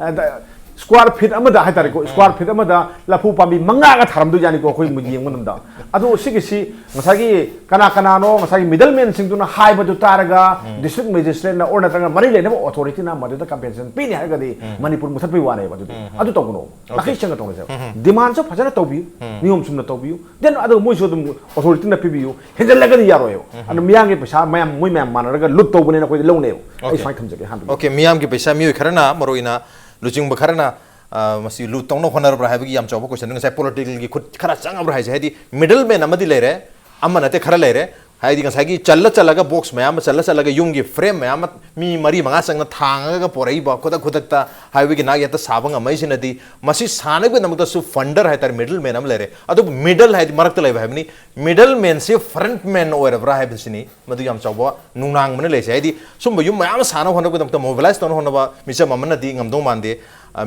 ꯑꯗ ꯁ꯭ꯀ꯭ꯋꯥꯔ ꯐꯤꯠ ꯑꯃꯗ ꯍꯥꯏꯇꯥꯔꯦꯀꯣ, ꯁ꯭ꯀ꯭ꯋꯥꯔ ꯐꯤꯠ ꯑꯃꯗ ꯂꯐꯨ ꯄꯥꯝꯕꯤ ꯃꯉꯥꯒ ꯊꯥꯔꯝꯗꯣꯏꯖꯥꯠꯅꯤꯀꯣ, ꯑꯩꯈꯣꯏ ꯌꯦꯡꯕ ꯃꯇꯝꯗ꯫ ꯑꯗꯣ ꯁꯤꯒꯤꯁꯤ ꯉꯁꯥꯏꯒꯤ ꯀꯅꯥ ꯀꯅꯥꯅꯣ, ꯉꯁꯥꯏꯒꯤ ꯃꯤꯗꯜ ꯃꯦꯟꯁꯤꯡꯗꯨꯅ ꯍꯥꯏꯕꯗꯨ ꯇꯥꯔꯒ, ꯗꯤꯁꯇ꯭ꯔꯤꯛ ꯃꯦꯖꯤꯁꯇ꯭ꯔꯦꯠꯅ ꯑꯣꯔ ꯅꯠꯇ꯭ꯔꯒ ꯃꯔꯤ ꯂꯩꯅꯕ ꯑꯣꯊꯣꯔꯤꯇꯤꯅ ꯃꯗꯨꯗ ꯀꯝꯄꯦꯟꯁꯦꯁꯟ ꯄꯤꯅꯤ ꯍꯥꯏꯔꯒꯗꯤ ꯃꯅꯤꯄꯨꯔ ꯃꯨꯊꯠꯄꯒꯤ ꯋꯥꯅꯦꯕ꯫ ꯑꯗꯨꯗꯤ ꯑꯗꯨ ꯇꯧꯒꯅꯣ, ꯅꯥꯈꯩ ꯁꯦꯡꯅ ꯇꯧꯅꯁꯦꯕ꯫ ꯗꯤꯃꯥꯟꯁꯨ ꯐꯖꯅ ꯇꯧꯕꯤꯌꯨ, ꯅꯤꯌꯣꯝ ꯆꯨꯝꯅ ꯇꯧꯕꯤꯌꯨ, ꯗꯦꯟ ꯑꯗꯨꯒ ꯃꯣꯏꯁꯨ ꯑꯗꯨꯝ ꯑꯣꯊꯣꯔꯤꯇꯤꯅ ꯄꯤꯕꯤꯌꯨ꯫ ꯍꯦꯟꯖꯜꯂꯒꯗꯤ ꯌꯥꯔꯣꯏꯕ꯫ ꯑꯗꯨꯅ ꯃꯤꯌꯥꯝꯒꯤ ꯄꯩꯁꯥ ꯃꯌꯥꯝ, ꯃꯣꯏ ꯃꯌꯥꯝ ꯃꯥꯟꯅꯔꯒ ꯂꯨꯠ ꯇꯧꯕꯅꯦꯅ ꯑꯩꯈꯣꯏꯗꯤ ꯂꯧꯅꯦꯕ꯫ ꯑꯩ ꯁꯨꯃꯥꯏꯅ ꯊꯝꯖꯒꯦ ꯑꯍꯥꯟꯕꯒꯤ꯫ ꯑꯣꯀꯦ, ꯃꯤꯌꯥꯝꯒꯤ ꯄꯩꯁꯥ, ꯃꯤꯑꯣꯏ ꯈꯔꯅ, ꯃꯔꯨꯑꯣꯏꯅ ꯂꯨꯆꯤꯡꯕ ꯈꯔꯅ, ꯑ, ꯃꯁꯤ ꯂꯨꯠ ꯇꯧꯅ ꯍꯣꯠꯅꯔꯕ꯭ꯔꯥ ꯍꯥꯏꯕꯒꯤ ꯌꯥꯝ ꯆꯥꯎꯕ ꯀꯣꯏꯁꯟ꯫ ꯉꯁꯥꯏ ꯄꯣꯂꯤꯇꯤꯀꯦꯜꯒꯤ ꯈꯨꯠ ꯈꯔ ꯆꯪꯉꯕ꯭ꯔꯥ ꯍꯥꯏꯁꯦ? ꯍꯥꯏꯗꯤ ꯃꯤꯗꯜ ꯃꯦꯟ ꯑꯃꯗꯤ ꯂꯩꯔꯦ, ꯑꯃ ꯅꯠꯇꯦ, ꯈꯔ ꯂꯩꯔꯦ꯫ ꯍꯥꯏꯗꯤ ꯉꯁꯥꯏꯒꯤ ꯆꯜꯂ ꯆꯜꯂꯒ ꯕꯣꯛꯁ ꯃꯌꯥꯝ ꯑꯃ ꯆꯜꯂ ꯆꯜꯂꯒ ꯌꯨꯝꯒꯤ ꯐ꯭ꯔꯦꯝ ꯃꯌꯥꯝ ꯑꯃ ꯃꯤ ꯃꯔꯤ ꯃꯉꯥ ꯆꯪꯅ ꯊꯥꯡꯉꯒ ꯄꯣꯔꯛꯏꯕ, ꯈꯨꯗꯛ ꯈꯨꯗꯛꯇ ꯍꯥꯏꯋꯦꯒꯤ ꯅꯥꯛ ꯌꯦꯠꯇ ꯁꯥꯕ ꯉꯝꯃꯛꯏꯁꯤꯅꯗꯤ, ꯃꯁꯤ ꯁꯥꯟꯅꯕꯒꯤꯗꯃꯛꯇꯁꯨ ꯐꯟꯗꯔ ꯍꯥꯏꯇꯥꯔꯦ, ꯃꯤꯗꯜ ꯃꯦꯟ ꯑꯃ ꯂꯩꯔꯦ꯫ ꯑꯗꯨꯕꯨ ꯃꯤꯗꯜ ꯍꯥꯏꯗꯤ ꯃꯔꯛꯇ ꯂꯩꯕ ꯍꯥꯏꯕꯅꯤ꯫ ꯃꯤꯗꯜ ꯃꯦꯟꯁꯤ ꯐ꯭ꯔꯟꯠ ꯃꯦꯟ ꯑꯣꯏꯔꯕ꯭ꯔꯥ ꯍꯥꯏꯕꯁꯤꯅꯤ ꯃꯗꯨ ꯌꯥꯝ ꯆꯥꯎꯕ ꯅꯨꯡꯅꯥꯡꯕꯅ ꯂꯩꯁꯦ꯫ ꯍꯥꯏꯗꯤ ꯁꯨꯝꯕ ꯌꯨꯝ ꯃꯌꯥꯝ ꯑꯃ ꯁꯥꯟꯅꯕ ꯍꯣꯠꯅꯕꯒꯤꯗꯃꯛꯇ ꯃꯣꯕꯤꯂꯥꯏꯁ ꯇꯧꯅ ꯍꯣꯠꯅꯕ ꯃꯤꯆꯝ ꯑꯃꯅꯗꯤ ꯉꯝꯗꯧ ꯃꯥꯟꯗꯦ꯫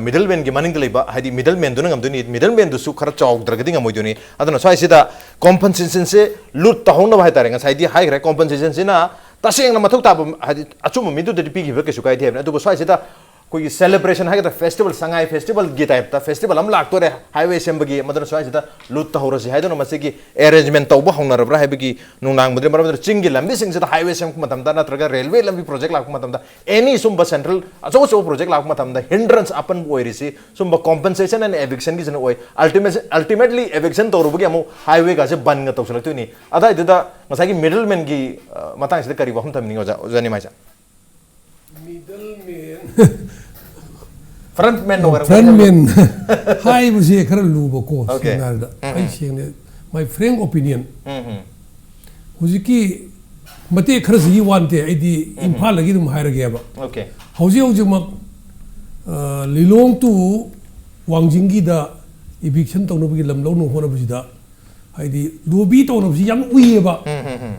ꯃꯤꯗꯜ ꯃꯦꯟꯒꯤ ꯃꯅꯤꯡꯗ ꯂꯩꯕ, ꯍꯥꯏꯗꯤ ꯃꯤꯗꯜ ꯃꯦꯟꯗꯨꯅ ꯉꯝꯗꯣꯏꯅꯤ, ꯃꯤꯗꯜ ꯃꯦꯟꯗꯨꯁꯨ ꯈꯔ ꯆꯥꯎꯗ꯭ꯔꯒꯗꯤ ꯉꯝꯃꯣꯏꯗꯣꯏꯅꯤ꯫ ꯑꯗꯨꯅ ꯁ꯭ꯋꯥꯏꯁꯤꯗ ꯀꯣꯝꯄꯟꯁꯦꯁꯟꯁꯦ ꯂꯨꯠ ꯇꯧꯍꯧꯅꯕ ꯍꯥꯏꯇꯥꯔꯦ, ꯉꯁꯥꯏꯗꯤ ꯍꯥꯏꯈ꯭ꯔꯦ, ꯀꯣꯝꯄꯟꯁꯦꯁꯟꯁꯤꯅ ꯇꯁꯦꯡꯅ ꯃꯊꯧ ꯇꯥꯕ, ꯍꯥꯏꯗꯤ ꯑꯆꯨꯝꯕ ꯃꯤꯗꯨꯗꯗꯤ ꯄꯤꯈꯤꯕ ꯀꯩꯁꯨ ꯀꯥꯏꯗꯦ ꯍꯥꯏꯕꯅꯤ꯫ ꯑꯗꯨꯕꯨ ꯁ꯭ꯋꯥꯏꯁꯤꯗ ꯑꯩꯈꯣꯏꯒꯤ ꯁꯦꯂꯦꯕ꯭ꯔꯦꯁꯟ ꯍꯥꯏꯒꯗ꯭ꯔꯥ, ꯐꯦꯁꯇꯤꯚꯦꯜ, ꯁꯉꯥꯏ ꯐꯦꯁꯇꯤꯚꯦꯜꯒꯤ ꯇꯥꯏꯞꯇ ꯐꯦꯁꯇꯤꯚꯦꯜ ꯑꯃ ꯂꯥꯛꯇꯣꯔꯦ ꯍꯥꯏꯋꯦ ꯁꯦꯝꯕꯒꯤ, ꯃꯗꯨꯅ ꯁ꯭ꯋꯥꯏꯁꯤꯗ ꯂꯨꯠ ꯇꯧꯍꯧꯔꯁꯤ ꯍꯥꯏꯗꯨꯅ ꯃꯁꯤꯒꯤ ꯑꯦꯔꯦꯟꯖꯃꯦꯟ ꯇꯧꯕ ꯍꯧꯅꯔꯕ꯭ꯔꯥ ꯍꯥꯏꯕꯒꯤ ꯅꯨꯡꯅꯥꯡꯕꯗꯨꯅꯤ꯫ ꯃꯔꯝ ꯑꯗꯨꯅ ꯆꯤꯡꯒꯤ ꯂꯝꯕꯤꯁꯤꯡꯁꯤꯗ ꯍꯥꯏꯋꯦ ꯁꯦꯝꯂꯛꯄ ꯃꯇꯝꯗ ꯅꯠꯇ꯭ꯔꯒ ꯔꯦꯜꯋꯦ ꯂꯝꯕꯤ ꯄ꯭ꯔꯣꯖꯦꯛ ꯂꯥꯛꯄ ꯃꯇꯝꯗ, ꯑꯦꯅꯤ ꯁꯨꯝꯕ ꯁꯦꯟꯇ꯭ꯔꯦꯜ ꯑꯆꯧ ꯑꯆꯧꯕ ꯄ꯭ꯔꯣꯖꯦꯛ ꯂꯥꯛꯄ ꯃꯇꯝꯗ ꯍꯤꯟꯗ꯭ꯔꯦꯟꯁ ꯑꯄꯟꯕ ꯑꯣꯏꯔꯤꯁꯤ ꯁꯨꯝꯕ ꯀꯣꯝꯄꯟꯁꯦꯁꯟ ꯑꯦꯟ ꯑꯦꯚꯤꯛꯁꯟꯒꯤꯁꯤꯅ ꯑꯣꯏ꯫ ꯑꯜꯇꯤꯃꯦꯠꯂꯤ ꯑꯦꯚꯤꯛꯁꯟ ꯇꯧꯔꯨꯕꯒꯤ ꯑꯃꯨꯛ ꯍꯥꯏꯋꯦꯒꯁꯦ ꯕꯟꯒ ꯇꯧꯁꯤꯜꯂꯛꯇꯣꯏꯅꯤ꯫ ꯑꯗꯨꯋꯥꯏꯗꯨꯗ ꯉꯁꯥꯏꯒꯤ ꯃꯤꯗꯜ ꯃꯦꯟꯒꯤ ꯃꯇꯥꯡꯁꯤꯗ ꯀꯔꯤ ꯋꯥꯐꯝ ꯊꯝꯅꯤꯡꯉꯤ, ꯑꯣꯖꯥ, ꯑꯣꯖꯥ ꯅꯤꯃꯥꯏꯖꯥ? ꯃꯤꯗꯜ ꯃꯦꯟ ꯐ꯭ꯔꯟꯠ ꯃꯦꯟ ꯑꯣꯏꯔꯝꯒꯅꯤ ꯐ꯭ꯔꯟꯠ ꯍꯥꯏꯕ꯫ ꯃꯦꯟ ꯍꯥꯏꯕꯁꯤ ꯈꯔ ꯂꯨꯕꯀꯣ꯫ Okay. ꯁꯦꯡꯅ ꯍꯥꯏꯔꯕꯗ, ꯑꯩ ꯁꯦꯡꯅ, my frank opinion, ꯎꯝ, ꯎꯝ. ꯍꯧꯖꯤꯛꯀꯤ ꯃꯇꯦꯛ ꯈꯔꯁꯤꯒꯤ ꯋꯥ ꯅꯠꯇꯦ, ꯑꯩꯗꯤ ꯏꯝꯐꯥꯜꯗꯒꯤ ꯑꯗꯨꯝ ꯍꯥꯏꯔꯒꯦꯕ꯫ Okay. ꯍꯧꯖꯤꯛ ꯍꯧꯖꯤꯛꯃꯛ, ꯑ, ꯂꯤꯂꯣꯡ to ꯋꯥꯡꯖꯤꯡꯒꯤꯗ ꯏꯚꯤꯛꯁꯟ ꯇꯧꯅꯕꯒꯤ ꯂꯝ ꯂꯧꯅꯕ ꯍꯣꯠꯅꯕꯁꯤꯗ, ꯍꯥꯏꯗꯤ, ꯂꯣꯕꯤ ꯇꯧꯅꯕꯁꯤ ꯌꯥꯝ ꯎꯏꯌꯦꯕ꯫ ꯎꯝ, ꯎꯝ, ꯎꯝ.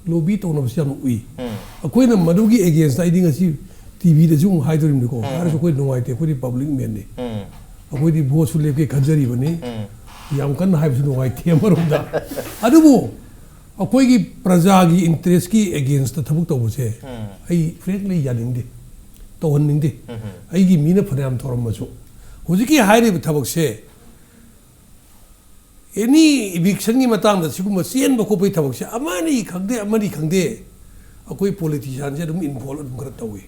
ꯂꯣꯕꯤ ꯇꯧꯅꯕꯁꯤ ꯌꯥꯝ ꯎꯏ꯫ ꯎꯝ. ꯑꯩꯈꯣꯏꯅ ꯃꯗꯨꯒꯤ ꯑꯦꯒꯦꯟꯁꯇ, ꯑꯩꯗꯤ ꯉꯁꯤ ꯇꯤꯚꯤꯗꯁꯨ ꯑꯃꯨꯛ ꯍꯥꯏꯗꯣꯔꯤꯕꯅꯤꯀꯣ꯫ ꯎꯝ. ꯍꯥꯏꯔꯁꯨ ꯑꯩꯈꯣꯏ ꯅꯨꯡꯉꯥꯏꯇꯦ, ꯑꯩꯈꯣꯏꯗꯤ ꯄꯕ꯭ꯂꯤꯛ ꯃꯦꯟꯅꯤ꯫ ꯎꯝ. ꯑꯩꯈꯣꯏꯗꯤ ꯚꯣꯠꯁꯨ ꯂꯦꯞꯀꯦ ꯈꯟꯖꯔꯤꯕꯅꯤ꯫ ꯎꯝ. ꯌꯥꯝ ꯀꯟꯅ ꯍꯥꯏꯕꯁꯨ ꯅꯨꯡꯉꯥꯏꯇꯦ ꯑꯃꯔꯣꯝꯗ꯫ ꯑꯗꯨꯕꯨ ꯑꯩꯈꯣꯏꯒꯤ ꯄ꯭ꯔꯖꯥꯒꯤ ꯏꯟꯇꯔꯦꯁꯀꯤ ꯑꯦꯒꯦꯟꯁꯇ ꯊꯕꯛ ꯇꯧꯕꯁꯦ ꯎꯝ. ꯑꯩ ꯐ꯭ꯔꯦꯡꯛꯂꯤ ꯌꯥꯅꯤꯡꯗꯦ꯫ ꯇꯧꯍꯟꯅꯤꯡꯗꯦ꯫ ꯑꯩꯒꯤ ꯃꯤꯅ ꯐꯅꯌꯥꯝ ꯇꯧꯔꯝꯃꯁꯨ, ꯍꯧꯖꯤꯛꯀꯤ ꯍꯥꯏꯔꯤꯕ ꯊꯕꯛꯁꯦ, ꯑꯦꯅꯤ ꯏꯚꯤꯛꯁꯟꯒꯤ ꯃꯇꯥꯡꯗ ꯁꯤꯒꯨꯝꯕ ꯆꯦꯟꯕ ꯈꯣꯠꯄꯒꯤ ꯊꯕꯛꯁꯦ ꯑꯃꯅꯤ ꯈꯪꯗꯦ, ꯑꯃꯅꯤ ꯈꯪꯗꯦ, ꯑꯩꯈꯣꯏ ꯄꯣꯂꯤꯇꯤꯁꯤꯌꯥꯟꯁꯦ ꯑꯗꯨꯝ ꯏꯟꯚꯣꯜꯕ ꯑꯗꯨꯝ ꯈꯔ ꯇꯧꯏ꯫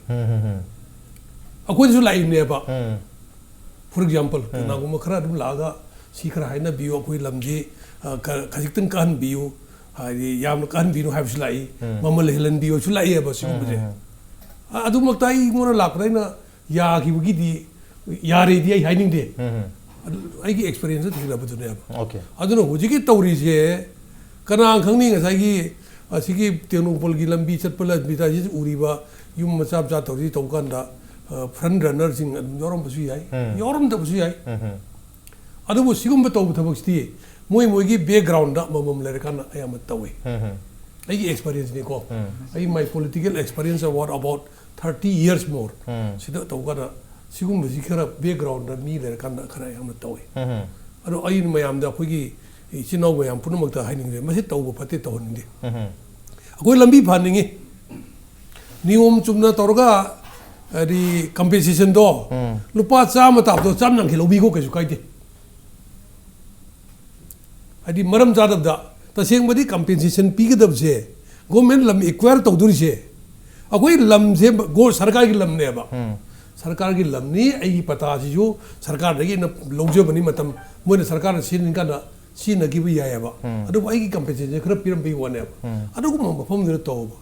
ꯑꯩꯈꯣꯏꯗꯁꯨ ꯂꯥꯛꯏꯕꯅꯦꯕ꯫ ꯐꯣꯔ ꯑꯦꯛꯖꯥꯝꯄꯜ, ꯀꯅꯥꯒꯨꯝꯕ ꯈꯔ ꯑꯗꯨꯝ ꯂꯥꯛꯑꯒ, "ꯁꯤ ꯈꯔ ꯍꯥꯏꯅꯕꯤꯌꯨ, ꯑꯩꯈꯣꯏ ꯂꯝꯁꯤ, ꯑ, ꯈ-, ꯈꯖꯤꯛꯇꯪ ꯀꯥꯍꯟꯕꯤꯌꯨ, ꯍꯥꯏꯗꯤ ꯌꯥꯝꯅ ꯀꯥꯍꯟꯕꯤꯅꯨ" ꯍꯥꯏꯕꯁꯨ ꯂꯥꯛꯏ, ꯃꯃꯜ ꯍꯦꯜꯍꯟꯕꯤꯌꯨꯁꯨ ꯂꯥꯛꯏꯑꯕ ꯁꯤꯒꯨꯝꯕꯁꯦ꯫ ꯑ, ꯑꯗꯨꯃꯛꯇ ꯑꯩꯉꯣꯟꯗ ꯂꯥꯛꯄꯗ ꯑꯩꯅ ꯌꯥꯈꯤꯕꯒꯤꯗꯤ, ꯌꯥꯔꯦꯗꯤ ꯑꯩ ꯍꯥꯏꯅꯤꯡꯗꯦ꯫ ꯑꯗꯨ ꯑꯩꯒꯤ ꯑꯦꯛꯁꯄꯤꯔꯤꯌꯦꯟꯁꯇ ꯊꯦꯡꯅꯕꯗꯨꯅꯦꯕ꯫ ꯑꯣꯀꯦ꯫ ꯑꯗꯨꯅ ꯍꯧꯖꯤꯛꯀꯤ ꯇꯧꯔꯤꯁꯦ, ꯀꯅꯥ ꯈꯪꯅꯤ, ꯉꯁꯥꯏꯒꯤ ꯑꯁꯤꯒꯤ ꯇꯦꯡꯅꯧꯄꯜꯒꯤ ꯂꯝꯕꯤ ꯆꯠꯄ ꯂꯝꯕꯤꯗ ꯍꯧꯖꯤꯛ ꯎꯔꯤꯕ ꯌꯨꯝ ꯃꯆꯥ ꯃꯆꯥ ꯇꯧꯔꯤ ꯇꯧꯕ ꯀꯥꯟꯗ, ꯑ, ꯐ꯭ꯔꯟ ꯔꯟꯅꯔꯁꯤꯡ ꯑꯗꯨꯝ ꯌꯥꯎꯔꯝꯕꯁꯨ ꯌꯥꯏ, ꯎꯝ꯫ ꯌꯥꯎꯔꯝꯗꯕꯁꯨ ꯌꯥꯏ꯫ ꯎꯝ꯫ ꯑꯗꯨꯕꯨ ꯁꯤꯒꯨꯝꯕ ꯇꯧꯕ ꯊꯕꯛꯁꯤꯗꯤ ꯃꯣꯏ ꯃꯣꯏꯒꯤ ꯕꯦꯛꯒ꯭ꯔꯥꯎꯟꯗ ꯑꯃꯃꯝ ꯂꯩꯔꯀꯥꯟꯗ ꯑꯌꯥꯝꯕ ꯇꯧꯏ꯫ ꯎꯝ꯫ ꯑꯩꯒꯤ ꯑꯦꯛꯁꯄꯤꯔꯤꯌꯦꯟꯁꯅꯤꯀꯣ꯫ ꯎꯝ꯫ ꯑꯩ, my political experience about, about thirty years more꯫ ꯎꯝ꯫ ꯁꯤꯗ ꯇꯧꯀꯥꯟꯗ ꯁꯤꯒꯨꯝꯕꯁꯤ ꯈꯔ ꯕꯦꯛꯒ꯭ꯔꯥꯎꯟꯗ ꯃꯤ ꯂꯩꯔꯀꯥꯟꯗ ꯈꯔ ꯌꯥꯝꯅ ꯇꯧꯏ꯫ ꯎꯝ꯫ ꯑꯗꯣ ꯑꯩꯅ ꯃꯌꯥꯝꯗ, ꯑꯩꯈꯣꯏꯒꯤ ꯏꯆꯤꯟ ꯏꯅꯥꯎ ꯃꯌꯥꯝ ꯄꯨꯝꯅꯃꯛꯇ ꯍꯥꯏꯅꯤꯡꯉꯦ, ꯃꯁꯤ ꯇꯧꯕ ꯐꯠꯇꯦ, ꯇꯧꯍꯟꯅꯤꯡꯗꯦ꯫ ꯎꯝ꯫ ꯑꯩꯈꯣꯏ ꯂꯝꯕꯤ ꯐꯍꯟꯅꯤꯡꯉꯤ꯫ ꯅꯤꯌꯣꯝ ꯆꯨꯝꯅ ꯇꯧꯔꯒ, ꯍꯥꯏꯗꯤ, ꯀꯝꯄꯦꯟꯁꯦꯁꯟꯗꯣ ꯎꯝ꯫ ꯂꯨꯄꯥ ꯆꯥꯝꯃ ꯇꯥꯕꯗꯣ ꯆꯥꯝ ꯌꯥꯡꯈꯩ ꯂꯧꯕꯤꯀꯣ, ꯀꯩꯁꯨ ꯀꯥꯏꯗꯦ꯫ ꯍꯥꯏꯗꯤ, ꯃꯔꯝ ꯆꯥꯗꯕꯗ, ꯇꯁꯦꯡꯕꯗꯤ ꯀꯝꯄꯦꯟꯁꯦꯁꯟ ꯄꯤꯒꯗꯕꯁꯦ, ꯒꯣꯔꯃꯦꯟ ꯂꯝ ꯑꯦꯀ꯭ꯋꯥꯌꯔ ꯇꯧꯗꯣꯔꯤꯁꯦ, ꯑꯩꯈꯣꯏ ꯂꯝꯁꯦ ꯒꯣ-, ꯁꯔꯀꯥꯔꯒꯤ ꯂꯝꯅꯦꯕ꯫ ꯎꯝ꯫ ꯁꯔꯀꯥꯔꯒꯤ ꯂꯝꯅꯤ, ꯑꯩꯒꯤ ꯄꯇꯥꯁꯤꯁꯨ ꯁꯔꯀꯥꯔꯗꯒꯤ ꯑꯩꯅ ꯂꯧꯖꯕꯅꯤ, ꯃꯇꯝ ꯃꯣꯏꯅ ꯁꯔꯀꯥꯔꯅ ꯁꯤꯖꯤꯟꯅꯅꯤꯡꯀꯥꯟꯗ ꯁꯤꯖꯤꯟꯅꯈꯤꯕ ꯌꯥꯏꯑꯕ꯫ ꯎꯝ꯫ ꯑꯗꯨꯕꯨ ꯑꯩꯒꯤ ꯀꯝꯄꯦꯟꯁꯦꯁꯟ ꯈꯔ ꯄꯤꯔꯝꯕꯒꯤ ꯋꯥꯅꯦꯕ꯫ ꯎꯝ꯫ ꯑꯗꯨꯒꯨꯝꯕ ꯃꯐꯝꯗꯨꯗ ꯇꯧꯕ꯫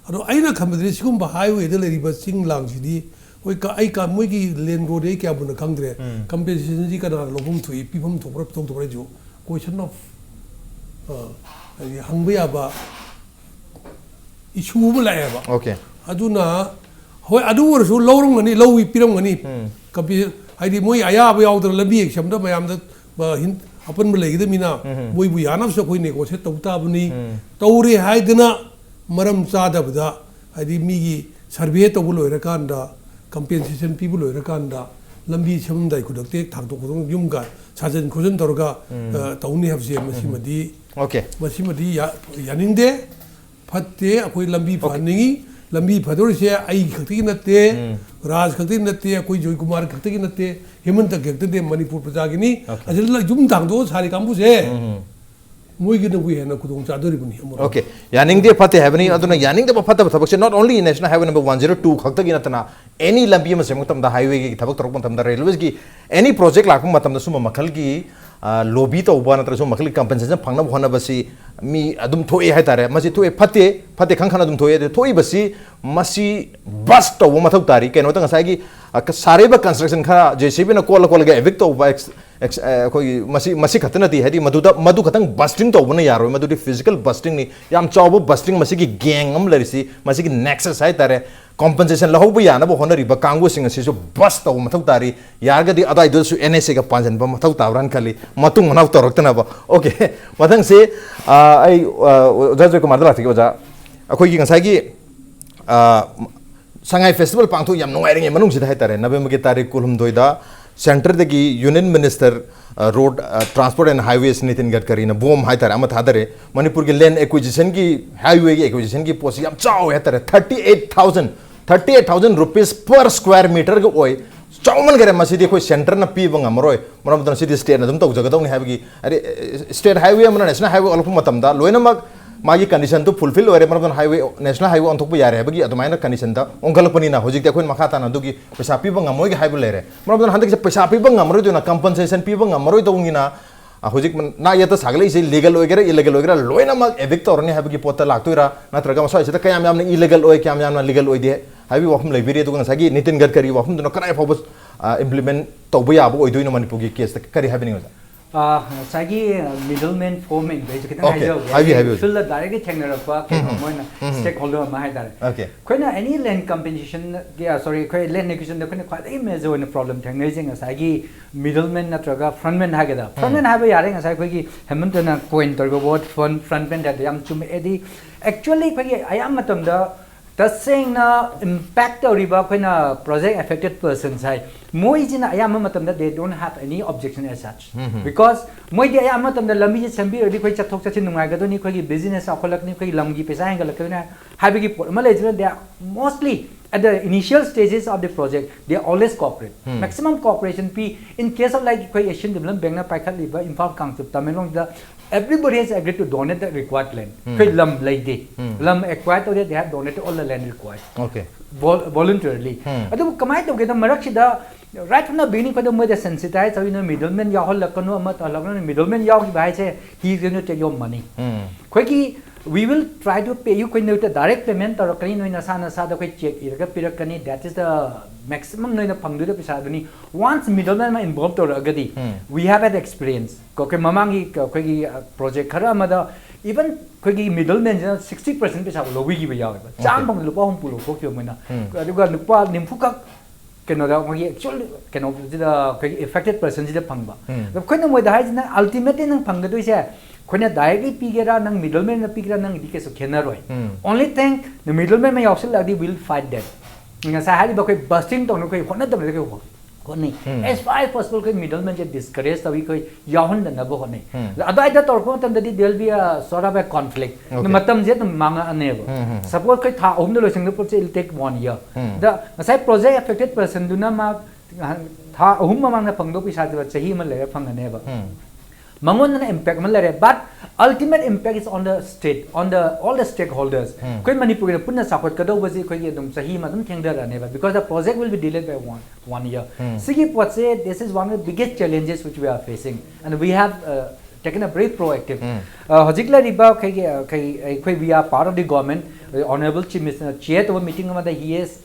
ꯑꯗꯣ ꯑꯩꯅ ꯈꯟꯕꯗꯗꯤ ꯁꯤꯒꯨꯝꯕ ꯍꯥꯏꯋꯦꯗ ꯂꯩꯔꯤꯕ ꯆꯤꯡ ꯂꯥꯡꯁꯤꯗꯤ, ꯍꯣꯏ, ꯀ-, ꯑꯩ ꯀ-, ꯃꯣꯏꯒꯤ ꯂꯦꯟ ꯔꯣꯗ ꯑꯩ ꯀꯌꯥ ꯃꯨꯟꯅ ꯈꯪꯗ꯭ꯔꯦ꯫ ꯎꯝ꯫ ꯀꯝꯄꯦꯟꯁꯦꯁꯟꯁꯤ ꯀꯅꯥꯅ ꯂꯧꯐꯝ ꯊꯣꯛꯏ, ꯄꯤꯐꯝ ꯊꯣꯛꯄ꯭ꯔꯥ, ꯄꯤꯊꯣꯛ ꯊꯣꯛꯄ꯭ꯔꯥ ꯍꯥꯏꯁꯨ, question of, ꯑ, ꯍꯥꯏꯗꯤ, ꯍꯪꯕ ꯌꯥꯕ ꯏꯁꯨ ꯑꯃ ꯂꯥꯛꯑꯦꯕ꯫ ꯑꯣꯀꯦ꯫ ꯑꯗꯨꯅ, ꯍꯣꯏ, ꯑꯗꯨ ꯑꯣꯏꯔꯁꯨ ꯂꯧꯔꯝꯒꯅꯤ, ꯂꯧꯏ, ꯄꯤꯔꯝꯒꯅꯤ꯫ ꯎꯝ꯫ ꯀꯝꯄꯦ-, ꯍꯥꯏꯗꯤ, ꯃꯣꯏ ꯑꯌꯥꯕ ꯌꯥꯎꯗꯅ ꯂꯝꯕꯤ ꯍꯦꯛ ꯁꯦꯝꯕꯗ ꯃꯌꯥꯝꯗ, ꯑ, ꯍꯤꯟ-, ꯑꯄꯟꯕ ꯂꯩꯒꯗꯕꯅꯤꯅ, ꯎꯝ꯫ ꯃꯣꯏꯕꯨ ꯌꯥꯅꯕꯁꯨ ꯑꯩꯈꯣꯏ ꯅꯦꯒꯣꯁꯤꯌꯦꯠ ꯇꯧ ꯇꯥꯕꯅꯤ꯫ ꯎꯝ꯫ ꯇꯧꯔꯦ ꯍꯥꯏꯗꯅ ꯃꯔꯝ ꯆꯥꯗꯕꯗ, ꯍꯥꯏꯗꯤ, ꯃꯤꯒꯤ ꯁꯔꯚꯦ ꯇꯧꯕ ꯂꯣꯏꯔꯀꯥꯟꯗ, ꯀꯝꯄꯦꯟꯁꯦꯁꯟ ꯄꯤꯕ ꯂꯣꯏꯔꯀꯥꯟꯗ, ꯂꯝꯕꯤ ꯁꯦꯝꯃꯝꯗꯥꯏ ꯈꯨꯗꯛꯇ ꯍꯦꯛ ꯊꯥꯡꯗꯣꯛ ꯈꯣꯠꯇꯣꯛ, ꯌꯨꯝꯒ ꯁꯥꯖꯟ ꯈꯣꯠꯆꯟ ꯇꯧꯔꯒ, ꯎꯝ꯫ ꯑ, ꯇꯧꯅꯤ ꯍꯥꯏꯕꯁꯦ, ꯃꯁꯤꯃꯗꯤ, ꯑꯣꯀꯦ꯫ ꯃꯁꯤꯃꯗꯤ ꯌꯥ-, ꯌꯥꯅꯤꯡꯗꯦ, ꯐꯠꯇꯦ꯫ ꯑꯩꯈꯣꯏ ꯂꯝꯕꯤ ꯑꯣꯀꯦ꯫ ꯐꯍꯟꯅꯤꯡꯉꯤ, ꯂꯝꯕꯤ ꯐꯗꯧꯔꯤꯁꯦ ꯑꯩ ꯈꯛꯇꯒꯤ ꯅꯠꯇꯦ, ꯔꯥꯖ ꯈꯛꯇꯒꯤ ꯅꯠꯇꯦ, ꯑꯩꯈꯣꯏ ꯖꯣꯏꯀꯨꯃꯥꯔ ꯈꯛꯇꯒꯤ ꯅꯠꯇꯦ, ꯍꯦꯃꯟꯇ ꯈꯛꯇꯒꯤ ꯅꯠꯇꯦ, ꯃꯅꯤꯄꯨꯔ ꯄ꯭ꯔꯖꯥꯒꯤꯅꯤ꯫ Okay. ꯑꯁꯤꯗ ꯌꯨꯝ ꯊꯥꯡꯗꯣꯛꯑ ꯁꯥꯔꯤ ꯀꯥꯡꯕꯨꯁꯦ, ꯃꯣꯏꯒꯤꯅꯕꯨ ꯍꯦꯟꯅ ꯈꯨꯗꯣꯡ ꯆꯥꯗꯣꯔꯤꯕꯅꯤ ꯑꯃꯔꯣꯝꯗ꯫ Okay. ꯌꯥꯅꯤꯡꯗꯦ ꯐꯠꯇꯦ ꯍꯥꯏꯕꯅꯤ꯫ ꯑꯗꯨꯅ ꯌꯥꯅꯤꯡꯗꯕ ꯐꯠꯇꯕ ꯊꯕꯛꯁꯦ not only National Highway number one zero two ꯈꯛꯇꯒꯤ ꯅꯠꯇꯅ, any ꯂꯝꯕꯤ ꯑꯃ ꯁꯦꯝꯕ ꯃꯇꯝꯗ, highwayꯒꯤ ꯊꯕꯛ ꯇꯧꯔꯛꯄ ꯃꯇꯝꯗ, railwaysꯀꯤ any project ꯂꯥꯛꯄ ꯃꯇꯝꯗ ꯁꯨꯝꯕ ꯃꯈꯜꯒꯤ, ꯑ, lobby ꯇꯧꯕ ꯅꯠꯇ꯭ꯔꯒ ꯁꯨꯝꯕ ꯃꯈꯜꯒꯤ compensation ꯐꯪꯅꯕ ꯍꯣꯠꯅꯕꯁꯤ ꯃꯤ ꯑꯗꯨꯝ ꯊꯣꯛꯑꯦ ꯍꯥꯏꯇꯥꯔꯦ꯫ ꯃꯁꯤ ꯊꯣꯛꯑꯦ ꯐꯠꯇꯦ, ꯐꯠꯇꯦ ꯈꯪ ꯈꯪꯅ ꯑꯗꯨꯝ ꯊꯣꯛꯑꯦ꯫ ꯑꯗꯨ ꯊꯣꯛꯏꯕꯁꯤ ꯃꯁꯤ bust ꯇꯧꯕ ꯃꯊꯧ ꯇꯥꯔꯤ꯫ ꯀꯩꯅꯣꯗ ꯉꯁꯥꯏꯒꯤ, ꯑ, ꯁꯥꯔꯤꯕ construction ꯈꯔ JCBꯅ ꯀꯣꯜꯂ ꯀꯣꯜꯂꯒ evict ꯇꯧꯕ, ex-, ex-, ꯑ, ꯑꯩꯈꯣꯏꯒꯤ ꯃꯁꯤ, ꯃꯁꯤ ꯈꯛꯇ ꯅꯠꯇꯦ, ꯍꯥꯏꯗꯤ ꯃꯗꯨꯗ, ꯃꯗꯨ ꯈꯛꯇꯪ busting ꯇꯧꯕꯅ ꯌꯥꯔꯣꯏ, ꯃꯗꯨꯗꯤ physical bustingꯅꯤ꯫ ꯌꯥꯝ ꯆꯥꯎꯕ busting, ꯃꯁꯤꯒꯤ gang ꯑꯃ ꯂꯩꯔꯤꯁꯤ, ꯃꯁꯤꯒꯤ nexus ꯍꯥꯏꯇꯥꯔꯦ, compensation ꯂꯧꯍꯧꯕ ꯌꯥꯅꯕ ꯍꯣꯠꯅꯔꯤꯕ ꯀꯥꯡꯕꯨꯁꯤꯡ ꯑꯁꯤꯁꯨ bust ꯇꯧꯕ ꯃꯊꯧ ꯇꯥꯔꯤ꯫ ꯌꯥꯔꯒꯗꯤ ꯑꯗꯥꯏꯗꯨꯗꯁꯨ NHAꯒ ꯄꯥꯟꯁꯤꯟꯕ ꯃꯊꯧ ꯇꯥꯕ꯭ꯔꯥꯅ ꯈꯜꯂꯤ, ꯃꯇꯨꯡ ꯃꯅꯥꯎ ꯇꯧꯔꯛꯇꯅꯕ꯫ Okay, ꯃꯊꯪꯁꯦ, ꯑ, ꯑꯩ, ꯑ, ꯑꯣꯖꯥ ꯖꯣꯏꯀꯨꯃꯥꯔꯗ ꯂꯥꯛꯆꯒꯦ꯫ ꯑꯣꯖꯥ, ꯑꯩꯈꯣꯏꯒꯤ ꯉꯁꯥꯏꯒꯤ, ꯑ, ꯁꯉꯥꯏ festival ꯄꯥꯡꯊꯣꯛ ꯌꯥꯝ ꯅꯨꯡꯉꯥꯏꯔꯤꯉꯩ ꯃꯅꯨꯡꯁꯤꯗ ꯍꯥꯏꯇꯥꯔꯦ, Novemberꯒꯤ ꯇꯥꯔꯤꯛ ꯀꯨꯟꯍꯨꯝꯗꯣꯏꯗ centreꯗꯒꯤ Union Minister, ꯑ, Road, ꯑ, Transport and Highways Nitin ꯒꯗꯀꯔꯤꯅ bomb ꯍꯥꯏꯇꯥꯔꯦ ꯑꯃ ꯊꯥꯗꯔꯦ꯫ ꯃꯅꯤꯄꯨꯔꯒꯤ land acquisitionꯒꯤ, highwayꯒꯤ acquisitionꯒꯤ ꯄꯣꯠꯁꯤ ꯌꯥꯝ ꯆꯥꯎꯋꯦ ꯍꯥꯏꯇꯥꯔꯦ, thirty eight thousand, thirty eight thousand rupees per square meterꯒ ꯑꯣꯏ꯫ ꯆꯥꯎꯃꯟꯈꯔꯦ꯫ ꯃꯁꯤꯗꯤ ꯑꯩꯈꯣꯏ centreꯅ ꯄꯤꯕ ꯉꯝꯃꯔꯣꯏ, ꯃꯔꯝ ꯑꯗꯨꯅ ꯁꯤꯗꯤ stateꯅ ꯑꯗꯨꯝ ꯇꯧꯖꯒꯗꯧꯅꯤ ꯍꯥꯏꯕꯒꯤ, ꯍꯥꯏꯗꯤ, state highway ꯑꯃꯅ national highway ꯑꯣꯜꯂꯛꯄ ꯃꯇꯝꯗ ꯂꯣꯏꯅꯃꯛ ꯃꯥꯒꯤ conditionꯗꯨ fulfill ꯑꯣꯏꯔꯦ, ꯃꯔꯝ ꯑꯗꯨꯅ highway, national highway ꯑꯣꯟꯊꯣꯛꯄ ꯌꯥꯔꯦ ꯍꯥꯏꯕꯒꯤ ꯑꯗꯨꯃꯥꯏꯅ conditionꯗ ꯑꯣꯟꯈꯠꯂꯛꯄꯅꯤꯅ ꯍꯧꯖꯤꯛꯇꯤ ꯑꯩꯈꯣꯏꯅ ꯃꯈꯥ ꯇꯥꯅ ꯑꯗꯨꯒꯤ ꯄꯩꯁꯥ ꯄꯤꯕ ꯉꯝꯃꯣꯏꯒ ꯍꯥꯏꯕ ꯂꯩꯔꯦ꯫ ꯃꯔꯝ ꯑꯗꯨꯅ ꯍꯟꯗꯛꯀꯤꯁꯦ ꯄꯩꯁꯥ ꯄꯤꯕ ꯉꯝꯃꯔꯣꯏꯗꯣꯏꯅ, compensation ꯄꯤꯕ ꯉꯝꯃꯔꯣꯏꯗꯧꯅꯤꯅ, ꯑ, ꯍꯧꯖꯤꯛ ꯅꯥ ꯌꯦꯠꯇ ꯁꯥꯒꯠꯂꯛꯏꯁꯦ legal ꯑꯣꯏꯒꯦꯔꯥ illegal ꯑꯣꯏꯒꯦꯔꯥ ꯂꯣꯏꯅꯃꯛ evict ꯇꯧꯔꯅꯤ ꯍꯥꯏꯕꯒꯤ ꯄꯣꯠꯇ ꯂꯥꯛꯇꯣꯏꯔꯥ, ꯅꯠꯇ꯭ꯔꯒ ꯃꯁ꯭ꯋꯥꯏꯁꯤꯗ ꯀꯌꯥꯝ ꯌꯥꯝꯅ illegal ꯑꯣꯏ, ꯀꯌꯥꯝ ꯌꯥꯝꯅ legal ꯑꯣꯏꯗꯦ ꯍꯥꯏꯕꯒꯤ ꯋꯥꯐꯝ ꯂꯩꯕꯤꯔꯤ꯫ ꯑꯗꯨꯒ ꯉꯁꯥꯏꯒꯤ ꯅꯤꯇꯤꯟ ꯒꯗꯀꯔꯤꯒꯤ ꯋꯥꯐꯝꯗꯨꯅ ꯀꯗꯥꯏ ꯐꯥꯎꯕ, ꯑ, implement ꯇꯧꯕ ꯌꯥꯕ ꯑꯣꯏꯗꯣꯏꯅꯣ ꯃꯅꯤꯄꯨꯔꯒꯤ caseꯇ, ꯀꯔꯤ ꯍꯥꯏꯕꯤꯅꯤꯡꯉꯤ ꯑꯣꯖꯥ? ꯑ, ꯉꯁꯥꯏꯒꯤ middleman foreman ꯕꯩꯁꯦ ꯈꯤꯇꯪ Okay, ꯍꯥꯏꯖꯍꯧꯒꯦ꯫ ꯍꯥꯏꯕꯤꯌꯨ, ꯍꯥꯏꯕꯤꯌꯨ꯫ Fieldꯗ directly ꯊꯦꯡꯅꯔꯛꯄ ꯀꯩꯅꯣ, ꯃꯣꯏꯅ stakeholder ꯑꯃ ꯍꯥꯏꯇꯥꯔꯦ꯫ Okay. ꯑꯩꯈꯣꯏꯅ any land compensationꯒꯤ, ꯑ, sorry, ꯑꯩꯈꯣꯏ land acquisitionꯗ ꯑꯩꯈꯣꯏꯅ ꯈ꯭ꯋꯥꯏꯗꯒꯤ major ꯑꯣꯏꯅ problem ꯊꯦꯡꯅꯔꯤꯁꯦ ꯉꯁꯥꯏꯒꯤ middleman ꯅꯠꯇ꯭ꯔꯒ frontman ꯍꯥꯏꯒꯗ꯭ꯔꯥ? Frontman ꯍꯥꯏꯕ ꯌꯥꯔꯦ, ꯉꯁꯥꯏ ꯑꯩꯈꯣꯏꯒꯤ ꯍꯦꯃꯟꯇꯅ coin ꯇꯧꯔꯤꯕ word front, frontman ꯍꯥꯏꯗꯣ ꯌꯥꯝ ꯆꯨꯝꯃꯦ꯫ ꯍꯥꯏꯗꯤ actually ꯑꯩꯈꯣꯏꯒꯤ ꯑꯌꯥꯝꯕ ꯃꯇꯝꯗ ꯇꯁꯦꯡꯅ impact ꯇꯧꯔꯤꯕ ꯑꯩꯈꯣꯏꯅ project affected persons ꯍꯥꯏ, ꯃꯣꯏꯁꯤꯅ ꯑꯌꯥꯝꯕ ꯃꯇꯝꯗ they don't have any objection as such. Because ꯃꯣꯏꯗꯤ ꯑꯌꯥꯝꯕ ꯃꯇꯝꯗ ꯂꯝꯕꯤꯁꯦ ꯁꯦꯝꯕꯤꯔꯗꯤ ꯑꯩꯈꯣꯏ ꯆꯠꯊꯣꯛ ꯆꯠꯁꯤꯟ ꯅꯨꯡꯉꯥꯏꯒꯗꯣꯏꯅꯤ, ꯑꯩꯈꯣꯏꯒꯤ business ꯆꯥꯎꯈꯠꯂꯛꯀꯅꯤ, ꯑꯩꯈꯣꯏꯒꯤ ꯂꯝꯒꯤ ꯄꯩꯁꯥ ꯍꯦꯟꯒꯠꯂꯛꯀꯗꯣꯏꯅꯤ ꯍꯥꯏꯕꯒꯤ ꯄꯣꯠ ꯑꯃ ꯂꯩꯖꯅ, they are mostly at the initial stages of the project, they always cooperate. Maximum cooperation P. In case of, like, ꯑꯩꯈꯣꯏ Asian Development Bank ꯅ ꯄꯥꯏꯈꯠꯂꯤꯕ ꯏꯝꯐꯥꯜ ꯀꯥꯡꯆꯨꯞ ꯇꯃꯦꯡꯂꯣꯡꯗ, everybody has agreed to donate the required land. ꯑꯩꯈꯣꯏ ꯂꯝ ꯂꯩꯇꯦ, ꯂꯝ acquire ꯇꯧꯗꯦ, they have donated all the land required. Okay. Voluntarily. ꯑꯗꯨꯕꯨ ꯀꯃꯥꯏꯅ ꯇꯧꯒꯦꯗ, ꯃꯔꯛꯁꯤꯗ right from the beginning ꯑꯩꯈꯣꯏꯗ ꯃꯣꯏꯗ sensitize ꯇꯧꯏꯅ, middleman ꯌꯥꯎꯍꯜꯂꯛꯀꯅꯨ, ꯑꯃ ꯇꯧꯍꯜꯂꯛꯀꯅꯨ. Middleman ꯌꯥꯎꯈꯤꯕ ꯍꯥꯏꯁꯦ, he is going to take your money. ꯑꯩꯈꯣꯏꯒꯤ we will try to pay you, ꯑꯩꯈꯣꯏ ꯅꯣꯏꯗ direct payment ꯇꯧꯔꯛꯀꯅꯤ, ꯅꯣꯏ ꯅꯁꯥ ꯅꯁꯥꯗ ꯑꯩꯈꯣꯏ cheque ꯏꯔꯒ ꯄꯤꯔꯛꯀꯅꯤ, that is the maximum ꯅꯣꯏꯅ ꯐꯪꯗꯣꯏꯗ ꯄꯩꯁꯥꯗꯨꯅꯤ. Once middleman ꯑꯃ involve ꯇꯧꯔꯛꯑꯒꯗꯤ, we have had experience ꯀꯣ, ꯑꯩꯈꯣꯏ ꯃꯃꯥꯡꯒꯤ ꯑꯩꯈꯣꯏꯒꯤ project ꯈꯔ ꯑꯃꯗ even ꯑꯩꯈꯣꯏꯒꯤ middleman ꯁꯤꯅ sixty percent ꯄꯩꯁꯥ ꯂꯧꯕꯤꯈꯤꯕ ꯌꯥꯎꯋꯦꯕ, ꯆꯥꯝꯃ ꯐꯪꯗ ꯂꯨꯄꯥ ꯍꯨꯝꯐꯨ ꯂꯧꯊꯣꯛꯈꯤꯕ ꯃꯣꯏꯅ, ꯑꯗꯨꯒ ꯂꯨꯄꯥ ꯅꯤꯐꯨꯈꯛ ꯀꯩꯅꯣꯗ ꯃꯣꯏꯒꯤ actual ꯀꯩꯅꯣꯁꯤꯗ ꯑꯩꯈꯣꯏꯒꯤ affected personꯁꯤꯗ ꯐꯪꯕ. ꯑꯗꯣ ꯑꯩꯈꯣꯏꯅ ꯃꯣꯏꯗ ꯍꯥꯏꯁꯤꯅ, ultimately ꯅꯪ ꯐꯪꯒꯗꯣꯏꯁꯦ ꯑꯩꯈꯣꯏꯅ directly ꯄꯤꯒꯦꯔꯥ, ꯅꯪ middlemanꯅ ꯄꯤꯒꯦꯔꯥ, ꯅꯪꯒꯤꯗꯤ ꯀꯩꯁꯨ ꯈꯦꯠꯅꯔꯣꯏ. Only thing, middleman ꯑꯃ ꯌꯥꯎꯁꯤꯜꯂꯛꯑꯗꯤ we'll fight that. ꯉꯁꯥꯏ ꯍꯥꯏꯔꯤꯕ ꯑꯩꯈꯣꯏ busting ꯇꯧꯅꯕ ꯑꯩꯈꯣꯏ ꯍꯣꯠꯅꯗꯕꯗ ꯑꯩꯈꯣꯏ ꯍꯣꯠꯅꯩ. As far as possible ꯑꯩꯈꯣꯏ middlemanꯁꯦ discourage ꯇꯧꯏ, ꯑꯩꯈꯣꯏ ꯌꯥꯎꯍꯟꯗꯅꯕ ꯍꯣꯠꯅꯩ. ꯑꯗꯨꯋꯥꯏꯗ ꯇꯧꯔꯛꯄ ꯃꯇꯝꯗꯗꯤ there will be a sort of a conflict. ꯃꯇꯝꯁꯦ ꯑꯗꯨꯝ ꯃꯥꯡꯉꯛꯑꯅꯦꯕ. Suppose ꯑꯩꯈꯣꯏ ꯊꯥ ꯑꯍꯨꯝꯗ ꯂꯣꯏꯁꯤꯟꯒꯗꯕ ꯄꯣꯠꯁꯦ, it will take one year. ꯑꯗ ꯉꯁꯥꯏ project affected personꯗꯨꯅ ꯃꯥ ꯊꯥ ꯑꯍꯨꯝ ꯃꯃꯥꯡꯗ ꯐꯪꯗꯧ ꯄꯩꯁꯥꯗꯨ ꯆꯍꯤ ꯑꯃ ꯂꯩꯔ ꯐꯪꯒꯅꯦꯕ. ꯃꯉꯣꯟꯗꯅ impact ꯑꯃ ꯂꯩꯔꯦ, but ultimate impact is on the state, on the all the stakeholders. ꯑꯩꯈꯣꯏ ꯃꯅꯤꯄꯨꯔꯒꯤꯗ ꯄꯨꯟꯅ ꯆꯥꯎꯈꯠꯀꯗꯧꯕꯁꯤ ꯑꯩꯈꯣꯏꯒꯤ ꯑꯗꯨꯝ ꯆꯍꯤ ꯑꯃ ꯑꯗꯨꯝ ꯊꯦꯡꯊꯔꯛꯑꯅꯦꯕ, because the project will be delayed by one, one year. ꯁꯤꯒꯤ ꯄꯣꯠꯁꯦ, this is one of the biggest challenges which we are facing, and we have uh, taken a very proactive. Uh, ꯍꯧꯖꯤꯛ ꯂꯩꯔꯤꯕ ꯑꯩꯈꯣꯏꯒꯤ ꯑꯩꯈꯣꯏ ꯑꯩꯈꯣꯏ we are part of the government, Honourable Chief Minister chair ꯇꯧꯕ meeting ꯑꯃꯗ he has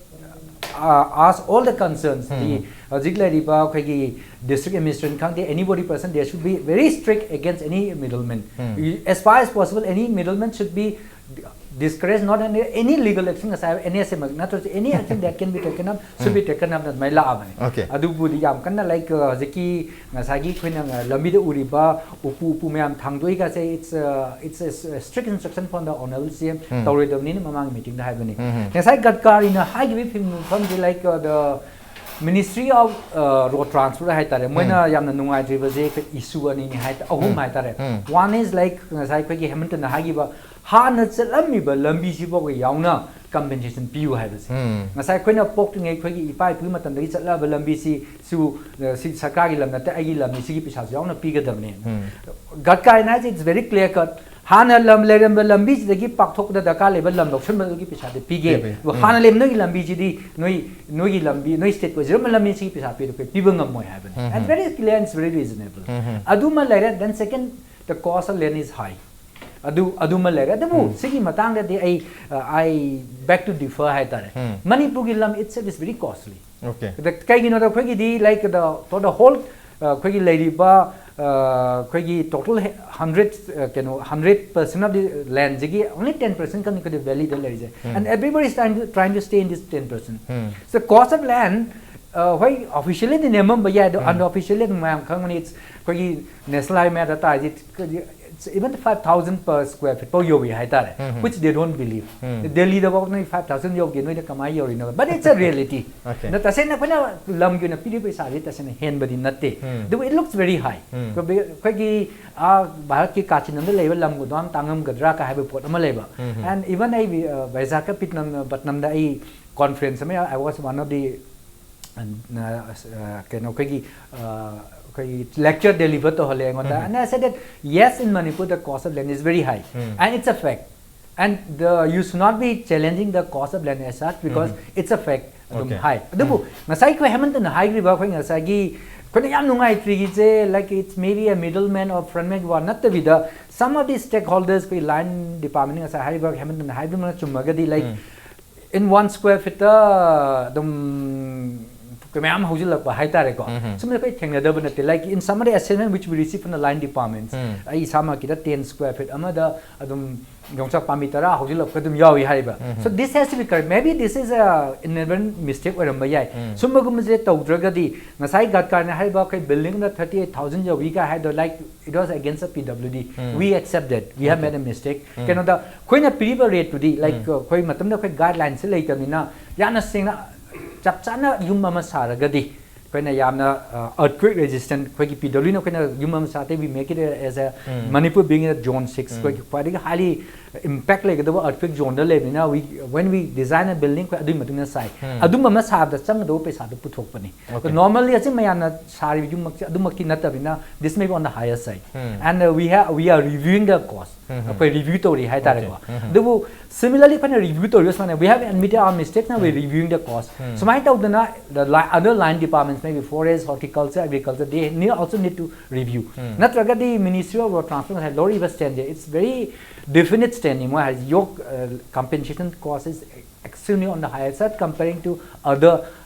uh, asked all the concerns, the ꯍꯧꯖꯤꯛ ꯂꯩꯔꯤꯕ ꯑꯩꯈꯣꯏꯒꯤ district administration ꯈꯪꯗꯦ, anybody person, there should be very strict against any middleman. As far as possible, any middleman should be discourage not any, any legal action ꯉꯁꯥꯏ NSA ꯃꯛ ꯅꯠꯇ꯭ꯔꯁꯨ any action that can be taken up should be taken up ꯅ ꯑꯗꯨꯃꯥꯏꯅ ꯂꯥꯛꯑꯕꯅꯤ꯫ Okay. ꯑꯗꯨꯕꯨꯗꯤ ꯌꯥꯝ ꯀꯟꯅ, like, ꯍꯧꯖꯤꯛꯀꯤ ꯉꯁꯥꯏꯒꯤ ꯑꯩꯈꯣꯏꯅ ꯂꯝꯕꯤꯗ ꯎꯔꯤꯕ ꯎꯄꯨ ꯎꯄꯨ ꯃꯌꯥꯝ ꯊꯥꯡꯗꯣꯛꯏꯒꯁꯦ, it's, uh, it's a strict instruction from the honorable CM, ꯇꯧꯔꯣꯏꯗꯕꯅꯤꯅ ꯃꯃꯥꯡꯒꯤ meeting ꯗ ꯍꯥꯏꯕꯅꯤ꯫ ꯉꯁꯥꯏ ꯒꯗꯀꯥꯔꯤꯅ ꯍꯥꯏꯈꯤꯕ ꯐꯤꯕꯝ ꯃꯐꯝꯁꯦ, like, uh, the Ministry of, uh, Road Transport ꯍꯥꯏꯇꯥꯔꯦ, ꯃꯣꯏꯅ ꯌꯥꯝꯅ ꯅꯨꯡꯉꯥꯏꯇ꯭ꯔꯤꯕꯁꯦ issue ꯑꯅꯤꯅꯤ ꯍꯥꯏꯇꯥꯔꯦ, ꯑꯍꯨꯝ ꯍꯥꯏꯇꯥꯔꯦ꯫ One is, like, ꯉꯁꯥꯏ ꯑꯩꯈꯣꯏꯒꯤ ꯍꯦꯃꯟꯇꯅ ꯍꯥꯏꯈꯤꯕ, ꯍꯥꯟꯅ ꯆꯠꯂꯝꯃꯤꯕ ꯂꯝꯕꯤꯁꯤꯐꯥꯎꯕ ꯌꯥꯎꯅ compensation ꯄꯤꯌꯨ ꯍꯥꯏꯕꯁꯦ꯫ ꯉꯁꯥꯏ ꯑꯩꯈꯣꯏꯅ ꯄꯣꯛꯇ꯭ꯔꯤꯉꯩ ꯑꯩꯈꯣꯏꯒꯤ ꯏꯄꯥ ꯏꯄꯨꯒꯤ ꯃꯇꯝꯗꯒꯤ ꯆꯠꯂꯛꯑꯕ ꯂꯝꯕꯤꯁꯤ ꯁꯨ, ꯑ, ꯁꯤ ꯁꯔꯀꯥꯔꯒꯤ ꯂꯝ ꯅꯠꯇꯦ, ꯑꯩꯒꯤ ꯂꯝꯅꯤ, ꯁꯤꯒꯤ ꯄꯩꯁꯥꯁꯨ ꯌꯥꯎꯅ ꯄꯤꯒꯗꯕꯅꯦ꯫ ꯒꯗꯀꯥꯔꯤꯅ ꯍꯥꯏꯁꯦ, it's very clear cut. ꯍꯥꯟꯅ ꯂꯝ ꯂꯩꯔꯝꯕ ꯂꯝꯕꯤꯁꯤꯗꯒꯤ ꯄꯥꯛꯊꯣꯛꯄꯗ ꯗꯔꯀꯥꯔ ꯂꯩꯕ ꯂꯝ ꯂꯧꯁꯤꯟꯕꯗꯨꯒꯤ ꯄꯩꯁꯥꯗꯤ ꯄꯤꯒꯦ꯫ ꯄꯤꯒꯦ꯫ ꯑꯗꯨꯒ ꯍꯥꯟꯅ ꯂꯩꯔꯝꯕ ꯅꯣꯏꯒꯤ ꯂꯝꯕꯤꯁꯤꯗꯤ ꯅꯣꯏ, ꯅꯣꯏꯒꯤ ꯂꯝꯕꯤ, ꯅꯣꯏ state ꯀ ꯑꯣꯏꯖꯔꯝꯕ ꯂꯝꯕꯤ, ꯁꯤꯒꯤ ꯄꯩꯁꯥ ꯄꯤꯔꯣ, ꯑꯩꯈꯣꯏ ꯄꯤꯕ ꯉꯝꯃꯣꯏ ꯍꯥꯏꯕꯅꯤ꯫ And very clear and it's very reasonable. ꯑꯗꯨꯃ ꯂꯩꯔꯦ꯫ Then second, the cost of land is high. ꯑꯗꯨ, ꯑꯗꯨꯃ ꯂꯩꯔꯦ꯫ ꯑꯗꯨꯕꯨ ꯁꯤꯒꯤ ꯃꯇꯥꯡꯗꯗꯤ ꯑꯩ, uh, I beg to differ ꯍꯥꯏꯇꯥꯔꯦ꯫ ꯃꯅꯤꯄꯨꯔꯒꯤ ꯂꯝ itself is very costly. Okay. ꯑꯗ ꯀꯩꯒꯤꯅꯣꯗ ꯑꯩꯈꯣꯏꯒꯤꯗꯤ, like, the, for the whole, uh, ꯑꯩꯈꯣꯏꯒꯤ ꯂꯩꯔꯤꯕ, uh, ꯑꯩꯈꯣꯏꯒꯤ total hundred, uh, ꯀꯩꯅꯣ, hundred percent of the land ꯁꯤꯒꯤ only ten percent ꯈꯛꯇꯅꯤ ꯑꯩꯈꯣꯏꯗꯤ valley ꯗ ꯂꯩꯔꯤꯁꯦ꯫ And everybody is trying to, trying to stay in this ten percent. So cost of land, uh, ꯍꯣꯏ, officially ꯗꯤ ꯅꯦꯝꯃꯝꯕ ꯌꯥꯏ, ꯑꯗꯣ unofficially ꯑꯗꯨꯝ ꯃꯌꯥꯝ ꯈꯪꯕꯅꯤ, it's ꯑꯩꯈꯣꯏꯒꯤ national highway ꯃꯌꯥꯗ ꯇꯥꯔꯗꯤ even five thousand per square feet ꯐꯥꯎ ꯌꯧꯏ ꯍꯥꯏꯇꯥꯔꯦ, which they don't believe. ꯗꯦꯜꯂꯤꯗ ꯐꯥꯎ ꯅꯣꯏ five thousand ꯌꯧꯒꯦ, ꯅꯣꯏꯗ ꯀꯃꯥꯏꯅ ꯌꯧꯔꯤꯅꯣ? But it's a reality. Okay. ꯅ ꯇꯁꯦꯡꯅ ꯑꯩꯈꯣꯏꯅ ꯂꯝꯒꯤ ꯑꯣꯏꯅ ꯄꯤꯔꯤꯕ ꯄꯩꯁꯥꯁꯤ ꯇꯁꯦꯡꯅ ꯍꯦꯟꯕꯗꯤ ꯅꯠꯇꯦ꯫ ꯑꯗꯨꯕꯨ it looks very high. ꯑꯩꯈꯣꯏꯒꯤ, ꯑꯥ, ꯚꯥꯔꯠꯀꯤ ꯀꯥꯆꯤꯟ ꯑꯃꯗ ꯂꯩꯕ ꯂꯝꯒ ꯑꯗꯨꯝ ꯇꯥꯡꯉꯝꯒꯗ꯭ꯔꯥ ꯀ ꯍꯥꯏꯕ ꯄꯣꯠ ꯑꯃ ꯂꯩꯕ꯫ And even ꯑꯩ, ꯑ, ꯚꯥꯏꯖꯥꯛꯀ ꯄꯤꯇꯅꯝ-, ꯄꯠꯅꯝꯗ ꯑꯩ conference ꯑꯃ ꯌꯥꯎ-, I was one of the ꯑ, ꯑ, ꯀꯩꯅꯣ, ꯑꯩꯈꯣꯏꯒꯤ, ꯑ, ꯑꯩꯈꯣꯏꯒꯤ lecture deliver ꯇꯧꯍꯜꯂꯦ ꯑꯩꯉꯣꯟꯗ꯫ And I said that, yes, in Manipur the cost of land is very high. And it's a fact. And the, you should not be challenging the cost of land as such because it's a fact. ꯑꯗꯨꯝ Okay. ꯍꯥꯏ꯫ ꯑꯗꯨꯕꯨ ꯉꯁꯥꯏ ꯑꯩꯈꯣꯏ ꯍꯦꯃꯟꯇꯅ ꯍꯥꯏꯈ꯭ꯔꯤꯕ, ꯑꯩꯈꯣꯏ ꯉꯁꯥꯏꯒꯤ ꯑꯩꯈꯣꯏꯅ ꯌꯥꯝ ꯅꯨꯡꯉꯥꯏꯇ꯭ꯔꯤꯒꯤꯁꯦ, like, it's maybe a middleman or frontman ꯋꯥ ꯅꯠꯇꯕꯤꯗ, some of the stakeholders, ꯑꯩꯈꯣꯏ line department ꯉꯁꯥꯏ ꯍꯥꯏꯔꯤꯕ ꯍꯦꯃꯟꯇꯅ ꯍꯥꯏꯕꯗꯨꯃ ꯆꯨꯝꯃꯒꯗꯤ, like, in one square feet ꯇ ꯑꯗꯨꯝ ꯑꯩꯈꯣꯏ ꯃꯌꯥꯝ ꯍꯧꯖꯤꯜꯂꯛꯄ ꯍꯥꯏꯇꯥꯔꯦꯀꯣ꯫ ꯎꯝ꯫ ꯁꯨꯝꯕꯗ ꯑꯩꯈꯣꯏ ꯊꯦꯡꯅꯗꯕ ꯅꯠꯇꯦ, like in some of the assessment which we receive from the line departments, ꯎꯝ꯫ ꯑꯩ ꯏꯁꯥꯃꯛꯀꯤꯗ ten square feet ꯑꯃꯗ ꯑꯗꯨꯝ ꯌꯣꯡꯆꯥꯛ ꯄꯥꯝꯕꯤ ꯇꯔꯥ ꯍꯧꯖꯤꯜꯂꯛꯄ ꯑꯗꯨꯝ ꯌꯥꯎꯏ ꯍꯥꯏꯔꯤꯕ꯫ ꯎꯝ꯫ So this has to be correct, maybe this is a inadvertent mistake ꯑꯣꯏꯔꯝꯕ ꯌꯥꯏ꯫ ꯎꯝ꯫ ꯁꯨꯝꯕꯒꯨꯝꯕꯁꯦ ꯇꯧꯗ꯭ꯔꯒꯗꯤ ꯉꯁꯥꯏ ꯒꯗꯀꯥꯔꯅ ꯍꯥꯏꯔꯤꯕ ꯑꯩꯈꯣꯏ building ꯑꯃꯗ thirty eight thousand ꯌꯧꯏꯒ ꯍꯥꯏꯗꯣ, like it was against the P W D, um. We accept that, we have Okay. made a mistake꯫ ꯎꯝ꯫ ꯀꯩꯅꯣꯗ ꯑꯩꯈꯣꯏꯅ ꯄꯤꯔꯤꯕ rate ꯇꯨꯗꯤ, like ꯎꯝ꯫ ꯑꯩꯈꯣꯏ ꯃꯇꯝꯗ ꯑꯩꯈꯣꯏ guideline ꯁꯦ ꯂꯩꯇꯕꯅꯤꯅ, ꯌꯥꯝꯅ ꯁꯦꯡꯅ ꯆꯞ ꯆꯥꯅ ꯌꯨꯝ ꯑꯃ ꯁꯥꯔꯒꯗꯤ ꯑꯩꯈꯣꯏꯅ ꯌꯥꯝꯅ, ꯑ, earthquake resistant, ꯑꯩꯈꯣꯏꯒꯤ P W ꯅ ꯑꯩꯈꯣꯏꯅ ꯌꯨꯝ ꯑꯃ ꯁꯥ, we make it as a um. Manipur being in a zone six, ꯎꯝ꯫ ꯑꯩꯈꯣꯏꯒꯤ ꯈ꯭ꯋꯥꯏꯗꯒꯤ highly impact ꯂꯩꯒꯗꯕ earthquake zone ꯗ ꯂꯩꯕꯅꯤꯅ, we, when we design a building, ꯑꯩꯈꯣꯏ ꯑꯗꯨꯒꯤ ꯃꯇꯨꯡ ꯏꯟꯅ ꯁꯥꯏ꯫ ꯎꯝ꯫ ꯑꯗꯨꯝꯕ ꯑꯃ ꯁꯥꯕꯗ ꯆꯪꯒꯗꯧꯕ ꯄꯩꯁꯥꯗꯣ ꯄꯨꯊꯣꯛꯄꯅꯤ꯫ Okay. Normally ꯑꯁꯤ ꯃꯌꯥꯝꯅ ꯁꯥꯔꯤꯕ ꯌꯨꯝꯃꯛꯁꯦ ꯑꯗꯨꯃꯛꯇꯤ ꯅꯠꯇꯕꯅꯤꯅ, this may be on the higher side꯫ Um. And, uh, we have, we are reviewing the cost꯫ ꯎꯝ꯫ ꯑꯩꯈꯣꯏ review ꯇꯧꯔꯤ ꯍꯥꯏꯇꯥꯔꯦꯀꯣ꯫ Okay. ꯎꯝ꯫ ꯑꯗꯨꯕꯨ similarly ꯑꯩꯈꯣꯏꯅ review ꯇꯧꯔꯤꯕ ꯁꯨꯃꯥꯏꯅ, we have admitted our mistake, now we are um. reviewing the cost꯫ ꯎꯝ꯫ ꯁꯨꯃꯥꯏꯅ ꯇꯧꯗꯅ the li-, other line departments, maybe forest, horticulture, agriculture, they need, also need to review꯫ ꯎꯝ꯫ ꯅꯠꯇ꯭ꯔꯒꯗꯤ Ministry of Road Transport ꯉꯁꯥꯏ ꯂꯧꯔꯤꯕ stand say, it's very definite stand ꯅꯤ ꯃꯣꯏ ꯍꯥꯏꯁꯦ, your, uh, compensation cost is extremely on the higher side comparing to other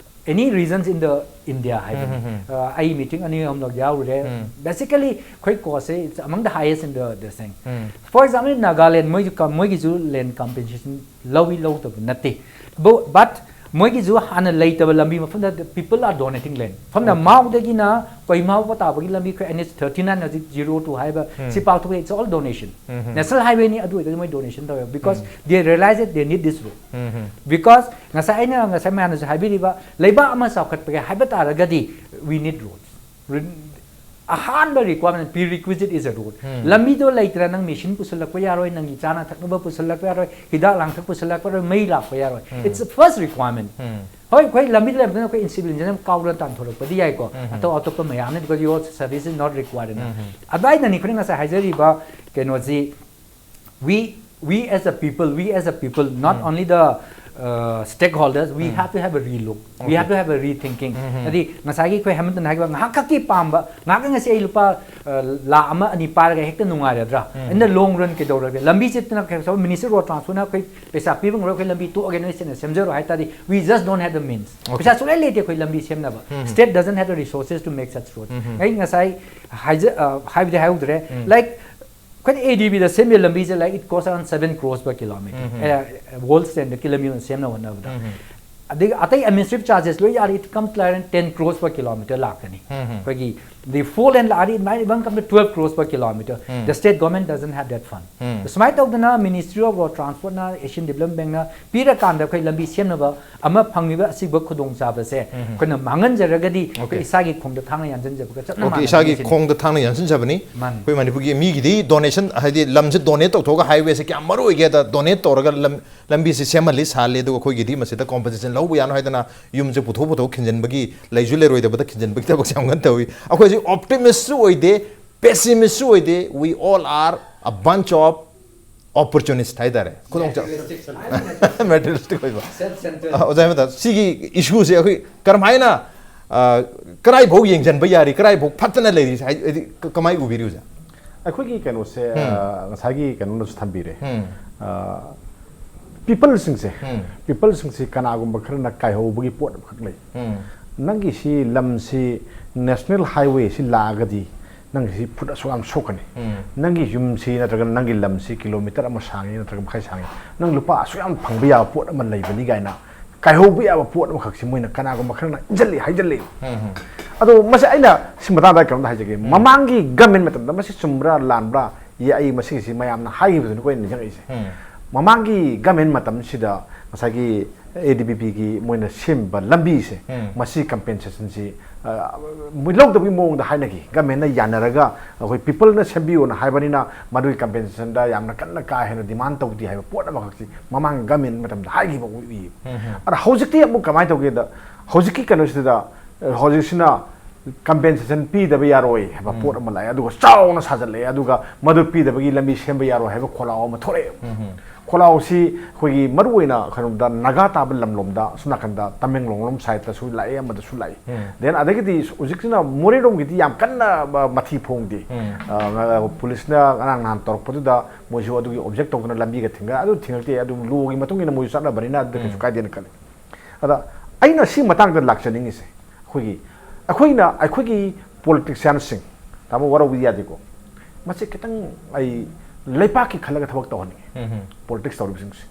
any regions in the India ꯍꯥꯏꯕꯅꯤ꯫ ꯎꯝ, ꯎꯝ, ꯎꯝ꯫ ꯑ, ꯑꯩ meeting ꯑꯅꯤ ꯑꯍꯨꯝꯂꯛ ꯌꯥꯎꯔꯨꯔꯦ꯫ ꯎꯝ꯫ Basically ꯑꯩꯈꯣꯏ cost say it's among the highest in the, the thing꯫ Um. For example, Nagaland, ꯃꯣꯏꯁꯨ ꯀ-, ꯃꯣꯏꯒꯤꯁꯨ land compensation ꯂꯧꯏ ꯂꯧꯗꯕ ꯅꯠꯇꯦ꯫ But, but ꯃꯣꯏꯒꯤꯁꯨ ꯍꯥꯟꯅ ꯂꯩꯇꯕ ꯂꯝꯕꯤ ꯃꯐꯝꯗ people are donating land꯫ ꯐꯝꯅ Okay. ꯃꯥꯎꯗꯒꯤꯅ ꯀꯣꯍꯤꯃꯥ ꯐꯥꯎꯕ ꯇꯥꯕꯒꯤ ꯂꯝꯕꯤ ꯑꯩꯈꯣꯏ N H thirty nine ꯍꯧꯖꯤꯛ zero two ꯍꯥꯏꯕ ꯎꯝ꯫ ꯁꯤ ꯄꯥꯛꯊꯣꯛꯑꯦ, it's all donation꯫ Um, um. National highway ꯅꯤ, ꯑꯗꯨ ꯑꯣꯏꯔꯒꯁꯨ ꯃꯣꯏ donation ꯇꯧꯋꯦ, because um. They realize that they need this road꯫ Um, um. Because ꯉꯁꯥꯏ ꯑꯩꯅ ꯉꯁꯥꯏ ꯃꯌꯥꯝꯅꯁꯨ ꯍꯥꯏꯕꯤꯔꯤꯕ, ꯂꯩꯕꯥꯛ ꯑꯃ ꯆꯥꯎꯈꯠꯄꯒꯦ ꯍꯥꯏꯕ ꯇꯥꯔꯒꯗꯤ we need roads꯫ Re-, ꯑꯍꯥꯟꯕ requirement, prerequisite is a road꯫ ꯎꯝ꯫ ꯂꯝꯕꯤꯗꯣ ꯂꯩꯇ꯭ꯔ ꯅꯪ machine ꯄꯨꯁꯜꯂꯛꯄ ꯌꯥꯔꯣꯏ, ꯅꯪꯒꯤ ꯆꯥꯅ ꯊꯛꯅꯕ ꯄꯨꯁꯜꯂꯛꯄ ꯌꯥꯔꯣꯏ, ꯍꯤꯗꯥꯛ ꯂꯥꯡꯊꯛ ꯄꯨꯁꯜꯂꯛꯄ ꯌꯥꯔꯣꯏ, ꯃꯩ ꯂꯥꯛꯄ ꯌꯥꯔꯣꯏ꯫ ꯎꯝ꯫ It's the first requirement꯫ ꯎꯝ꯫ ꯍꯣꯏ, ꯑꯩꯈꯣꯏ ꯂꯝꯕꯤꯗ ꯂꯩꯕꯗꯨꯅ ꯑꯩꯈꯣꯏ civil engineer ꯀꯥꯎꯗꯅ ꯇꯥꯟꯊꯣꯔꯛꯄꯗꯤ ꯌꯥꯏꯀꯣ꯫ ꯎꯝ꯫ ꯑꯇꯣꯞ ꯑꯇꯣꯞꯄ ꯃꯌꯥꯝꯅ, because your service is not required enough꯫ ꯎꯝ꯫ ꯑꯗꯨꯋꯥꯏꯗꯅꯤ ꯑꯩꯈꯣꯏꯅ ꯉꯁꯥꯏ ꯍꯥꯏꯖꯔꯤꯕ ꯀꯩꯅꯣꯁꯤ, we, we as a people, we as a people, not um. only the, uh, stakeholders, we have to have a relook. We have to have a rethinking. ꯍꯥꯏꯗꯤ ꯉꯁꯥꯏꯒꯤ ꯑꯩꯈꯣꯏ ꯍꯦꯃꯟꯇꯅ ꯍꯥꯏꯈꯤꯕ ꯉꯥꯏꯍꯥꯛ ꯈꯛꯀꯤ ꯄꯥꯝꯕ, ꯉꯥꯏꯍꯥꯛ ꯉꯁꯤ ꯑꯩ ꯂꯨꯄꯥ, uh, ꯂꯥꯈ ꯑꯃ ꯑꯅꯤ ꯄꯥꯏꯔꯒ ꯍꯦꯛꯇ ꯅꯨꯡꯉꯥꯏꯔꯗ꯭ꯔꯥ? In the long run ꯀꯩꯗꯧꯔꯒꯦ? ꯂꯝꯕꯤ ꯆꯠꯇꯅ ꯀꯩ ꯍꯥꯏꯕ, minister road transportꯅ ꯑꯩꯈꯣꯏ ꯄꯩꯁꯥ ꯄꯤꯕ ꯉꯝꯔꯣꯏ, ꯑꯩꯈꯣꯏ ꯂꯝꯕꯤ ꯇꯣꯛꯑꯒꯦ, ꯅꯣꯏ ꯁꯦꯝꯅ ꯁꯦꯝꯖꯔꯣ ꯍꯥꯏ ꯇꯥꯔꯗꯤ, we just don't have the means. ꯄꯩꯁꯥ ꯁꯨꯡꯂꯩ ꯂꯩꯇꯦ ꯑꯩꯈꯣꯏ ꯂꯝꯕꯤ ꯁꯦꯝꯅꯕ. State doesn't have the resources to make such road. ꯑꯩ ꯉꯁꯥꯏ ꯍꯥꯏꯖ-, uh, ꯍꯥꯏꯕꯗꯤ ꯍꯥꯏꯍꯧꯗ꯭ꯔꯦ. Like, ꯑꯩꯈꯣꯏꯅ A D Bꯗ ꯁꯦꯝꯃꯤꯕ ꯂꯝꯕꯤꯁꯦ, like, it cost around seven crores per kilometer. A, world standardꯀꯤ ꯂꯝꯕꯤ ꯑꯃ ꯁꯦꯝꯅꯕ ꯍꯣꯠꯅꯕꯗ. ꯑꯗꯒꯤ ꯑꯇꯩ administrative charges ꯂꯣꯏ ꯌꯥꯔꯤ, it comes like ten crores per kilometer ꯂꯥꯛꯀꯅꯤ. ꯑꯩꯈꯣꯏꯒꯤ the full and ꯂꯥꯛꯑꯗꯤ, it might even come to twelve crores per kilometer. The state government doesn't have that fund. ꯁꯨꯃꯥꯏꯅ ꯇꯧꯗꯅ Ministry of Road Transportꯅ, Asian Development Bankꯅ ꯄꯤꯔꯀꯥꯟꯗ ꯑꯩꯈꯣꯏ ꯂꯝꯕꯤ ꯁꯦꯝꯅꯕ ꯑꯃ ꯐꯪꯉꯤꯕ ꯑꯁꯤꯒꯨꯝꯕ ꯈꯨꯗꯣꯡꯆꯥꯕꯁꯦ ꯑꯩꯈꯣꯏꯅ ꯃꯥꯡꯍꯟꯖꯔꯒꯗꯤ, ꯑꯩꯈꯣꯏ ꯏꯁꯥꯒꯤ ꯈꯣꯡꯗ ꯊꯥꯡꯅ ꯌꯥꯟꯁꯤꯟꯖꯕꯒ ꯆꯞ ꯃꯥꯟꯅꯩ. ꯏꯁꯥꯒꯤ ꯈꯣꯡꯗ ꯊꯥꯡꯅ ꯌꯥꯟꯁꯤꯟꯖꯕꯅꯤ. ꯃꯥꯅꯤ. ꯑꯩꯈꯣꯏ ꯃꯅꯤꯄꯨꯔꯒꯤ ꯃꯤꯒꯤꯗꯤ donation, ꯍꯥꯏꯗꯤ ꯂꯝꯁꯦ donate ꯇꯧꯊꯣꯛꯑꯒ highwayꯁꯦ ꯀꯌꯥꯝ ꯃꯔꯨ ꯑꯣꯏꯒꯦꯗ donate ꯇꯧꯔꯒ ꯂꯝ, ꯂꯝꯕꯤꯁꯦ ꯁꯦꯝꯍꯜꯂꯤ, ꯁꯥꯍꯜꯂꯤ, ꯑꯗꯨꯒ ꯑꯩꯈꯣꯏꯒꯤꯗꯤ ꯃꯁꯤꯗ compensation ꯂꯧꯕ ꯌꯥꯅꯣ ꯍꯥꯏꯗꯅ ꯌꯨꯝꯁꯦ ꯄꯨꯊꯣꯛ ꯄꯨꯊꯣꯛ ꯈꯤꯟꯖꯤꯟꯕꯒꯤ, ꯂꯩꯁꯨ ꯂꯩꯔꯣꯏꯗꯕꯗ ꯈꯤꯟꯖꯤꯟꯕꯒꯤ ꯊꯕꯛꯁꯦ ꯌꯥꯝ ꯀꯟꯅ ꯇꯧꯏ꯫ ꯑꯩꯈꯣꯏꯁꯤ optimistꯁꯨ ꯑꯣꯏꯗꯦ, pessimistꯁꯨ ꯑꯣꯏꯗꯦ, we all are a bunch of opportunist ꯍꯥꯏꯇꯥꯔꯦ, ꯈꯨꯗꯣꯡꯆꯥ-, materialistic ꯑꯣꯏꯕ꯫ ꯑ, ꯑꯣꯖꯥ ꯍꯦꯃꯟꯇ, ꯁꯤꯒꯤ issueꯁꯦ ꯑꯩꯈꯣꯏ ꯀꯔꯝꯍꯥꯏꯅ, ꯑ, ꯀꯔꯥꯏꯐꯥꯎ ꯌꯦꯡꯁꯤꯟꯕ ꯌꯥꯔꯤ, ꯀꯔꯥꯏꯐꯥꯎ ꯐꯠꯇꯅ ꯂꯩꯔꯤ ꯍꯥꯏ-, ꯍꯥꯏꯗꯤ ꯀ-, ꯀꯃꯥꯏꯅ ꯎꯕꯤꯔꯤ ꯑꯣꯖꯥ? ꯑꯩꯈꯣꯏꯒꯤ ꯀꯩꯅꯣꯁꯦ, ꯑ, ꯉꯁꯥꯏꯒꯤ ꯀꯩꯅꯣꯅꯁꯨ ꯊꯝꯕꯤꯔꯦ꯫ ꯑ, peopleꯁꯤꯡꯁꯦ, peopleꯁꯤꯡꯁꯤ ꯀꯅꯥꯒꯨꯝꯕ ꯈꯔꯅ ꯀꯥꯏꯍꯧꯕꯒꯤ ꯄꯣꯠ ꯑꯃꯈꯛ ꯂꯩ꯫ ꯅꯪꯒꯤ ꯁꯤ ꯂꯝꯁꯤ national highwayꯁꯤ ꯂꯥꯛꯑꯒꯗꯤ ꯅꯪꯒꯤ ꯁꯤ ꯐꯨꯠ ꯑꯁꯨꯛ ꯌꯥꯝ ꯁꯣꯛꯀꯅꯤ꯫ ꯅꯪꯒꯤ ꯌꯨꯝꯁꯤ ꯅꯠꯇ꯭ꯔꯒ ꯅꯪꯒꯤ ꯂꯝꯁꯤ kilometre ꯑꯃ ꯁꯥꯡꯉꯤ ꯅꯠꯇ꯭ꯔꯒ ꯃꯈꯥꯏ ꯁꯥꯡꯉꯤ, ꯅꯪ ꯂꯨꯄꯥ ꯑꯁꯨꯛ ꯌꯥꯝ ꯐꯪꯕ ꯌꯥꯕ ꯄꯣꯠ ꯑꯃ ꯂꯩꯕꯅꯤ ꯀꯥꯏꯅ ꯀꯥꯏꯍꯧꯕ ꯌꯥꯕ ꯄꯣꯠ ꯑꯃꯈꯛꯁꯤ ꯃꯣꯏꯅ ꯀꯅꯥꯒꯨꯝꯕ ꯈꯔꯅ ꯏꯟꯁꯤꯜꯂꯤ, ꯍꯥꯏꯖꯤꯜꯂꯤ꯫ ꯑꯗꯣ ꯃꯁꯤ ꯑꯩꯅ ꯁꯤ ꯃꯇꯥꯡꯗ ꯀꯩꯅꯣꯝꯇ ꯍꯥꯏꯖꯒꯦ꯫ ꯃꯃꯥꯡꯒꯤ government ꯃꯇꯝꯗ ꯃꯁꯤ ꯆꯨꯝꯕ꯭ꯔꯥ ꯂꯥꯟꯕ꯭ꯔꯥ? ꯌꯦ, ꯑꯩ ꯃꯁꯤꯒꯤꯁꯤ ꯃꯌꯥꯝꯅ ꯍꯥꯏꯈꯤꯕꯗꯨꯅꯤ ꯑꯩꯈꯣꯏꯅ ꯅꯤꯡꯁꯤꯡꯉꯛꯏꯁꯦ꯫ ꯃꯃꯥꯡꯒꯤ government ꯃꯇꯝꯁꯤꯗ ꯉꯁꯥꯏꯒꯤ ADBPꯒꯤ ꯃꯣꯏꯅ ꯁꯦꯝꯕ ꯂꯝꯕꯤꯁꯦ, ꯃꯁꯤ compensationꯁꯤ, ꯑ, ꯃꯣꯏ ꯂꯧꯗꯕꯒꯤ ꯃꯑꯣꯡꯗ ꯍꯥꯏꯅꯈꯤ꯫ Governmentꯅ ꯌꯥꯅꯔꯒ ꯑꯩꯈꯣꯏ peopleꯅ ꯁꯦꯝꯕꯤꯌꯣꯅ ꯍꯥꯏꯕꯅꯤꯅ ꯃꯗꯨꯒꯤ compensationꯗ ꯌꯥꯝꯅ ꯀꯟꯅ ꯀꯥ ꯍꯦꯟꯅ demand ꯇꯧꯗꯦ ꯍꯥꯏꯕ ꯄꯣꯠ ꯑꯃꯈꯛꯁꯤ ꯃꯃꯥꯡ government ꯃꯇꯝꯗ ꯍꯥꯏꯈꯤꯕ ꯎꯏ꯫ ꯑꯗ ꯍꯧꯖꯤꯛꯇꯤ ꯑꯃꯨꯛ ꯀꯃꯥꯏꯅ ꯇꯧꯒꯦꯗ, ꯍꯧꯖꯤꯛꯀꯤ ꯀꯩꯅꯣꯁꯤꯗ, ꯑ, ꯍꯧꯖꯤꯛꯁꯤꯅ compensation ꯄꯤꯗꯕ ꯌꯥꯔꯣꯏ ꯍꯥꯏꯕ ꯄꯣꯠ ꯑꯃ ꯂꯥꯛꯑꯦ, ꯑꯗꯨꯒ ꯆꯥꯎꯅ ꯁꯥꯖꯜꯂꯛꯑꯦ, ꯑꯗꯨꯒ ꯃꯗꯨ ꯄꯤꯗꯕꯒꯤ ꯂꯝꯕꯤ ꯁꯦꯝꯕ ꯌꯥꯔꯣꯏ ꯍꯥꯏꯕ ꯈꯣꯜꯂꯥꯎ ꯑꯃ ꯊꯣꯛꯂꯛꯑꯦ꯫ ꯈꯣꯜꯂꯥꯎꯁꯤ ꯑꯩꯈꯣꯏꯒꯤ ꯃꯔꯨꯑꯣꯏꯅ ꯀꯩꯅꯣꯗ ꯅꯥꯒꯥ ꯇꯥꯕ ꯂꯝꯂꯣꯝꯗ, ꯑꯁꯣꯝ ꯅꯥꯀꯟꯗ ꯇꯃꯦꯡꯂꯣꯡ ꯂꯣꯝ ꯁꯥꯏꯠꯇꯁꯨ ꯂꯥꯛꯑꯦ, ꯑꯃꯗꯁꯨ ꯂꯥꯛꯏ꯫ ꯎꯝ꯫ Then ꯑꯗꯒꯤꯗꯤ ꯍꯧꯖꯤꯛꯁꯤꯅ ꯃꯣꯔꯦꯔꯣꯝꯒꯤꯗꯤ ꯌꯥꯝ ꯀꯟꯅ, ꯑ, ꯃꯊꯤ ꯐꯣꯡꯗꯦ꯫ ꯎꯝ꯫ ꯑ, ꯉ-, ꯄꯨꯂꯤꯁꯅ ꯉꯔꯥꯡ ꯅꯍꯥꯟ ꯇꯧꯔꯛꯄꯗꯨꯗ ꯃꯣꯏꯁꯨ ꯑꯗꯨꯒꯤ ꯑꯣꯕꯖꯦꯛ ꯇꯧꯗꯅ ꯂꯝꯕꯤꯒ ꯊꯤꯡꯒ-, ꯑꯗꯨ ꯊꯤꯡꯉꯛꯇꯦ, ꯑꯗꯨꯝ ꯂꯣꯒꯤ ꯃꯇꯨꯡ ꯏꯟꯅ ꯃꯣꯏꯁꯨ ꯆꯠꯅꯕꯅꯤꯅ ꯑꯗꯨꯗ ꯀꯩꯁꯨ ꯎꯝ꯫ ꯀꯥꯏꯗꯦꯅ ꯈꯜꯂꯤ꯫ ꯑꯗ ꯑꯩꯅ ꯁꯤ ꯃꯇꯥꯡꯗ ꯂꯥꯛꯆꯅꯤꯡꯉꯤꯁꯦ, ꯑꯩꯈꯣꯏꯒꯤ, ꯑꯩꯈꯣꯏꯅ, ꯑꯩꯈꯣꯏꯒꯤ ꯄꯣꯂꯤꯇꯤꯛꯁꯤꯌꯥꯟꯁꯤꯡ, ꯇꯥꯃꯣ, ꯋꯥꯔꯧꯕꯤꯕ ꯌꯥꯗꯦꯀꯣ, ꯃꯁꯤ ꯈꯤꯇꯪ ꯑꯩ ꯂꯩꯕꯥꯛꯀꯤ ꯈꯜꯂꯒ ꯊꯕꯛ ꯇꯧꯍꯟꯅꯤꯡꯉꯤ꯫ ꯎꯝ꯫ ꯄꯣꯂꯤꯇꯤꯛꯁ ꯇꯧꯔꯤꯕꯁꯤꯡꯁꯦ,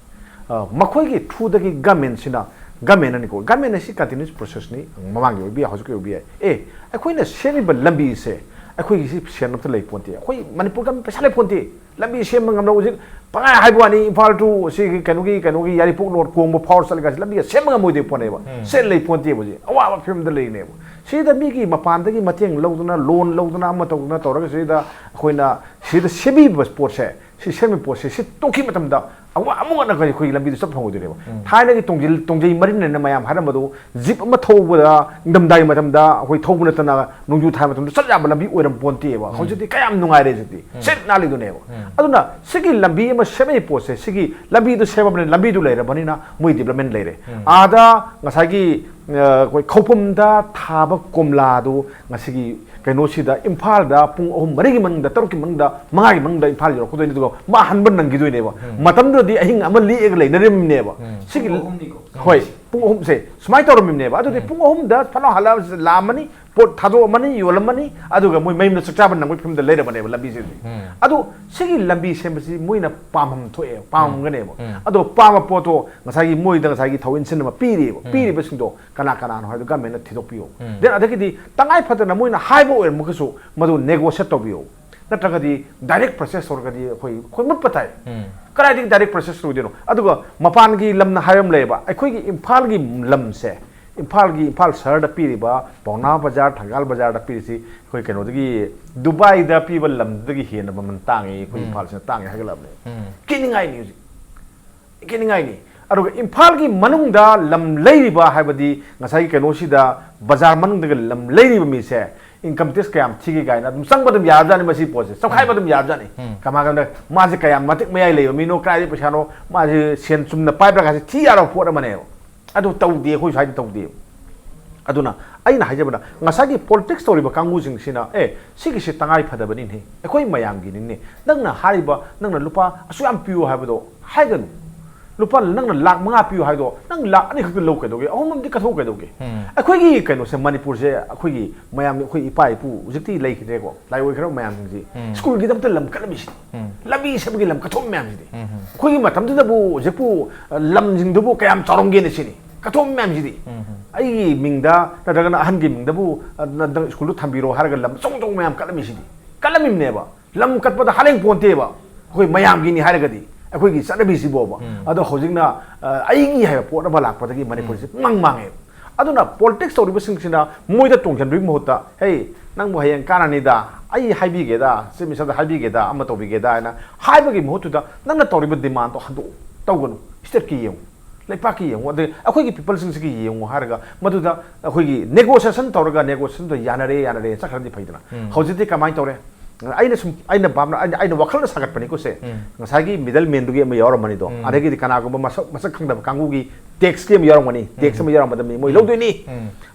ꯑ, ꯃꯈꯣꯏꯒꯤ ꯊ꯭ꯔꯨꯗꯒꯤ ꯒꯃꯦꯟꯁꯤꯅ, ꯒꯃꯦꯟ ꯑꯅꯤꯀꯣ, ꯒꯃꯦꯟ ꯑꯁꯤ ꯀꯟꯇꯤꯅ꯭ꯌꯨꯁ ꯄ꯭ꯔꯣꯁꯦꯁꯅꯤ, ꯃꯃꯥꯡꯒꯤ ꯑꯣꯏꯕ ꯌꯥꯏ, ꯍꯧꯖꯤꯛꯀꯤ ꯑꯣꯏꯕ ꯌꯥꯏ꯫ ꯑꯦ, ꯑꯩꯈꯣꯏꯅ ꯁꯦꯝꯃꯤꯕ ꯂꯝꯕꯤꯁꯦ ꯑꯩꯈꯣꯏꯒꯤ ꯁꯤ ꯁꯦꯟ ꯑꯝꯇ ꯂꯩ ꯄꯣꯟꯇꯦ, ꯑꯩꯈꯣꯏ ꯃꯅꯤꯄꯨꯔ ꯒꯃꯦꯟ ꯄꯩꯁꯥ ꯂꯩ ꯄꯣꯟꯇꯦ꯫ ꯂꯝꯕꯤ ꯁꯦꯝꯕ ꯉꯝꯗꯕ ꯍꯧꯖꯤꯛ ꯄꯪꯍꯥꯏ ꯍꯥꯏꯕ ꯋꯥꯅꯤ, ꯏꯝꯐꯥꯜ to ꯁꯤꯒꯤ ꯀꯩꯅꯣꯒꯤ, ꯀꯩꯅꯣꯒꯤ ꯌꯥꯏꯔꯤꯄꯣꯛ ꯔꯣꯗ ꯀꯣꯡꯕ ꯐꯥꯎꯔ ꯆꯠꯂꯒ ꯂꯝꯕꯤꯒ ꯁꯦꯝꯕ ꯉꯝꯃꯣꯏꯗꯣꯏ ꯄꯣꯠꯅꯦꯕ꯫ ꯎꯝ꯫ ꯁꯦꯜ ꯂꯩ ꯄꯣꯟꯇꯦꯕ ꯍꯧꯖꯤꯛ, ꯑꯋꯥꯕ ꯐꯤꯕꯝꯗ ꯂꯩꯔꯤꯅꯦꯕ꯫ ꯁꯤꯗ ꯃꯤꯒꯤ ꯃꯄꯥꯟꯗꯒꯤ ꯃꯇꯦꯡ ꯂꯧꯗꯅ, ꯂꯣꯟ ꯂꯧꯗꯅ, ꯑꯃ ꯇꯧꯗꯅ ꯇꯧꯔꯒ ꯁꯤꯗ ꯑꯩꯈꯣꯏꯅ ꯁꯤꯗ ꯁꯦꯝꯕꯤꯕ ꯄꯣꯠꯁꯦ, ꯁꯤ ꯁꯦꯝꯃꯤꯕ ꯄꯣꯠꯁꯦ, ꯁꯤ ꯇꯣꯛꯈꯤꯕ ꯃꯇꯝꯗ ꯑꯃꯨꯛ, ꯑꯃꯨꯛ ꯍꯟꯅ ꯑꯩꯈꯣꯏ ꯂꯝꯕꯤꯗ ꯆꯠꯄ ꯐꯪꯉꯣꯏꯗꯣꯏꯅꯦꯕ꯫ ꯎꯝ꯫ ꯊꯥꯏꯅꯒꯤ ꯇꯣꯡꯖꯩ, ꯇꯣꯡꯖꯩ ꯃꯔꯤꯟ ꯍꯥꯏꯅ ꯃꯌꯥꯝ ꯍꯥꯏꯔꯝꯕꯗꯣ, ꯖꯤꯞ ꯑꯃ ꯊꯧꯕꯗ ꯅꯤꯡꯊꯝꯊꯥꯒꯤ ꯃꯇꯝꯗ ꯑꯩꯈꯣꯏ ꯊꯧꯕ ꯅꯠꯇꯅ ꯅꯣꯡꯖꯨ ꯊꯥ ꯃꯇꯝꯗ ꯆꯠ ꯌꯥꯕ ꯂꯝꯕꯤ ꯑꯣꯏꯔꯝ ꯄꯣꯟꯇꯦꯕ꯫ ꯎꯝ꯫ ꯍꯧꯖꯤꯛꯇꯤ ꯀꯌꯥꯝ ꯅꯨꯡꯉꯥꯏꯔꯦ ꯍꯧꯖꯤꯛꯇꯤ꯫ ꯎꯝ꯫ ꯁꯤꯠ ꯅꯥꯜꯂꯤꯗꯨꯅꯦꯕ꯫ ꯎꯝ꯫ ꯑꯗꯨꯅ ꯁꯤꯒꯤ ꯂꯝꯕꯤ ꯑꯃ ꯁꯦꯝꯃꯛꯏ ꯄꯣꯠꯁꯦ, ꯁꯤꯒꯤ ꯂꯝꯕꯤꯗꯨ ꯁꯦꯝꯃꯕꯅꯤꯅ, ꯂꯝꯕꯤꯗꯨ ꯂꯩꯔꯕꯅꯤꯅ ꯃꯣꯏ ꯗꯤꯕ꯭ꯂꯞꯃꯦꯟ ꯂꯩꯔꯦ꯫ ꯎꯝ꯫ ꯑꯥꯗ ꯉꯁꯥꯏꯒꯤ, ꯑ, ꯑꯩꯈꯣꯏ ꯈꯧꯄꯨꯝꯗ ꯊꯥꯕ ꯀꯣꯝꯂꯥꯗꯨ ꯉꯁꯤꯒꯤ ꯀꯩꯅꯣꯁꯤꯗ ꯏꯝꯐꯥꯜꯗ ꯄꯨꯡ ꯑꯍꯨꯝ, ꯃꯔꯤꯒꯤ ꯃꯅꯨꯡꯗ, ꯇꯔꯨꯛꯀꯤ ꯃꯅꯨꯡꯗ, ꯃꯉꯥꯒꯤ ꯃꯅꯨꯡꯗ ꯏꯝꯐꯥꯜ ꯌꯧꯔꯛꯀꯗꯣꯏꯅꯤ, ꯑꯗꯨꯒ ꯃꯥ ꯍꯟꯕ ꯅꯪꯈꯤꯗꯣꯏꯅꯦꯕ꯫ ꯎꯝ꯫ ꯃꯇꯝꯗꯨꯗꯗꯤ ꯑꯍꯤꯡ ꯑꯃ ꯂꯦꯛꯑꯒ ꯂꯩꯅꯔꯤꯕꯅꯦꯕ꯫ ꯎꯝ꯫ ꯁꯤꯒꯤ ꯄꯨꯡ ꯑꯍꯨꯝꯅꯤꯀꯣ꯫ ꯍꯣꯏ, ꯄꯨꯡ ꯑꯍꯨꯝꯁꯦ ꯁꯨꯃꯥꯏꯅ ꯇꯧꯔꯝꯃꯤꯕꯅꯦꯕ꯫ ꯑꯗꯨꯗꯤ ꯎꯝ꯫ ꯄꯨꯡ ꯑꯍꯨꯝꯗ ꯐꯠ ꯂꯥꯎ ꯍꯜꯂꯛꯑ ꯂꯥꯛꯑꯝꯃꯅꯤ, ꯄꯣꯠ ꯊꯥꯗꯣꯛꯑꯝꯃꯅꯤ, ꯌꯣꯜꯂꯝꯃꯅꯤ, ꯑꯗꯨꯒ ꯃꯣꯏ ꯃꯌꯨꯝꯗ ꯆꯥꯛ ꯆꯥꯕ ꯅꯪꯕꯒꯤ ꯐꯤꯕꯝꯗ ꯂꯩꯔꯕꯅꯦꯕ ꯂꯝꯕꯤꯁꯤꯗꯤ꯫ ꯎꯝ꯫ ꯑꯗꯣ ꯁꯤꯒꯤ ꯂꯝꯕꯤ ꯁꯦꯝꯕꯁꯤ ꯃꯣꯏꯅ ꯄꯥꯝꯐꯝ ꯊꯣꯛꯑꯦ, ꯄꯥꯝꯃꯝꯒꯅꯦꯕ꯫ ꯎꯝ꯫ ꯑꯗꯣ ꯄꯥꯝꯕ ꯄꯣꯠꯇꯣ ꯉꯁꯥꯏꯒꯤ ꯃꯣꯏꯗ ꯉꯁꯥꯏꯒꯤ ꯊꯧ ꯏꯟꯁꯤꯟ ꯑꯃ ꯄꯤꯔꯤꯕ, ꯎꯝ꯫ ꯄꯤꯔꯤꯕꯁꯤꯡꯗꯣ ꯀꯅꯥ ꯀꯅꯥꯅꯣ ꯍꯥꯏꯕꯗꯣ ꯒꯃꯦꯟꯅ ꯊꯤꯗꯣꯛꯄꯤꯌꯣ꯫ ꯎꯝ꯫ Then ꯑꯗꯒꯤꯗꯤ ꯇꯉꯥꯏ ꯐꯗꯅ ꯃꯣꯏꯅ ꯍꯥꯏꯕ ꯑꯣꯏꯔꯝꯃꯒꯁꯨ ꯃꯗꯨ negotiate ꯇꯧꯕꯤꯌꯣ꯫ ꯅꯠꯇ꯭ꯔꯒꯗꯤ direct process ꯇꯧꯔꯒꯗꯤ ꯑꯩꯈꯣꯏ, ꯑꯩꯈꯣꯏ ꯃꯨꯠꯄ ꯇꯥꯏ꯫ ꯎꯝ꯫ ꯀꯗꯥꯏꯗꯒꯤ direct process ꯇꯧꯗꯣꯏꯅꯣ? ꯑꯗꯨꯒ ꯃꯄꯥꯟꯒꯤ ꯂꯝꯅ ꯍꯥꯏꯕ ꯑꯃ ꯂꯩꯌꯦꯕ, ꯑꯩꯈꯣꯏꯒꯤ ꯏꯝꯐꯥꯜꯒꯤ ꯂꯝꯁꯦ, ꯏꯝꯐꯥꯜꯒꯤ, ꯏꯝꯐꯥꯜ ꯁꯍꯔꯗ ꯄꯤꯔꯤꯕ ꯄꯥꯎꯅꯥ ꯕꯖꯥꯔ, ꯊꯪꯒꯥꯜ ꯕꯖꯥꯔꯗ ꯄꯤꯔꯤꯁꯤ ꯑꯩꯈꯣꯏ ꯀꯩꯅꯣꯗꯒꯤ, ꯗꯨꯕꯥꯏꯗ ꯄꯤꯕ ꯂꯝꯗꯨꯗꯒꯤ ꯍꯦꯟꯅ ꯃꯃꯜ ꯇꯥꯡꯉꯤ, ꯑꯩꯈꯣꯏ ꯎꯝ꯫ ꯏꯝꯐꯥꯜꯁꯤꯅ ꯇꯥꯡꯉꯤ ꯍꯥꯏꯒꯠꯂꯕꯅꯦ꯫ ꯎꯝ꯫ ꯀꯤꯅꯤꯡꯉꯥꯏꯅꯤ ꯍꯧꯖꯤꯛ꯫ ꯀꯤꯅꯤꯡꯉꯥꯏꯅꯤ꯫ ꯑꯗꯨꯒ ꯏꯝꯐꯥꯜꯒꯤ ꯃꯅꯨꯡꯗ ꯂꯝ ꯂꯩꯔꯤꯕ, ꯍꯥꯏꯕꯗꯤ ꯉꯁꯥꯏꯒꯤ ꯀꯩꯅꯣꯁꯤꯗ, ꯕꯖꯥꯔ ꯃꯅꯨꯡꯗꯒ ꯂꯝ ꯂꯩꯔꯤꯕ ꯃꯤꯁꯦ, ꯏꯟꯀꯝ ꯇꯦꯛꯁ ꯀꯌꯥꯝ ꯊꯤꯒꯦ ꯀꯥꯏꯅ ꯑꯗꯨꯝ ꯆꯪꯕ ꯑꯗꯨꯝ ꯌꯥꯕꯖꯥꯠꯅꯤ꯫ ꯃꯁꯤ ꯄꯣꯠꯁꯦ ꯆꯞꯈꯥꯏꯕ ꯑꯗꯨꯝ ꯌꯥꯕꯖꯥꯠꯅꯤ꯫ ꯀꯃꯥꯏꯅ ꯃꯥꯁꯦ ꯀꯌꯥꯝ ꯃꯇꯤꯛ ꯃꯌꯥꯏ ꯂꯩꯕ ꯃꯤꯅꯣ, ꯀꯗꯥꯏꯗꯒꯤ ꯄꯩꯁꯥꯅꯣ, ꯃꯥꯁꯦ ꯁꯦꯟ ꯆꯨꯝꯅ ꯄꯥꯏꯕ꯭ꯔꯥ ꯀꯥꯏꯁꯦ ꯊꯤ ꯌꯥꯔꯕ ꯄꯣꯠ ꯑꯃꯅꯦꯕ꯫ ꯑꯗꯨ ꯇꯧꯗꯦ, ꯑꯩꯈꯣꯏ ꯁ꯭ꯋꯥꯏꯗ ꯇꯧꯗꯦ꯫ ꯑꯗꯨꯅ ꯑꯩꯅ ꯍꯥꯏꯖꯕꯗ, ꯉꯁꯥꯏꯒꯤ ꯄꯣꯂꯤꯇꯤꯛꯁ ꯇꯧꯔꯤꯕ ꯀꯥꯡꯕꯨꯁꯤꯡꯁꯤꯅ, "ꯑꯦ, ꯁꯤꯒꯤꯁꯤ ꯇꯉꯥꯏ ꯐꯗꯕꯅꯤꯅꯦ, ꯑꯩꯈꯣꯏ ꯃꯌꯥꯝꯒꯤꯅꯤꯅꯦ, ꯅꯪꯅ ꯍꯥꯏꯔꯤꯕ, ꯅꯪꯅ ꯂꯨꯄꯥ ꯑꯁꯨꯛ ꯌꯥꯝ ꯄꯤꯌꯨ ꯍꯥꯏꯕꯗꯣ ꯍꯥꯏꯒꯅꯨ꯫ ꯂꯨꯄꯥ ꯅꯪꯅ ꯂꯥꯛ ꯃꯉꯥ ꯄꯤꯌꯨ ꯍꯥꯏꯗꯣ, ꯅꯪ ꯂꯥꯛ ꯑꯅꯤ ꯈꯛꯇ ꯂꯧ ꯀꯩꯗꯧꯒꯦ? ꯑꯍꯨꯝ ꯑꯃꯗꯤ ꯀꯠꯊꯣꯛ ꯀꯩꯗꯧꯒꯦ?" ꯑꯩꯈꯣꯏꯒꯤ ꯀꯩꯅꯣꯁꯦ, ꯃꯅꯤꯄꯨꯔꯁꯦ ꯑꯩꯈꯣꯏꯒꯤ ꯃꯌꯥꯝꯒꯤ, ꯑꯩꯈꯣꯏ ꯏꯄꯥ ꯏꯄꯨ ꯍꯧꯖꯤꯛꯇꯤ ꯂꯩꯈꯤꯗ꯭ꯔꯦꯀꯣ, ꯂꯥꯏꯑꯣꯏꯈ꯭ꯔꯕ ꯃꯌꯥꯝꯁꯤꯡꯁꯤ ꯁ꯭ꯀꯨꯜꯒꯤꯗꯃꯛꯇ ꯂꯝ ꯀꯠꯂꯝꯃꯤꯁꯤ, ꯂꯝꯕꯤ ꯁꯦꯝꯕꯒꯤ ꯂꯝ ꯀꯠꯊꯣꯛꯄ ꯃꯌꯥꯝꯁꯤꯗꯤ꯫ ꯑꯩꯈꯣꯏꯒꯤ ꯃꯇꯝꯗꯨꯗꯕꯨ ꯍꯧꯖꯤꯛꯄꯨ, ꯑ, ꯂꯝꯁꯤꯡꯗꯨꯕꯨ ꯀꯌꯥꯝ ꯆꯥꯎꯔꯝꯒꯦꯅ ꯁꯤꯅꯤ꯫ ꯀꯠꯊꯣꯛꯄ ꯃꯌꯥꯝꯁꯤꯗꯤ꯫ ꯑꯩꯒꯤ ꯃꯤꯡꯗ ꯅꯠꯇ꯭ꯔꯒꯅ ꯑꯍꯟꯒꯤ ꯃꯤꯡꯗꯕꯨ, ꯑ, ꯅ-, ꯅ-, ꯁ꯭ꯀꯨꯜꯗꯨ ꯊꯝꯕꯤꯔꯣ ꯍꯥꯏꯔꯒ ꯂꯝ ꯑꯆꯧ ꯑꯆꯧꯕ ꯃꯌꯥꯝ ꯀꯠꯂꯝꯃꯤꯁꯤꯗꯤ꯫ ꯀꯠꯂꯝꯃꯤꯕꯅꯦꯕ꯫ ꯂꯝ ꯀꯠꯄꯗ ꯍꯥꯂꯦꯡ ꯄꯣꯟꯇꯦꯕ꯫ ꯑꯩꯈꯣꯏ ꯃꯌꯥꯝꯒꯤꯅꯤ ꯍꯥꯏꯔꯒꯗꯤ, ꯑꯩꯈꯣꯏꯒꯤ ꯆꯠꯅꯕꯤꯁꯤꯕꯣꯕ꯫ ꯑꯗꯣ ꯍꯧꯖꯤꯛꯅ, ꯑ, ꯑꯩꯒꯤ ꯍꯥꯏꯕ ꯄꯣꯠ ꯑꯃ ꯂꯥꯛꯄꯗꯒꯤ ꯃꯅꯤꯄꯨꯔꯁꯤ ꯄꯨꯡꯃꯥꯡ ꯃꯥꯡꯉꯦꯕ꯫ ꯑꯗꯨꯅ ꯄꯣꯂꯤꯇꯤꯛꯁ ꯇꯧꯔꯤꯕꯁꯤꯡꯁꯤꯅ ꯃꯣꯏꯗ ꯇꯣꯡꯁꯤꯟꯕꯒꯤ ꯃꯍꯨꯠꯇ, "ꯍꯦ, ꯅꯪꯕꯨ ꯍꯌꯦꯡ ꯀꯥꯟꯅꯅꯤꯗ, ꯑꯩ ꯍꯥꯏꯕꯤꯒꯦꯗ, ꯆꯤꯐ ꯃꯤꯅꯤꯁꯇꯔꯗ ꯍꯥꯏꯕꯤꯒꯦꯗ, ꯑꯃ ꯇꯧꯕꯤꯒꯦꯗ" ꯍꯥꯏꯅ ꯍꯥꯏꯕꯒꯤ ꯃꯍꯨꯠꯇꯨꯗ, ꯅꯪꯅ ꯇꯧꯔꯤꯕ ꯗꯤꯃꯥꯟꯗꯣ ꯍꯟꯗꯣꯛꯎ, ꯇꯧꯒꯅꯨ꯫ ꯁ꯭ꯇꯦꯠꯀꯤ ꯌꯦꯡꯉꯨ, ꯂꯩꯄꯥꯛꯀꯤ ꯌꯦꯡꯉꯨ, ꯑꯗꯩ ꯑꯩꯈꯣꯏꯒꯤ ꯄꯤꯄꯜꯁꯤꯡꯁꯤꯒꯤ ꯌꯦꯡꯉꯨ ꯍꯥꯏꯔꯒ, ꯃꯗꯨꯗ ꯑꯩꯈꯣꯏꯒꯤ ꯅꯦꯒꯣꯁꯤꯌꯦꯁꯟ ꯇꯧꯔꯒ, ꯅꯦꯒꯣꯁꯤꯌꯦꯁꯟꯗꯣ ꯌꯥꯅꯔꯦ, ꯌꯥꯅꯔꯦ, ꯆꯠꯈ꯭ꯔꯗꯤ ꯐꯩꯗꯅ꯫ ꯍꯧꯖꯤꯛꯇꯤ ꯀꯃꯥꯏꯅ ꯇꯧꯔꯦ? ꯑꯩꯅ ꯁꯨꯝ, ꯑꯩꯅ ꯚꯥꯕꯅ, ꯑꯩꯅ, ꯑꯩꯅ ꯋꯥꯈꯜꯅ ꯁꯥꯒꯠꯄꯅꯤꯀꯣ ꯁꯦ꯫ ꯉꯁꯥꯏꯒꯤ ꯃꯤꯗꯜ ꯃꯦꯟꯗꯨꯒꯤ ꯑꯃ ꯌꯥꯎꯔꯝꯃꯅꯤꯗꯣ, ꯑꯗꯒꯤꯗꯤ ꯀꯅꯥꯒꯨꯝꯕ ꯃꯁꯛ, ꯃꯁꯛ ꯈꯪꯗꯕ ꯀꯥꯡꯕꯨꯒꯤ ꯇꯦꯛꯁꯀꯤ ꯑꯃ ꯌꯥꯎꯔꯝꯒꯅꯤ, ꯇꯦꯛꯁ ꯑꯃ ꯌꯥꯎꯔꯝꯒꯗꯕꯅꯤ, ꯃꯣꯏ ꯂꯧꯗꯣꯏꯅꯤ꯫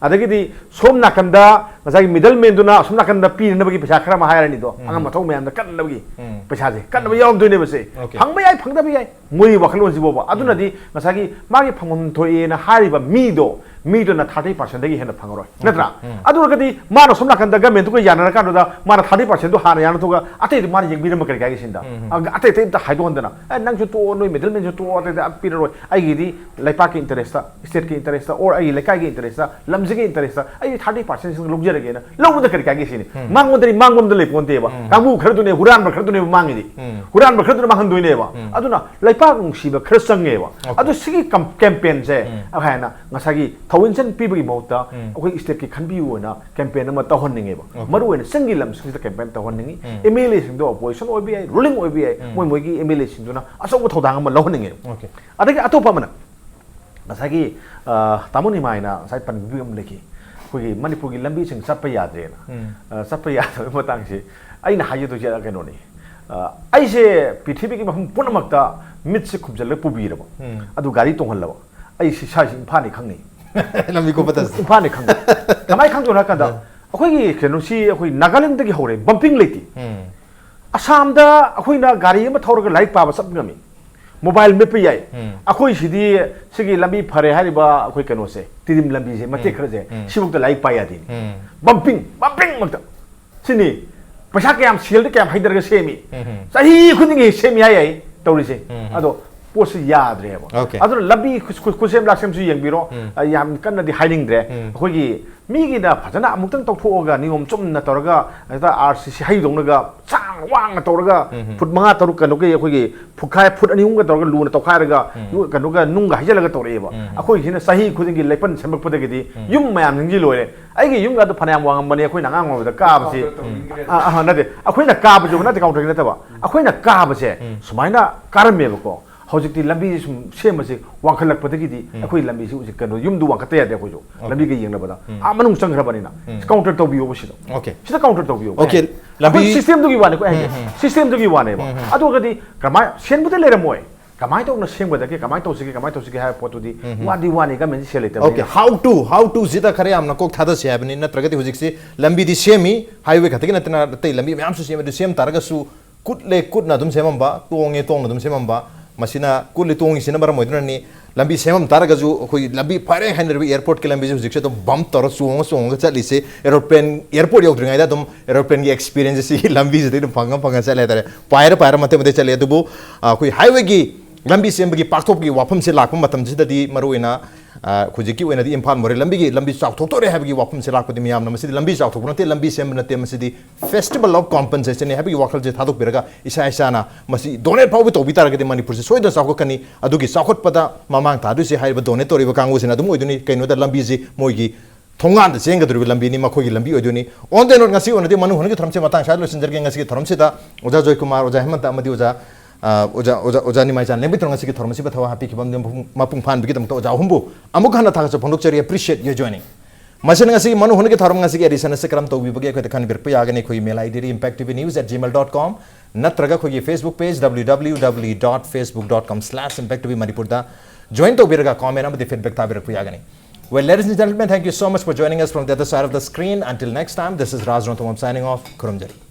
ꯑꯗꯒꯤꯗꯤ ꯁꯣꯝ ꯅꯥꯀꯟꯗ ꯉꯁꯥꯏꯒꯤ ꯃꯤꯗꯜ ꯃꯦꯟꯗꯨꯅ ꯑꯁꯣꯝ ꯅꯥꯀꯟꯗ ꯄꯤꯅꯅꯕꯒꯤ ꯄꯩꯁꯥ ꯈꯔ ꯑꯃ ꯍꯥꯏꯔꯅꯤꯗꯣ, ꯑꯉꯝ ꯑꯊꯧ ꯃꯌꯥꯝꯗ ꯀꯟꯅꯕꯒꯤ ꯄꯩꯁꯥꯁꯦ ꯀꯟꯅꯕ ꯌꯥꯎꯔꯝꯗꯣꯏꯅꯦꯕ ꯁꯦ꯫ ꯐꯪꯕ ꯌꯥꯏ, ꯐꯪꯗꯕ ꯌꯥꯏ, ꯃꯣꯏꯒꯤ ꯋꯥꯈꯜꯂꯣꯟꯁꯤꯕꯣꯕ꯫ ꯑꯗꯨꯅꯗꯤ ꯉꯁꯥꯏꯒꯤ ꯃꯥꯒꯤ ꯐꯪꯐꯝ ꯊꯣꯛꯑꯦꯅ ꯍꯥꯏꯔꯤꯕ ꯃꯤꯗꯣ, ꯃꯤꯗꯨꯅ ꯊꯥꯔꯇꯤ ꯄꯥꯔꯁꯦꯟꯗꯒꯤ ꯍꯦꯟꯅ ꯐꯪꯉꯔꯣꯏ, ꯅꯠꯇ꯭ꯔꯥ? ꯑꯗꯨ ꯑꯣꯏꯔꯒꯗꯤ ꯃꯥꯅ ꯁꯣꯝ ꯅꯥꯀꯟꯗ ꯒꯃꯦꯟꯗꯨꯒ ꯌꯥꯅꯔ ꯀꯥꯟꯗꯨꯗ ꯃꯥꯅ ꯊꯥꯔꯇꯤ ꯄꯥꯔꯁꯦꯟꯗꯣ ꯍꯥꯟꯅ ꯌꯥꯅ ꯊꯣꯛꯑꯒ ꯑꯇꯩꯗꯤ ꯃꯥꯅ ꯌꯦꯡꯕꯤꯔꯝꯕ ꯀꯔꯤ ꯀꯥꯏꯒꯦ ꯁꯤꯟꯗ? ꯑ, ꯑꯇꯩ ꯑꯇꯩ ꯑꯝꯇ ꯍꯥꯏꯗꯣꯛꯍꯟꯗꯅ, "ꯑꯦ, ꯅꯪꯁꯨ ꯇꯣꯛꯑꯣ, ꯅꯣꯏ ꯃꯤꯗꯜ ꯃꯦꯟꯁꯨ ꯇꯣꯛꯑꯣ, ꯑꯇꯩꯗ ꯑꯝ ꯄꯤꯔꯔꯣꯏ, ꯑꯩꯒꯤꯗꯤ ꯂꯩꯄꯥꯛꯀꯤ ꯏꯟꯇꯔꯦꯁꯇ, ꯁ꯭ꯇꯦꯠꯀꯤ ꯏꯟꯇꯔꯦꯁꯇ, ꯑꯣꯔ ꯑꯩꯒꯤ ꯂꯩꯀꯥꯏꯒꯤ ꯏꯟꯇꯔꯦꯁꯇ, ꯂꯝꯁꯤꯒꯤ ꯏꯟꯇꯔꯦꯁꯇ ꯑꯩ ꯊꯥꯔꯇꯤ ꯄꯥꯔꯁꯦꯟꯁꯤꯡ ꯂꯧꯖꯔꯒꯦꯅ" ꯂꯧꯕꯗ ꯀꯔꯤ ꯀꯥꯏꯒꯦ ꯁꯤꯅꯤ? ꯃꯉꯣꯟꯗꯗꯤ ꯃꯥꯡꯕ ꯑꯝꯇ ꯂꯩꯄꯣꯟꯇꯦꯕ꯫ ꯀꯥꯡꯕꯨ ꯈꯔꯗꯨꯅꯦ, ꯍꯨꯔꯥꯟꯕ ꯈꯔꯗꯨꯅꯦꯕ ꯃꯥꯡꯉꯤꯗꯤ꯫ ꯍꯨꯔꯥꯟꯕ ꯈꯔꯗꯨꯅ ꯃꯥꯡꯍꯟꯗꯣꯏꯅꯦꯕ꯫ ꯑꯗꯨꯅ ꯂꯩꯄꯥꯛ ꯅꯨꯡꯁꯤꯕ ꯈꯔ ꯆꯪꯉꯦꯕ꯫ ꯑꯗꯨ ꯁꯤꯒꯤ ꯀꯝ-, ꯀꯦꯝꯄꯦꯟꯁꯦ ꯑꯩꯈꯣꯏꯅ ꯉꯁꯥꯏꯒꯤ ꯊꯧꯏꯟꯁꯟ ꯄꯤꯕꯒꯤ ꯃꯍꯨꯠꯇ ꯑꯩꯈꯣꯏ ꯁ꯭ꯇꯦꯠꯀꯤ ꯈꯟꯕꯤꯌꯨ ꯑꯣꯏꯅ ꯀꯦꯝꯄꯦꯟ ꯑꯃ ꯇꯧꯍꯟꯅꯤꯡꯉꯦꯕ꯫ ꯃꯔꯨ ꯑꯣꯏꯅ ꯆꯤꯡꯒꯤ ꯂꯝꯁꯤꯡꯁꯤꯗ ꯀꯦꯝꯄꯦꯟ ꯇꯧꯍꯟꯅꯤꯡꯉꯤ꯫ ꯑꯦꯝ ꯑꯦꯜ ꯑꯦꯁꯤꯡꯗꯣ ꯑꯣꯄꯣꯖꯤꯁꯟ ꯑꯣꯏꯕ ꯌꯥꯏ, ꯔꯨꯂꯤꯡ ꯑꯣꯏꯕ ꯌꯥꯏ, ꯃꯣꯏ ꯃꯣꯏꯒꯤ ꯑꯦꯝ ꯑꯦꯜ ꯑꯦꯁꯤꯡꯗꯨꯅ ꯑꯆꯧꯕ ꯊꯧꯗꯥꯡ ꯑꯃ ꯂꯧꯍꯟꯅꯤꯡꯉꯦꯕ꯫ ꯑꯗꯒꯤ ꯑꯇꯣꯞꯄ ꯑꯃꯅ ꯉꯁꯥꯏꯒꯤ, ꯑ, ꯇꯥꯃꯣ ꯅꯤꯃꯥꯏꯅ ꯉꯁꯥꯏ ꯄꯟꯕꯤꯕ ꯑꯃ ꯂꯩꯈꯤ꯫ ꯑꯩꯈꯣꯏꯒꯤ ꯃꯅꯤꯄꯨꯔꯒꯤ ꯂꯝꯕꯤꯁꯤꯡ ꯆꯠꯄ ꯌꯥꯗ꯭ꯔꯦꯅ꯫ ꯎꯝ꯫ ꯑ, ꯆꯠꯄ ꯌꯥꯗꯕꯒꯤ ꯃꯇꯥꯡꯁꯤ ꯑꯩꯅ ꯍꯥꯏꯖꯗꯣꯏꯁꯦ ꯀꯩꯅꯣꯅꯤ꯫ ꯑ, ꯑꯩꯁꯦ ꯄ꯭ꯔꯤꯊꯤꯕꯤꯒꯤ ꯃꯐꯝ ꯄꯨꯝꯅꯃꯛꯇ ꯃꯤꯠꯁꯦ ꯈꯨꯝꯖꯤꯜꯂꯒ ꯄꯨꯕꯤꯔꯕ꯫ ꯎꯝ꯫ ꯑꯗꯨ ꯒꯥꯔꯤ ꯇꯣꯡꯍꯜꯂꯕ꯫ ꯑꯩ ꯁꯤ ꯁ꯭ꯋꯥꯏꯁꯤ ꯏꯝꯐꯥꯜꯅꯤ ꯈꯪꯅꯤ꯫ ꯂꯝꯕꯤ ꯀꯨꯞꯄꯗ꯫ ꯏꯝꯐꯥꯜꯅꯤ ꯈꯪꯅꯤ꯫ ꯀꯃꯥꯏꯅ ꯈꯪꯗꯣꯏꯅꯣ ꯍꯥꯏ ꯀꯥꯟꯗ, ꯎꯝ꯫ ꯑꯩꯈꯣꯏꯒꯤ ꯀꯩꯅꯣꯁꯤ ꯑꯩꯈꯣꯏ ꯅꯥꯒꯥꯂꯦꯟꯗꯒꯤ ꯍꯧꯔꯦ, ꯕꯝꯄꯤꯡ ꯂꯩꯇꯦ꯫ ꯎꯝ꯫ ꯑꯁꯥꯝꯗ ꯑꯩꯈꯣꯏꯅ ꯒꯥꯔꯤ ꯑꯃ ꯊꯧꯔꯒ ꯂꯥꯏꯔꯤꯛ ꯄꯥꯕ ꯆꯠꯄ ꯉꯝꯃꯤ, ꯃꯣꯕꯥꯏꯜ ꯃꯦꯠꯄ ꯌꯥꯏ꯫ ꯎꯝ꯫ ꯑꯩꯈꯣꯏ ꯁꯤꯗꯤ ꯁꯤꯒꯤ ꯂꯝꯕꯤ ꯐꯔꯦ ꯍꯥꯏꯔꯤꯕ ꯑꯩꯈꯣꯏ ꯀꯩꯅꯣꯁꯦ, ꯇꯤꯗꯤꯝ ꯂꯝꯕꯤꯁꯦ, ꯃꯇꯦꯛ ꯎꯝ꯫ ꯈꯔꯁꯦ, ꯎꯝ꯫ ꯁꯤꯐꯧꯗ ꯂꯥꯏꯔꯤꯛ ꯄꯥ ꯌꯥꯗꯦꯅꯤ꯫ ꯎꯝ꯫ ꯕꯝꯄꯤꯡ, ꯕꯝꯄꯤꯡ ꯃꯛꯇ꯫ ꯁꯤꯅꯤ ꯄꯩꯁꯥ ꯀꯌꯥꯝ, ꯁꯦꯜꯗꯤ ꯀꯌꯥꯝ ꯍꯩꯊꯔꯒ ꯁꯦꯝꯃꯤ꯫ ꯎꯝ꯫ ꯆꯍꯤ ꯈꯨꯗꯤꯡꯒꯤ ꯁꯦꯝ ꯌꯥꯏ ꯌꯥꯏ ꯇꯧꯔꯤꯁꯦ꯫ ꯎꯝ꯫ ꯑꯗꯣ ꯄꯣꯠꯁꯤ ꯌꯥꯗ꯭ꯔꯦꯕ꯫ Okay꯫ ꯑꯗꯨꯅ ꯂꯝꯕꯤ ꯈꯨ-, ꯈꯨ-, ꯈꯨꯠꯁꯦꯝ ꯂꯥꯛꯁꯦꯝꯁꯨ ꯌꯦꯡꯕꯤꯔꯣ꯫ ꯎꯝ꯫ ꯑ, ꯌꯥꯝ ꯀꯟꯅꯗꯤ ꯍꯥꯏꯅꯤꯡꯗ꯭ꯔꯦ꯫ ꯎꯝ꯫ ꯑꯩꯈꯣꯏꯒꯤ ꯃꯤꯒꯤꯅ ꯐꯖꯅ ꯑꯃꯨꯛꯇꯪ ꯇꯧꯊꯣꯛꯑꯒ ꯅꯤꯌꯣꯝ ꯆꯨꯝꯅ ꯇꯧꯔꯒ ꯍꯦꯛꯇ ꯑꯥꯔ ꯁꯤ ꯁꯤ ꯍꯩꯗꯧꯅꯒ ꯆꯥꯡ ꯋꯥꯡꯅ ꯇꯧꯔꯒ ꯎꯝ꯫ ꯐꯨꯠ ꯃꯉꯥ ꯇꯔꯨꯛ ꯀꯩꯅꯣꯒꯤ ꯑꯩꯈꯣꯏꯒꯤ ꯐꯨꯠꯈꯥꯏ, ꯐꯨꯠ ꯑꯅꯤ ꯑꯍꯨꯝꯒ ꯇꯧꯔꯒ ꯂꯨꯅ ꯇꯧꯈꯥꯏꯔꯒ ꯎꯝ꯫ ꯌꯨ-, ꯀꯩꯅꯣꯒ ꯅꯨꯡꯒ ꯍꯩꯖꯤꯜꯂꯒ ꯇꯧꯔꯛꯑꯦꯕ꯫ ꯎꯝ꯫ ꯑꯩꯈꯣꯏꯁꯤꯅ ꯆꯍꯤ ꯈꯨꯗꯤꯡꯒꯤ ꯂꯩꯄꯟ ꯁꯦꯝꯃꯛꯄꯗꯒꯤꯗꯤ ꯎꯝ꯫ ꯌꯨꯝ ꯃꯌꯥꯝ ꯅꯤꯡꯁꯤꯡ ꯂꯣꯏꯔꯦ꯫ ꯑꯩꯒꯤ ꯌꯨꯝꯒꯗꯣ ꯐꯅꯌꯥꯝ ꯋꯥꯡꯉꯝꯕꯅꯤ ꯑꯩꯈꯣꯏꯅ ꯑꯉꯥꯡ ꯑꯣꯏꯕꯗ ꯀꯥꯕꯁꯤ꯫ ꯀꯥꯎꯟꯇꯔ ꯇꯧꯅꯤꯡꯗ꯭ꯔꯦ꯫ ꯑ, ꯑ, ꯅꯠꯇꯦ, ꯑꯩꯈꯣꯏꯅ ꯀꯥꯕꯁꯨ ꯅꯠꯇꯦ, ꯀꯥꯎꯟꯇꯔꯒꯤ ꯅꯠꯇꯕ, ꯑꯩꯈꯣꯏꯅ ꯀꯥꯕꯁꯦ ꯎꯝ꯫ ꯁꯨꯃꯥꯏꯅ ꯀꯥꯔꯝꯃꯦꯕꯀꯣ꯫ ꯍꯧꯖꯤꯛꯇꯤ ꯂꯝꯕꯤꯁꯦ ꯁꯨꯝ ꯁꯦꯝꯕꯁꯦ ꯋꯥꯡꯈꯠꯂꯛꯄꯗꯒꯤꯗꯤ ꯎꯝ꯫ ꯑꯩꯈꯣꯏ ꯂꯝꯕꯤꯁꯤ ꯍꯧꯖꯤꯛ ꯀꯩꯅꯣ ꯌꯨꯝꯗꯨ ꯋꯥꯡꯈꯠꯇ ꯌꯥꯗꯦ ꯑꯩꯈꯣꯏꯁꯨ꯫ Okay꯫ ꯂꯝꯕꯤꯒ ꯌꯦꯡꯅꯕꯗ ꯎꯝ꯫ ꯑꯥ ꯃꯅꯨꯡ ꯆꯪꯈ꯭ꯔꯕꯅꯤꯅ ꯎꯝ꯫ ꯀꯥꯎꯟꯇꯔ ꯇꯧꯕꯤꯌꯣꯕ ꯁꯤꯗ꯫ Okay꯫ ꯁꯤꯗ ꯀꯥꯎꯟꯇꯔ ꯇꯧꯕꯤꯌꯣꯕ꯫ Okay꯫ ꯑꯩꯈꯣꯏ ꯂꯝꯕꯤ ꯁꯤꯁꯇꯦꯝꯗꯨꯒꯤ ꯋꯥꯅꯤꯀꯣ ꯑꯩ ꯍꯥꯏꯁꯦ꯫ ꯎꯝ, ꯎꯝ꯫ ꯁꯤꯁꯇꯦꯝꯗꯨꯒꯤ ꯋꯥꯅꯦꯕ꯫ ꯎꯝ, ꯎꯝ꯫ ꯑꯗꯨꯒꯗꯤ ꯀꯃꯥꯏ-, ꯁꯦꯟꯕꯨꯗꯤ ꯂꯩꯔꯝꯃꯣꯏ꯫ ꯀꯃꯥꯏꯅ ꯇꯧꯅ ꯁꯦꯝꯒꯗꯒꯦ, ꯀꯃꯥꯏꯅ ꯇꯧꯁꯤꯒꯦ, ꯀꯃꯥꯏꯅ ꯇꯧꯁꯤꯒꯦ ꯍꯥꯏꯕ ꯄꯣꯠꯇꯨꯗꯤ ꯎꯝ, ꯎꯝ꯫ ꯋꯥꯗꯤ ꯋꯥꯅꯤ, ꯒꯃꯦꯟꯁꯤ ꯁꯦꯜ ꯂꯩꯇꯕꯅꯤꯅ꯫ Okay, how to, how to ꯁꯤꯗ ꯈꯔ ꯌꯥꯝꯅ ꯀꯣꯛ ꯊꯥꯗꯁꯤ ꯍꯥꯏꯕꯅꯤ, ꯅꯠꯇ꯭ꯔꯒꯗꯤ ꯍꯧꯖꯤꯛꯁꯤ ꯂꯝꯕꯤꯗꯤ ꯁꯦꯝꯃꯤ, highway ꯈꯛꯇꯒꯤ ꯅꯠꯇꯅ ꯑꯇꯩ ꯂꯝꯕꯤ ꯃꯌꯥꯝꯁꯨ ꯁꯦꯝꯃꯤ, ꯑꯗꯨ ꯁꯦꯝ ꯇꯥꯔꯒꯁꯨ ꯀꯨꯠꯂꯦ ꯀꯨꯠꯅ ꯑꯗꯨꯝ ꯁꯦꯝꯃꯝꯕ, ꯇꯣꯡꯉꯦ ꯇꯣꯡꯅ ꯑꯗꯨꯝ ꯁꯦꯝꯃꯝꯕ, ꯃꯁꯤꯅ ꯀꯨꯠꯂꯤ ꯇꯣꯡꯉꯤꯁꯤꯅ ꯃꯔꯝ ꯑꯣꯏꯗꯨꯅꯅꯤ꯫ ꯂꯝꯕꯤ ꯁꯦꯝꯃꯝ ꯇꯥꯔꯒꯁꯨ ꯑꯩꯈꯣꯏ ꯂꯝꯕꯤ ꯐꯔꯦ ꯍꯥꯏꯅꯔꯤꯕ airport ꯀꯤ ꯂꯝꯕꯤꯁꯦ ꯍꯧꯖꯤꯛꯁꯦ ꯑꯗꯨꯝ bump ꯇꯧꯔ ꯆꯣꯡꯉ ꯆꯣꯡꯉꯒ ꯆꯠꯂꯤꯁꯦ, aeroplane, airport ꯌꯧꯗ꯭ꯔꯤꯉꯩꯗ ꯑꯗꯨꯝ aeroplane ꯒꯤ experience ꯁꯤ ꯂꯝꯕꯤꯁꯤꯗꯩ ꯑꯗꯨꯝ ꯐꯪꯉ ꯐꯪꯉ ꯆꯠꯂꯦ ꯍꯥꯏꯇꯥꯔꯦ꯫ ꯄꯥꯏꯔ ꯄꯥꯏꯔ ꯃꯇꯦꯛ ꯃꯇꯦꯛ ꯆꯠꯂꯦ꯫ ꯑꯗꯨꯕꯨ, ꯑ, ꯑꯩꯈꯣꯏ highway ꯒꯤ ꯂꯝꯕꯤ ꯁꯦꯝꯕꯒꯤ ꯄꯥꯛꯊꯣꯛꯄꯒꯤ ꯋꯥꯐꯝꯁꯦ ꯂꯥꯛꯄ ꯃꯇꯝꯁꯤꯗꯗꯤ ꯃꯔꯨꯑꯣꯏꯅ, ꯑ, ꯍꯧꯖꯤꯛꯀꯤ ꯑꯣꯏꯅꯗꯤ ꯏꯝꯐꯥꯜ ꯃꯣꯔꯦ ꯂꯝꯕꯤꯒꯤ ꯂꯝꯕꯤ ꯆꯥꯎꯊꯣꯛꯇꯣꯔꯦ ꯍꯥꯏꯕꯒꯤ ꯋꯥꯐꯝꯁꯦ ꯂꯥꯛꯄꯗꯤ ꯃꯌꯥꯝꯅ ꯃꯁꯤꯗꯤ ꯂꯝꯕꯤ ꯆꯥꯎꯊꯣꯛꯄ ꯅꯠꯇꯦ, ꯂꯝꯕꯤ ꯁꯦꯝꯕ ꯅꯠꯇꯦ, ꯃꯁꯤꯗꯤ festival of compensation ꯅꯤ ꯍꯥꯏꯕꯒꯤ ꯋꯥꯈꯜꯁꯦ ꯊꯥꯗꯣꯛꯄꯤꯔꯒ ꯏꯁꯥ ꯏꯁꯥꯅ ꯃꯁꯤ donate ꯐꯥꯎꯕ ꯇꯧꯕꯤ ꯇꯥꯔꯒꯗꯤ ꯃꯅꯤꯄꯨꯔꯁꯦ ꯁꯣꯏꯗꯅ ꯆꯥꯎꯈꯠꯀꯅꯤ꯫ ꯑꯗꯨꯒꯤ ꯆꯥꯎꯈꯠꯄꯗ ꯃꯃꯥꯡ ꯊꯥꯗꯣꯏꯁꯦ ꯍꯥꯏꯔꯤꯕ donate ꯇꯧꯔꯤꯕ ꯀꯥꯡꯕꯨꯁꯤꯅ ꯑꯗꯨꯝ ꯑꯣꯏꯗꯣꯏꯅꯤ꯫ ꯀꯩꯅꯣꯗ ꯂꯝꯕꯤꯁꯤ ꯃꯣꯏꯒꯤ ꯊꯣꯡꯒꯥꯟꯗ ꯆꯦꯟꯒꯗꯧꯔꯤꯕ ꯂꯝꯕꯤꯅꯤ, ꯃꯈꯣꯏꯒꯤ ꯂꯝꯕꯤ ꯑꯣꯏꯗꯣꯏꯅꯤ꯫ On the note, ꯉꯁꯤ ꯑꯣꯏꯅꯗꯤ ꯃꯅꯨꯡ ꯍꯨꯠꯅꯒꯤ ꯊꯧꯔꯝꯁꯦ ꯃꯇꯥꯡ ꯁ꯭ꯋꯥꯏꯗ ꯂꯣꯏꯁꯤꯟꯖꯔꯒꯦ꯫ ꯉꯁꯤꯒꯤ ꯊꯧꯔꯝꯁꯤꯗ ꯑꯣꯖꯥ ꯖꯣꯏꯀꯨꯃꯥꯔ, ꯑꯣꯖꯥ ꯍꯦꯃꯟꯇ ꯑꯃꯗꯤ ꯑꯣꯖꯥ, ꯑ, ꯑꯣꯖꯥ, ꯑꯣꯖꯥ, ꯑꯣꯖꯥ ꯅꯤꯃꯥꯏꯆꯥꯟ ꯂꯦꯡꯕꯤꯇꯣꯟ ꯉꯁꯤꯒꯤ ꯊꯧꯔꯝ ꯑꯁꯤꯕꯨ ꯊꯋꯥꯏ ꯍꯥꯞꯄꯤꯈꯤꯕ ꯑꯃꯗꯤ ꯃꯄꯨꯡ, ꯃꯄꯨꯡ ꯐꯥꯍꯟꯕꯒꯤꯗꯃꯛꯇ ꯑꯣꯖꯥ ꯑꯍꯨꯝꯕꯨ ꯑꯃꯨꯛ ꯍꯟꯅ ꯊꯥꯒꯠꯆꯕ ꯐꯣꯡꯗꯣꯛꯆꯔꯤ꯫ Appreciate your joining꯫ ꯃꯁꯤꯅ ꯉꯁꯤꯒꯤ ꯃꯅꯨ ꯍꯨꯟꯒꯤ ꯊꯧꯔꯝ ꯉꯁꯤꯒꯤ edition ꯑꯁꯤ ꯀꯔꯝ ꯇꯧꯕꯤꯕꯒꯦ ꯑꯩꯈꯣꯏꯗ ꯈꯟꯕꯤꯔꯛꯄ ꯌꯥꯒꯅꯤ꯫ ꯑꯩꯈꯣꯏꯒꯤ email ID D impact T V news at gmail dot com ꯅꯠꯇ꯭ꯔꯒ ꯑꯩꯈꯣꯏꯒꯤ Facebook page W W W dot facebook dot com slash impact T V Manipur ꯗ join ꯇꯧꯕꯤꯔꯒ comment ꯑꯃꯗꯤ feedback ꯊꯥꯕꯤꯔꯛꯄ ꯌꯥꯒꯅꯤ꯫ Well, ladies and gentlemen, thank you so much for joining us from the other side of the screen. Until next time, this is Raj Ronthomam signing off. ꯈꯨꯔꯨꯝꯖꯔꯤ꯫